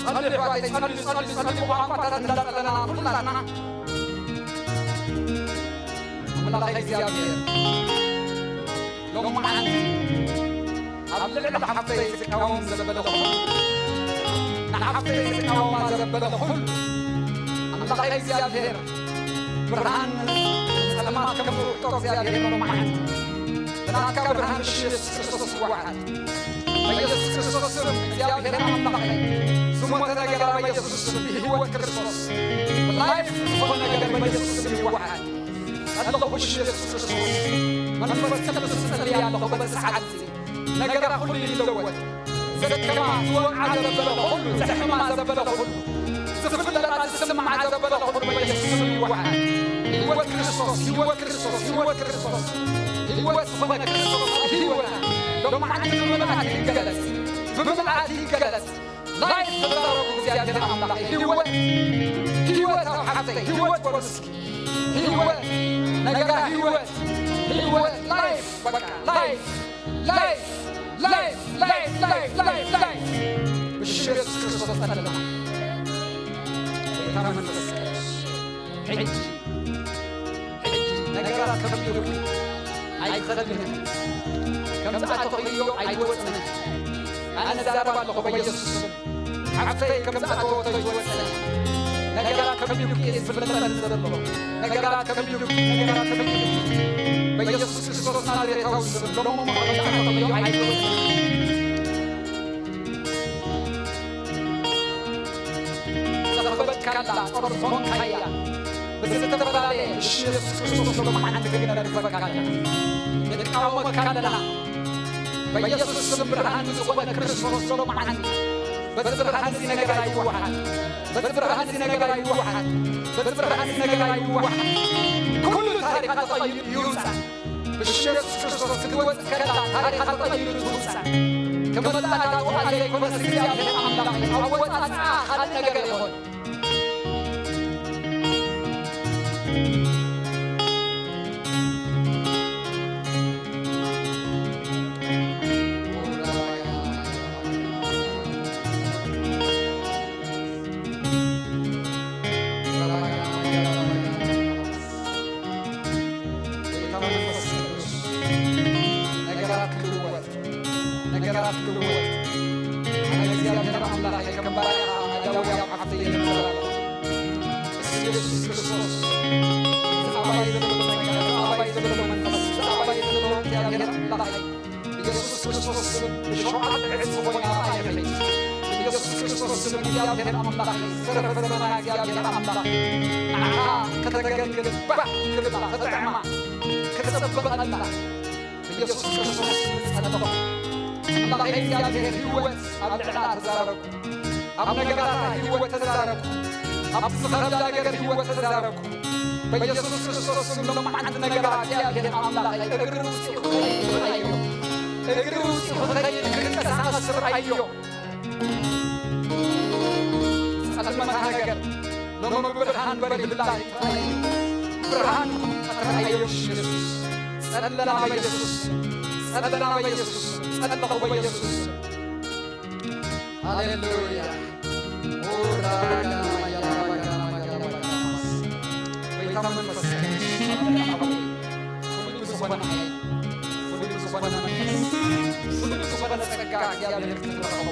ጸልዩ ኣሕዋተይ፣ ጸልዩ፣ ጸልዩ፣ ጸልዩ። ብቋንቋታት እንዳጸለና ኩላትና ኣምላኽ እግዚኣብሔር ሎማዓንቲ ኣብ ልዕሊ ሓፍተይ ዝቃወም ዘበለ ኩሉ፣ ንሓፍተይ ዝቃወማ ዘበለ ኩሉ፣ ኣምላኸይ እግዚኣብሔር ብርሃን ጸልማት ከም ዝውሕጦ እግዚኣብሔር ሎማዓንቲ ብናትካ ብርሃን እሺ የሱስ ክርስቶስ ይወሓድ። በኢየሱስ ክርስቶስ ስም እግዚኣብሔር ኣምላኸይ ዝሞተ ነገር በኢየሱስ ስም ብህይወት ክርስቶስ ላይፍ ዝኾነ ነገር በኢየሱስ ስም ይወሓድ። ጸለኹ እሺ የሱስ ክርስቶስ መንፈስ ቅዱስ ጸልየ ኣለኹ በዚ ሰዓት እዚ ነገራ ኩሉ ይለወጥ። ዘከማ ዝወቕዓ ዘበለ ኩሉ፣ ዘሕምማ ዘበለ ኩሉ፣ ዝፍለጣ ዝስምዓ ዘበለ ኩሉ በኢየሱስ ስም ይወሓድ። ህይወት ክርስቶስ፣ ህይወት ክርስቶስ፣ ህይወት ክርስቶስ፣ ህይወት ዝኾነ ክርስቶስ ኣብ ህይወታ ሎማዓንቲ ብምልኣት ይገለጽ፣ ብምልኣት ይገለጽ። ላይፍ ተዛረቡ እግዚኣብሔር ኣምላኽ ህይወት፣ ህይወት ኣብ ሓፍተይ ህይወት በሉ እስኪ። ህይወት ነገራ ህይወት፣ ህይወት ላይፍ በቃ ላይፍ ላይፍ ላይፍ ላይፍ ላይፍ ላይፍ ላይፍ ብሽም ኢየሱስ ክርስቶስ ጸለና። ጌታ መንፈስ ቅዱስ ሕጂ፣ ሕጂ ነገራት ከቢዱኪ ኣይትኸድን። ከም ዝኣተኽዮ ኣይትወጽን። ኣነ እዛረብ ኣለኹ በኢየሱስ ስም። ሓፍተይ ከም ዝኣተወቶ ኣይትወጽን። ነገራት ከቢዱኪ እዩ ዝፍለጠኒ ዘሎ። ነገራት ከቢዱኪ፣ ነገራት ከቢዱኪ። በኢየሱስ ክርስቶስ ናዝሬታዊ ስም ሎሞ ከም ዝኣተኽዮ ኣይትወጽን። ዘኽበድካላ ጸሎት ዝኾንካያ ብዝተፈላለየ እሺ የሱስ ክርስቶስ ሎማዓንቲ ክነድፈካላ ንቃወመካለና። በኢየሱስ ስም ብርሃን ዝኾነ ክርስቶስ ሎማዓንቲ በዚ ብርሃን እዚ ነገራ ይወሓድ። በዚ ብርሃን እዚ ነገራ ይወሓድ። በዚ ብርሃን እዚ ነገራ ይወሓድ። ኩሉ ታሪኻ ተቐይሩ ይውጻእ። ብሽም የሱስ ክርስቶስ ክትወጽእ ከላ ታሪኻ ተቐይሩ ትውጻእ። ክመጣጣ ዘይኮነስ እግዚኣብሔር ኣምላኽ ኣወጻጽኣ ካልእ ነገር ይኾን። ጌታ መንፈስ ቅዱስ ነገራት ክልወጥ፣ ነገራት ክልወጥ። ኣነ እግዚኣብሔር ኣምላኸ ከም ባርያኻ ኣዳውያ ኣብ ሓፍተይ እገብር ኣለኹ። ኢየሱስ ክርስቶስ፣ ብዛዕባይ ዘሎ ጸጋ፣ ብዛዕባይ ዘሎ መንፈስ፣ ብዛዕባይ ዘሎ እግዚኣብሔር ኣምላኸ፣ ኢየሱስ ክርስቶስ ስም ብሸውዓተ ዕጽ ዝኾይና ኣየኸይ። ኢየሱስ ክርስቶስ ስም እግዚኣብሔር ኣምላኸ፣ ዝተረፈ ዘመና እግዚኣብሔር ኣምላኸ፣ ንዓኻ ከተገልግል ባህ ክብላ፣ ክጥዕማ፣ ክጸብቐላ፣ ብኢየሱስ ክርስቶስ ስም ጸለኹ። ኣምላኸይ እግዚኣብሔር ህይወት ኣብ ልዕላ ተዛረብኩ። ኣብ ነገራታ ህይወት ተዛረብኩ። ኣብ ዝኸብዳ ነገር ህይወት ተዛረብኩ። በኢየሱስ ክርስቶስ ስም ሎማዓንቲ ነገራ እግዚኣብሔር ኣምላኸይ እግሪ ውፅኡ ክኸይድ ርኣዮ። እግሪ ውፅኡ ክኸይድ ክንቀሳቐስ ርኣዮ። ጸልመታ ነገር ሎሚ ብርሃን በሪህላ እዩ። ብርሃን ተራእዮ ኢየሱስ። ጸለና በኢየሱስ። ጸለና በኢየሱስ። ጸለኹ በኢየሱስ። ሃሌሉያ። ኦራጋና ያባጋና ያባጋና። ጌታ መንፈስ ቅዱስ ፍሉይ ዝኾነ ሓይል፣ ፍሉይ ዝኾነ መንፈስ፣ ፍሉይ ዝኾነ ጸጋ እግዚኣብሔር ክትረኸቦ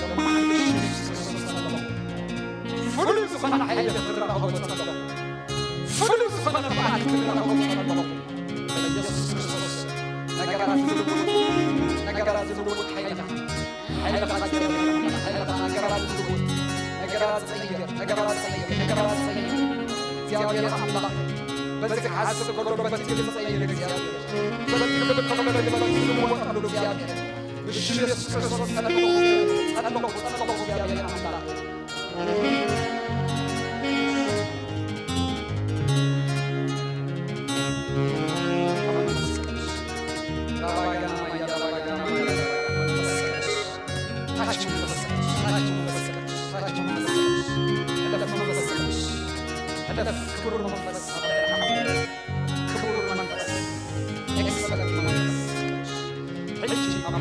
ሎማዓንቲ ኢየሱስ ክርስቶስ ጸለኹ። ፍሉይ ዝኾነ ሓይል ክትረኸቦ ጸለኹ። ፍሉይ ዝኾነ ብቕዓት ክትረኸቦ ጸለኹ። በኢየሱስ ክርስቶስ ነገራት ዝልውጥ፣ ነገራት ዝልውጥ ሓይልኻ፣ ሓይልኻ እግዚኣብሔር፣ ሓይልኻ ነገራት ዝልውጥ፣ ነገራት ዝቕይር፣ ነገራት ዝቕይር፣ ነገራት ዝቕይር እግዚኣብሔር ኣምላኽ በዚ ክሓስብ ከሎ በቲ ክብል ዝቕይር እግዚኣብሔር፣ በቲ ክብል ከሎ በቲ ዝልወጠሉ እግዚኣብሔር ብሽም ኢየሱስ ክርስቶስ ጸለኹ፣ ጸለኹ፣ ጸለኹ እግዚኣብሔር ኣምላኽ።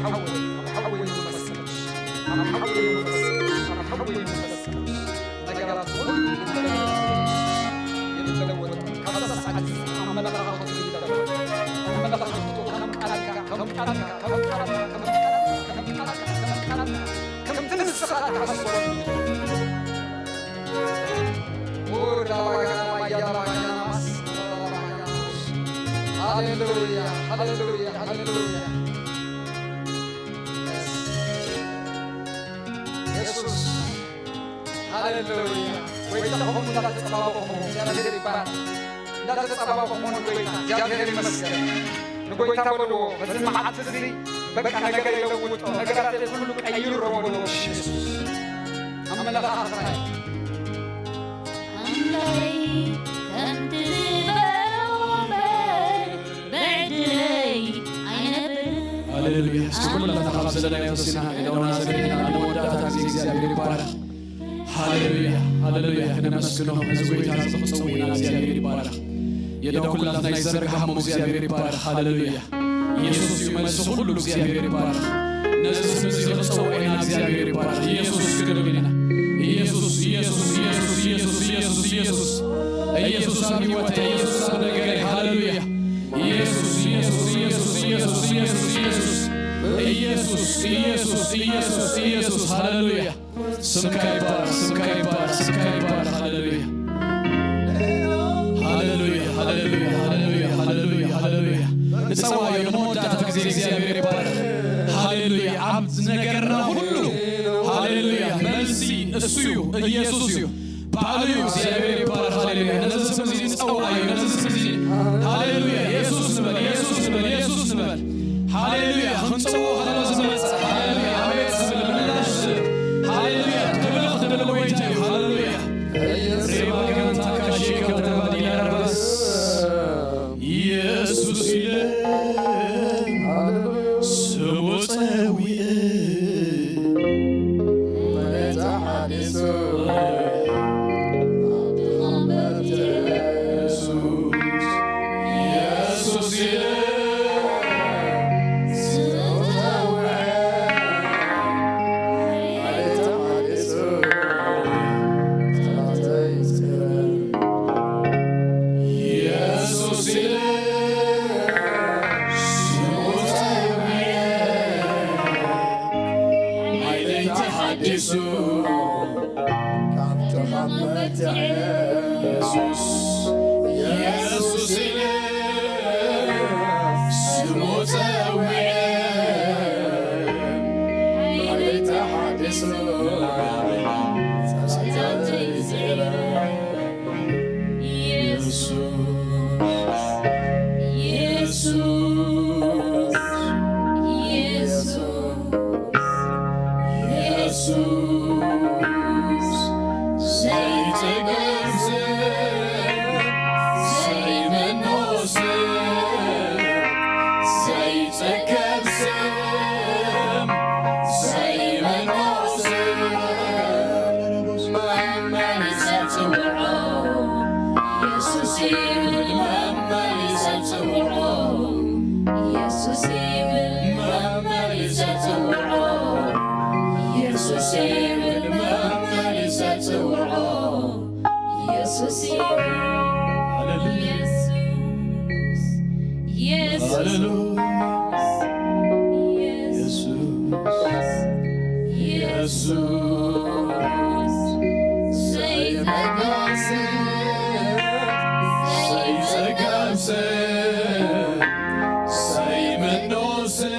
ሓወይ፣ ኣብ ሓወይ መንፈስ ቅዱስ፣ ኣብ ሓወይ መንፈስ ቅዱስ፣ ኣብ ሓወይ መንፈስ ቅዱስ፣ ነገራት ሁሉ ይለወጥ። ካብ እዛ ሰዓት እዚ ኣመለኻኽቱ ይለወጥ። ኣመለኻኽቱ ከም ቃልካ፣ ከም ቃልካ፣ ከም ቃልካ፣ ከም ቃልካ፣ ከም ቃልካ፣ ከም ቃልካ፣ ከምቲ ንስኻ ትሓስቦ ሃሌሉያ፣ ሃሌሉያ፣ ሃሌሉያ፣ ሃሌሉያ። የሱስ፣ ሃሌሉያ። ጎይታ ኹም እንዳተጸባበኹም፣ እግዚኣብሔር ይባረክ። እንዳተጸባበኹም ንጎይታ፣ እግዚኣብሔር ይመስገን። ንጎይታ በልዎ፣ በዚ መዓልቲ እዚ በቃ ነገር ይለውጦ፣ ነገራት ኩሉ ቀይሮ በልዎ። እሺ፣ የሱስ ኣምላኽ ኣኽራይ። ኣምላኸይ፣ ከምቲ ዝበሎ እምበር ብዕድለይ ኣይነብርን። ሃሌሉያ። እስኪ ኩላትና ካብ ዘለናዮ ተሲና ኢዶና ዘርጊሕና ንመወዳእታ ግዜ እግዚኣብሔር ይባረኽ። ሃሌሉያ፣ ሃሌሉያ። ክነመስግኖ ነዚ ጎይታ እዚ ክጸውዕና እግዚኣብሔር ይባረኽ። የዶ ኩላትና ይዘርግሓሞ እግዚኣብሔር ይባረኽ። ሃሌሉያ። ኢየሱስ እዩ መልሲ ኩሉ። እግዚኣብሔር ይባረኽ። ነዚ ስም እዚ ክጸውዕ ኢና። እግዚኣብሔር ይባረኽ። ኢየሱስ ክንብል ኢና። ኢየሱስ፣ ኢየሱስ፣ ኢየሱስ፣ ኢየሱስ፣ ኢየሱስ፣ ኢየሱስ። ኢየሱስ ኣብ ህይወተይ፣ ኢየሱስ ኣብ ነገረይ። ሃሌሉያ። ኢየሱስ፣ ኢየሱስ፣ ኢየሱስ፣ ኢየሱስ፣ ኢየሱስ፣ ኢየሱስ። ኢየሱስ፣ ኢየሱስ፣ ኢየሱስ፣ ኢየሱስ። ሃሌሉያ። ስምካ ይባረኽ፣ ስምካ ይባረኽ፣ ስምካ ይባረኽ። ሃሌሉያ። ሃሌሉያ፣ ሃሌሉያ፣ ሃሌሉያ፣ ሃሌሉያ፣ ሃሌሉያ። ንጸዋዮ ንመወዳእታ ግዜ እግዚኣብሔር ይባረኽ። ሃሌሉያ። ኣብ ነገርና ሁሉ ሃሌሉያ። መልሲ እሱ እዩ፣ ኢየሱስ እዩ። ባዕሉ እዩ እግዚኣብሔር ይባረኽ። ሃሌሉያ። ነዚ ስም እዚ ንጸዋዮ፣ ነዚ ስም እዚ ሃሌሉያ። ኢየሱስ ንበል፣ ኢየሱስ ንበል፣ ኢየሱስ ንበል። ሃሌሉያ። ክንጽውዖ ከሎ ዝመጽእ፣ ሃሌሉያ፣ ኣቤት ዝብል ምላሽ ዝህብ፣ ሃሌሉያ፣ ክብሪ ክብሪ ጎይታ እዩ። ሃሌሉያ። ሬባ ጋንታ ካሼካ ተባዲላ ረባስ። ኢየሱስ ኢለ ስሙ ጸዊዐ። ሓይለይ ተሓዲሱ ካብቶም ኣብ መትዐ የሱስ፣ የሱስ ኢለ ስሙ ጸዊዐ። ሓይለይ ተሓዲሱ ጸብጻብተይ ዝዕረ። ኢየሱስ፣ ኢየሱስ፣ ኢየሱስ፣ ኢየሱስ፣ ዘይጸገብ ስም፣ ዘይመኖ ስም፣ ዘይጸገብ ስም፣ ዘይመኖ ስም፣ መመሊሰ ጽውዖ። ኢየሱስ ይብል መመሊሰ ጽውዖ። ኢየሱስ ይብል መመሊሰ ጽውዖ። ኢየሱስ ይብል መመሊሰ ጽውዖ። ኢየሱስ ይብል። ሃሌሉያ። ኢየሱስ፣ ኢየሱስ፣ ሃሌሉያ። ኢየሱስ፣ ኢየሱስ፣ ኢየሱስ፣ ዘይጠገብ ስም፣ ዘይጸገብ ስም፣ ዘይመኖ ስም፣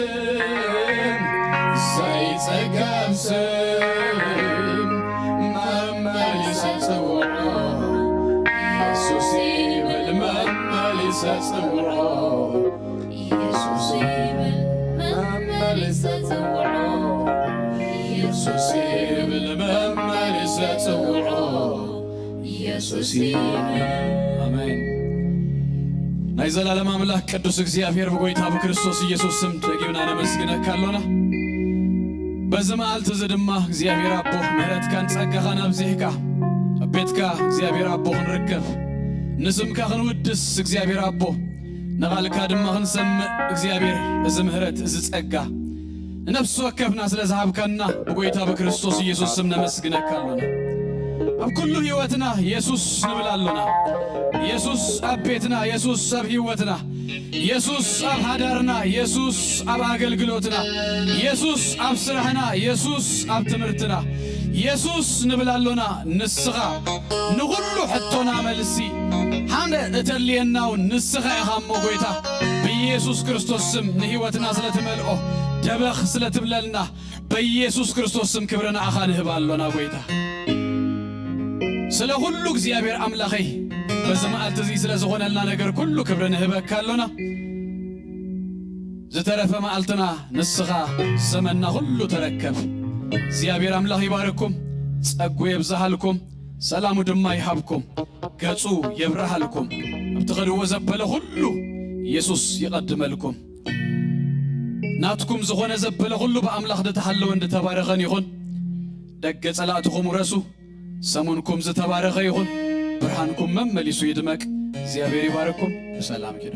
ዘይጸገብ ስም፣ መመሊሰ ጽውዖ። ኢየሱስ ይብል መመሊሰ ጽውዖ። ኢየሱስ ይብል መመሊሰ ጽውዖ። ኢየሱስ ይብል መመሊሰ ጽውዖ። ኢየሱስ ይብል። ኣሜን። ናይ ዘላለም ኣምላኽ ቅዱስ እግዚኣብሔር ብጎይታ ብክርስቶስ ኢየሱስ ስም ደጊምና ነመስግነካ ኣሎና። በዚ መዓልቲ እዚ ድማ እግዚኣብሔር ኣቦ ምሕረትካን ጸጋኻን ኣብዚሕካ ኣብ ቤትካ እግዚኣብሔር ኣቦ ክንርከብ ንስምካ ክንውድስ እግዚኣብሔር ኣቦ ንቓልካ ድማ ክንሰምዕ እግዚኣብሔር እዚ ምሕረት እዚ ጸጋ ነፍሲ ወከፍና ስለ ዝሃብካና ብጎይታ ብክርስቶስ ኢየሱስ ስም ነመስግነካ ኣሎና። ኣብ ኩሉ ህይወትና የሱስ ንብል ኣሎና። የሱስ ኣብ ቤትና፣ የሱስ ኣብ ህይወትና፣ የሱስ ኣብ ሓዳርና፣ የሱስ ኣብ ኣገልግሎትና፣ የሱስ ኣብ ስራሕና፣ የሱስ ኣብ ትምህርትና፣ የሱስ ንብል ኣሎና። ንስኻ ንኹሉ ሕቶና መልሲ ሓደ እተድልየና እውን ንስኻ ኢኻ እሞ ጎይታ፣ ብኢየሱስ ክርስቶስ ስም ንህይወትና ስለ ትመልኦ፣ ደበኽ ስለ ትብለልና፣ በኢየሱስ ክርስቶስ ስም ክብሪ ንኣኻ ንህብ ኣሎና ጎይታ። ስለ ኩሉ እግዚኣብሔር ኣምላኸይ፣ በዚ መዓልቲ እዚ ስለ ዝኾነልና ነገር ኩሉ ክብሪ ንህበካ ኣሎና። ዝተረፈ መዓልትና ንስኻ ዘመንና ኩሉ ተረከብ። እግዚኣብሔር ኣምላኽ ይባርኩም፣ ጸጉ የብዝሃልኩም፣ ሰላሙ ድማ ይሃብኩም፣ ገጹ የብርሃልኩም። ኣብ ትኸድዎ ዘበለ ኩሉ ኢየሱስ ይቐድመልኩም። ናትኩም ዝኾነ ዘበለ ኩሉ ብኣምላኽ ዝተሓለወን ዝተባረኸን ይኹን። ደገ ጸላእትኹም ውረሱ። ሰሙንኩም ዝተባረኸ ይኹን። ብርሃንኩም መመሊሱ ይድመቅ። እግዚኣብሔር ይባርኩም። ብሰላም ኪዱ።